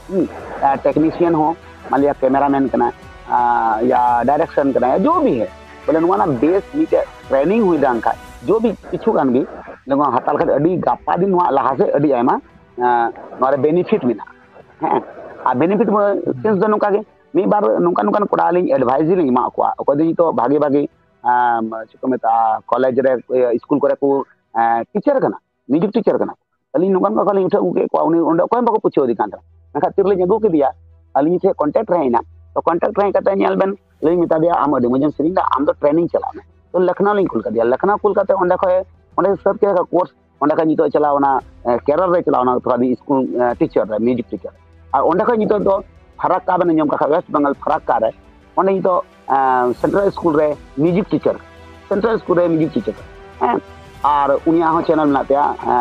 ᱦᱩᱸ, ᱟᱨ ᱴᱮᱠᱱᱤᱥᱤᱭᱟᱱ ᱦᱚᱸ, ᱢᱟᱱ ᱞᱤᱭᱟ ᱠᱮᱢᱮᱨᱟᱢᱮᱱ ᱠᱟᱱᱟᱭ, ᱟᱸ, ᱭᱟ ᱰᱟᱭᱨᱮᱠᱥᱚᱱ ᱠᱟᱱᱟᱭ, ᱡᱚ ᱵᱷᱤ ᱦᱮ, ᱵᱚᱞᱮ ᱱᱚᱣᱟ ᱨᱮᱱᱟᱜ ᱵᱮᱥ ᱢᱤᱫᱴᱮᱡ ᱴᱨᱮᱱᱤᱝ ᱦᱩᱭ ᱞᱮᱱ ᱠᱷᱟᱡ, ᱡᱚ ᱵᱷᱤ ᱠᱤᱪᱷᱩ ᱜᱟᱱ ᱜᱮ ᱡᱮᱢᱚᱱ ᱦᱟᱛᱟᱣ ᱞᱮᱠᱷᱟᱡ ᱫᱚ ᱟᱹᱰᱤ ᱜᱟᱯᱟ ᱫᱤᱱ ᱱᱚᱣᱟ ᱞᱟᱦᱟ ᱥᱮᱫ ᱟᱹᱰᱤ ᱟᱭᱢᱟ, ᱟᱸ, ᱱᱚᱣᱟ ᱨᱮ ᱵᱮᱱᱤᱯᱷᱤᱴ ᱢᱮᱱᱟᱜᱼᱟ᱾ ᱦᱮᱸ, ᱟᱨ ᱵᱮᱱᱤᱯᱷᱤᱴ ᱢᱟ ᱥᱮᱱᱥ ᱫᱚ ᱱᱚᱝᱠᱟ ᱜᱮ, ᱢᱤᱫ ᱵᱟᱨ ᱱᱚᱝᱠᱟ ᱱᱚᱝᱠᱟᱱ ᱠᱚᱲᱟ ᱞᱤᱧ ᱮᱰᱵᱷᱟᱭᱤᱥ ᱞᱤᱧ ᱮᱢᱟᱜ ᱠᱚᱣᱟ, ᱚᱠᱚᱭ ᱫᱚ ᱱᱤᱛᱚᱜ ᱵᱷᱟᱜᱤ ᱵᱷᱟᱜᱤ, ᱟᱸ, ᱪᱮᱫ ᱠᱚ ᱢᱮᱛᱟᱜᱼᱟ, ᱠᱚᱞᱮᱡᱽ ᱨᱮ, ᱤᱭᱟᱹ, ᱥᱠᱩᱞ ᱠᱚᱨᱮ ᱠᱚ, ᱟᱸ, ᱴᱤᱪᱟᱨ ᱠᱟᱱᱟ, ᱢᱤᱭᱩᱡᱤᱠ ᱴᱤᱪᱟᱨ ᱠᱟᱱᱟ᱾ ᱟᱹᱞᱤᱧ ᱱᱚᱝᱠᱟᱱ ᱠᱚᱲᱟ ᱞᱤᱧ ᱩᱴᱷᱟᱹᱣ ᱟᱹᱜᱩ ᱠᱮᱫ ᱠᱚᱣᱟ, ᱩᱱᱤ ᱚᱸᱰᱮ ᱚᱠᱚᱭ ᱦᱚᱸ ᱵᱟᱠᱚ ᱯᱩᱪᱷᱟᱹᱣ ᱮᱫᱮ ᱠᱟᱱ ᱛᱟᱦᱮᱱᱟ, ᱢᱮᱱᱠᱷᱟᱱ ᱛᱤᱨᱮᱞᱤᱧ ᱟᱹᱜᱩ ᱠᱮᱫᱮᱭᱟ, ᱟᱹᱞᱤᱧ ᱴᱷᱮᱱ ᱠᱚᱱᱴᱟᱠᱴ ᱨᱮ ᱦᱮᱡ ᱮᱱᱟ᱾ ᱛᱚ ᱠᱚᱱᱴᱟᱠᱴ ᱨᱮ ᱦᱮᱡ ᱠᱟᱛᱮ ᱧᱮᱞ ᱵᱮᱱ, ᱟᱹᱞᱤᱧ ᱢᱮᱛᱟ ᱫᱮᱭᱟ, "ᱟᱢ ᱟᱹᱰᱤ ᱢᱚᱡᱽ ᱮᱢ ᱥᱮᱨᱮᱧ ᱫᱟ, ᱟᱢ ᱫᱚ ᱴᱨᱮᱱᱤᱝ ᱪᱟᱞᱟᱜ ᱢᱮ᱾" ᱛᱚ ᱞᱚᱠᱷᱱᱚᱣ ᱞᱤᱧ ᱠᱩᱞ ᱠᱟᱫᱮᱭᱟ, ᱞᱚᱠᱷᱱᱚᱣ ᱠᱩᱞ ᱠᱟᱛᱮ ᱚᱸᱰᱮ ᱠᱷᱚᱡ, ᱚᱸᱰᱮ ᱥᱟᱹᱛ ᱠᱮᱫᱟ ᱠᱳᱨᱥ, ᱚᱸᱰᱮ ᱠᱷᱚᱡ ᱱᱤᱛᱚᱜ ᱪᱟᱞᱟᱣ ᱮᱱᱟ, ᱮ, ᱠᱮᱨᱟᱞᱟ ᱨᱮ ᱪᱟᱞᱟᱣ ᱮᱱᱟ, ᱛᱷᱚᱲᱟ ᱫᱤᱱ ᱥᱠᱩᱞ, ᱮ, ᱴᱤᱪᱟᱨ ᱨᱮ, ᱢᱤᱭᱩᱡᱤᱠ ᱴᱤᱪᱟᱨ᱾ ᱟᱨ ᱚᱸᱰᱮ ᱠᱷᱚᱡ ᱱᱤᱛᱚᱜ ᱫᱚ ᱯᱷᱟᱨᱟᱠᱠᱟ ᱵᱮᱱ ᱟᱸᱡᱚᱢ ᱠᱟᱜ ᱠᱷᱟᱡ, ᱳᱭᱮᱥᱴ ᱵᱮᱝᱜᱚᱞ ᱯᱷᱟᱨᱟᱠᱠᱟ ᱨᱮ, ᱚᱸᱰᱮ ᱱᱤᱛᱚᱜ, ᱮ, ᱥᱮᱱᱴᱨᱟᱞ ᱥᱠᱩᱞ ᱨᱮ ᱢᱤᱭᱩᱡᱤᱠ ᱴᱤᱪᱟᱨ, ᱥᱮᱱᱴᱨᱟᱞ ᱥᱠᱩᱞ ᱨᱮ ᱢᱤᱭᱩᱡᱤᱠ ᱴᱤᱪᱟᱨ, ᱦᱮᱸ᱾ ᱟᱨ ᱩᱱᱤᱭᱟᱜ ᱦᱚᱸ ᱪᱮᱱᱮᱞ ᱢᱮᱱᱟᱜ ᱛᱟᱭᱟ, ᱮ,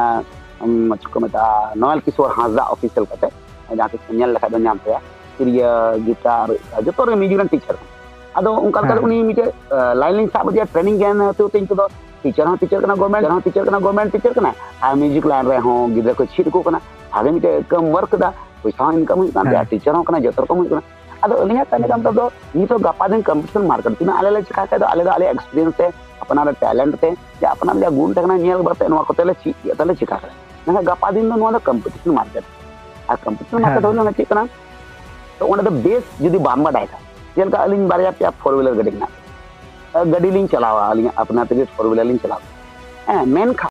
ᱩᱢ, ᱪᱮᱫ ᱠᱚ ᱢᱮᱛᱟᱜᱼᱟ, ᱱᱚᱭᱮᱞ ᱠᱤᱥᱳᱨ ᱦᱟᱸᱥᱫᱟ ᱚᱯᱷᱤᱥᱤᱭᱟᱞ ᱠᱟᱛᱮ, ᱡᱟᱦᱟᱸ ᱛᱤᱥ ᱯᱮ ᱧᱮᱞ ᱞᱮᱠᱷᱟᱡ ᱫᱚ ᱧᱟᱢ ᱛᱟᱭᱟ᱾ ᱛᱤᱨᱭᱳ, ᱜᱤᱴᱟᱨ, ᱡᱚᱛᱚ ᱨᱮ ᱢᱤᱭᱩᱡᱤᱠ ᱨᱮᱱ ᱴᱤᱪᱟᱨ ᱠᱟᱱᱟ᱾ ᱟᱫᱚ ᱚᱱᱠᱟ ᱞᱮᱠᱟᱛᱮ ᱦᱮᱸ᱾ ᱩᱱᱤ ᱢᱤᱫᱴᱮᱡ, ᱮ, ᱞᱟᱭᱤᱱ ᱞᱤᱧ ᱥᱟᱵ ᱟᱫᱮᱭᱟ, ᱴᱨᱮᱱᱤᱝ ᱜᱮ ᱦᱚᱛᱮ ᱛᱮ ᱤᱧ ᱫᱚ ᱴᱤᱪᱟᱨ ᱦᱚᱸ ᱴᱤᱪᱟᱨ ᱠᱟᱱᱟ, ᱜᱚᱨᱢᱮᱱᱴ ᱦᱚᱸ ᱴᱤᱪᱟᱨ ᱠᱟᱱᱟ, ᱜᱚᱨᱢᱮᱱᱴ ᱴᱤᱪᱟᱨ ᱠᱟᱱᱟ, ᱟᱨ ᱢᱤᱭᱩᱡᱤᱠ ᱞᱟᱭᱤᱱ ᱨᱮᱦᱚᱸ ᱜᱤᱫᱽᱨᱟᱹ ᱠᱚ ᱪᱮᱫ ᱟᱠᱚ ᱠᱟᱱᱟ, ᱵᱷᱟᱜᱮ ᱢᱤᱫᱴᱮᱡ ᱠᱟᱢ ᱣᱟᱨᱠ ᱠᱮᱫᱟ, ᱯᱚᱭᱥᱟ ᱦᱚᱸ ᱤᱱᱠᱟᱢ ᱦᱩᱭᱩᱜ ᱠᱟᱱ ᱛᱟᱭᱟ, ᱦᱮᱸ᱾ ᱴᱤᱪᱟᱨ ᱦᱚᱸ ᱠᱟᱱᱟ, ᱡᱚᱛᱚ ᱨᱚᱠᱚᱢ ᱦᱩᱭᱩᱜ ᱠᱟᱱᱟ᱾ ᱟᱫᱚ ᱟᱹᱞᱤᱧᱟᱜ ᱠᱟᱹᱢᱤ ᱠᱟᱱ ᱛᱟᱵᱚ ᱱᱤᱛᱚᱜ ᱜᱟᱯᱟ ᱫᱤᱱ ᱠᱚᱢᱯᱤᱴᱤᱥᱚᱱ ᱢᱟᱨᱠᱮᱴ, ᱛᱤᱱᱟᱹᱜ ᱟᱞᱮ ᱞᱮ ᱪᱤᱠᱟ ᱠᱷᱟᱡ ᱫᱚ ᱟᱞᱮ ᱫᱚ ᱟᱞᱮᱭᱟᱜ ᱮᱠᱥᱯᱤᱨᱤᱭᱮᱱᱥ ᱛᱮ, ᱟᱯᱱᱟᱨᱟᱜ ᱴᱮᱞᱮᱱᱴ ᱛᱮ, ᱡᱮ ᱟᱯᱱᱟᱨ ᱡᱟ ᱜᱩᱱ ᱛᱟᱦᱮᱸ ᱠᱟᱱᱟ, ᱧᱮᱞ ᱵᱟᱲᱟ ᱠᱟᱛᱮ ᱱᱚᱣᱟ ᱠᱚᱛᱮ ᱞᱮ ᱪᱮᱫ ᱠᱮᱫ ᱛᱮᱞᱮ ᱪᱤᱠᱟ ᱠᱟᱫᱟ᱾ ᱢᱮᱱᱠᱷᱟᱱ ᱜᱟᱯᱟ ᱫᱤᱱ ᱫᱚ ᱱᱚᱣᱟ ᱫᱚ ᱠᱚᱢᱯᱤᱴᱤᱥᱚᱱ ᱢᱟᱨᱠᱮᱴ᱾ ᱟᱨ ᱠᱚᱢᱯᱤᱴᱤᱥᱚᱱ ᱢᱟᱨᱠᱮᱴ ᱦᱮᱸ᱾ ᱦᱩᱭ ᱞᱮᱱᱠᱷᱟᱱ ᱪᱮᱫ ᱠᱟᱱᱟ? ᱛᱚ ᱚᱸᱰᱮ ᱫᱚ ᱵᱮᱥ ᱡᱩᱫᱤ ᱵᱟᱢ ᱵᱟᱰᱟᱭ ᱠᱷᱟᱡ, ᱡᱮᱞᱮᱠᱟ ᱟᱹᱞᱤᱧ ᱵᱟᱨᱭᱟ ᱯᱮᱭᱟ ᱯᱷᱳᱨ ᱦᱩᱭᱞᱟᱨ ᱜᱟᱹᱰᱤ ᱢᱮᱱᱟᱜ ᱛᱤᱧᱟ, ᱜᱟᱹᱰᱤ ᱞᱤᱧ ᱪᱟᱞᱟᱣᱟ, ᱟᱹᱞᱤᱧᱟᱜ ᱟᱯᱱᱟᱨ ᱛᱮᱜᱮ ᱯᱷᱳᱨ ᱦᱩᱭᱞᱟᱨ ᱞᱤᱧ ᱪᱟᱞᱟᱣᱟ, ᱦᱮᱸ, ᱢᱮᱱᱠᱷᱟᱱ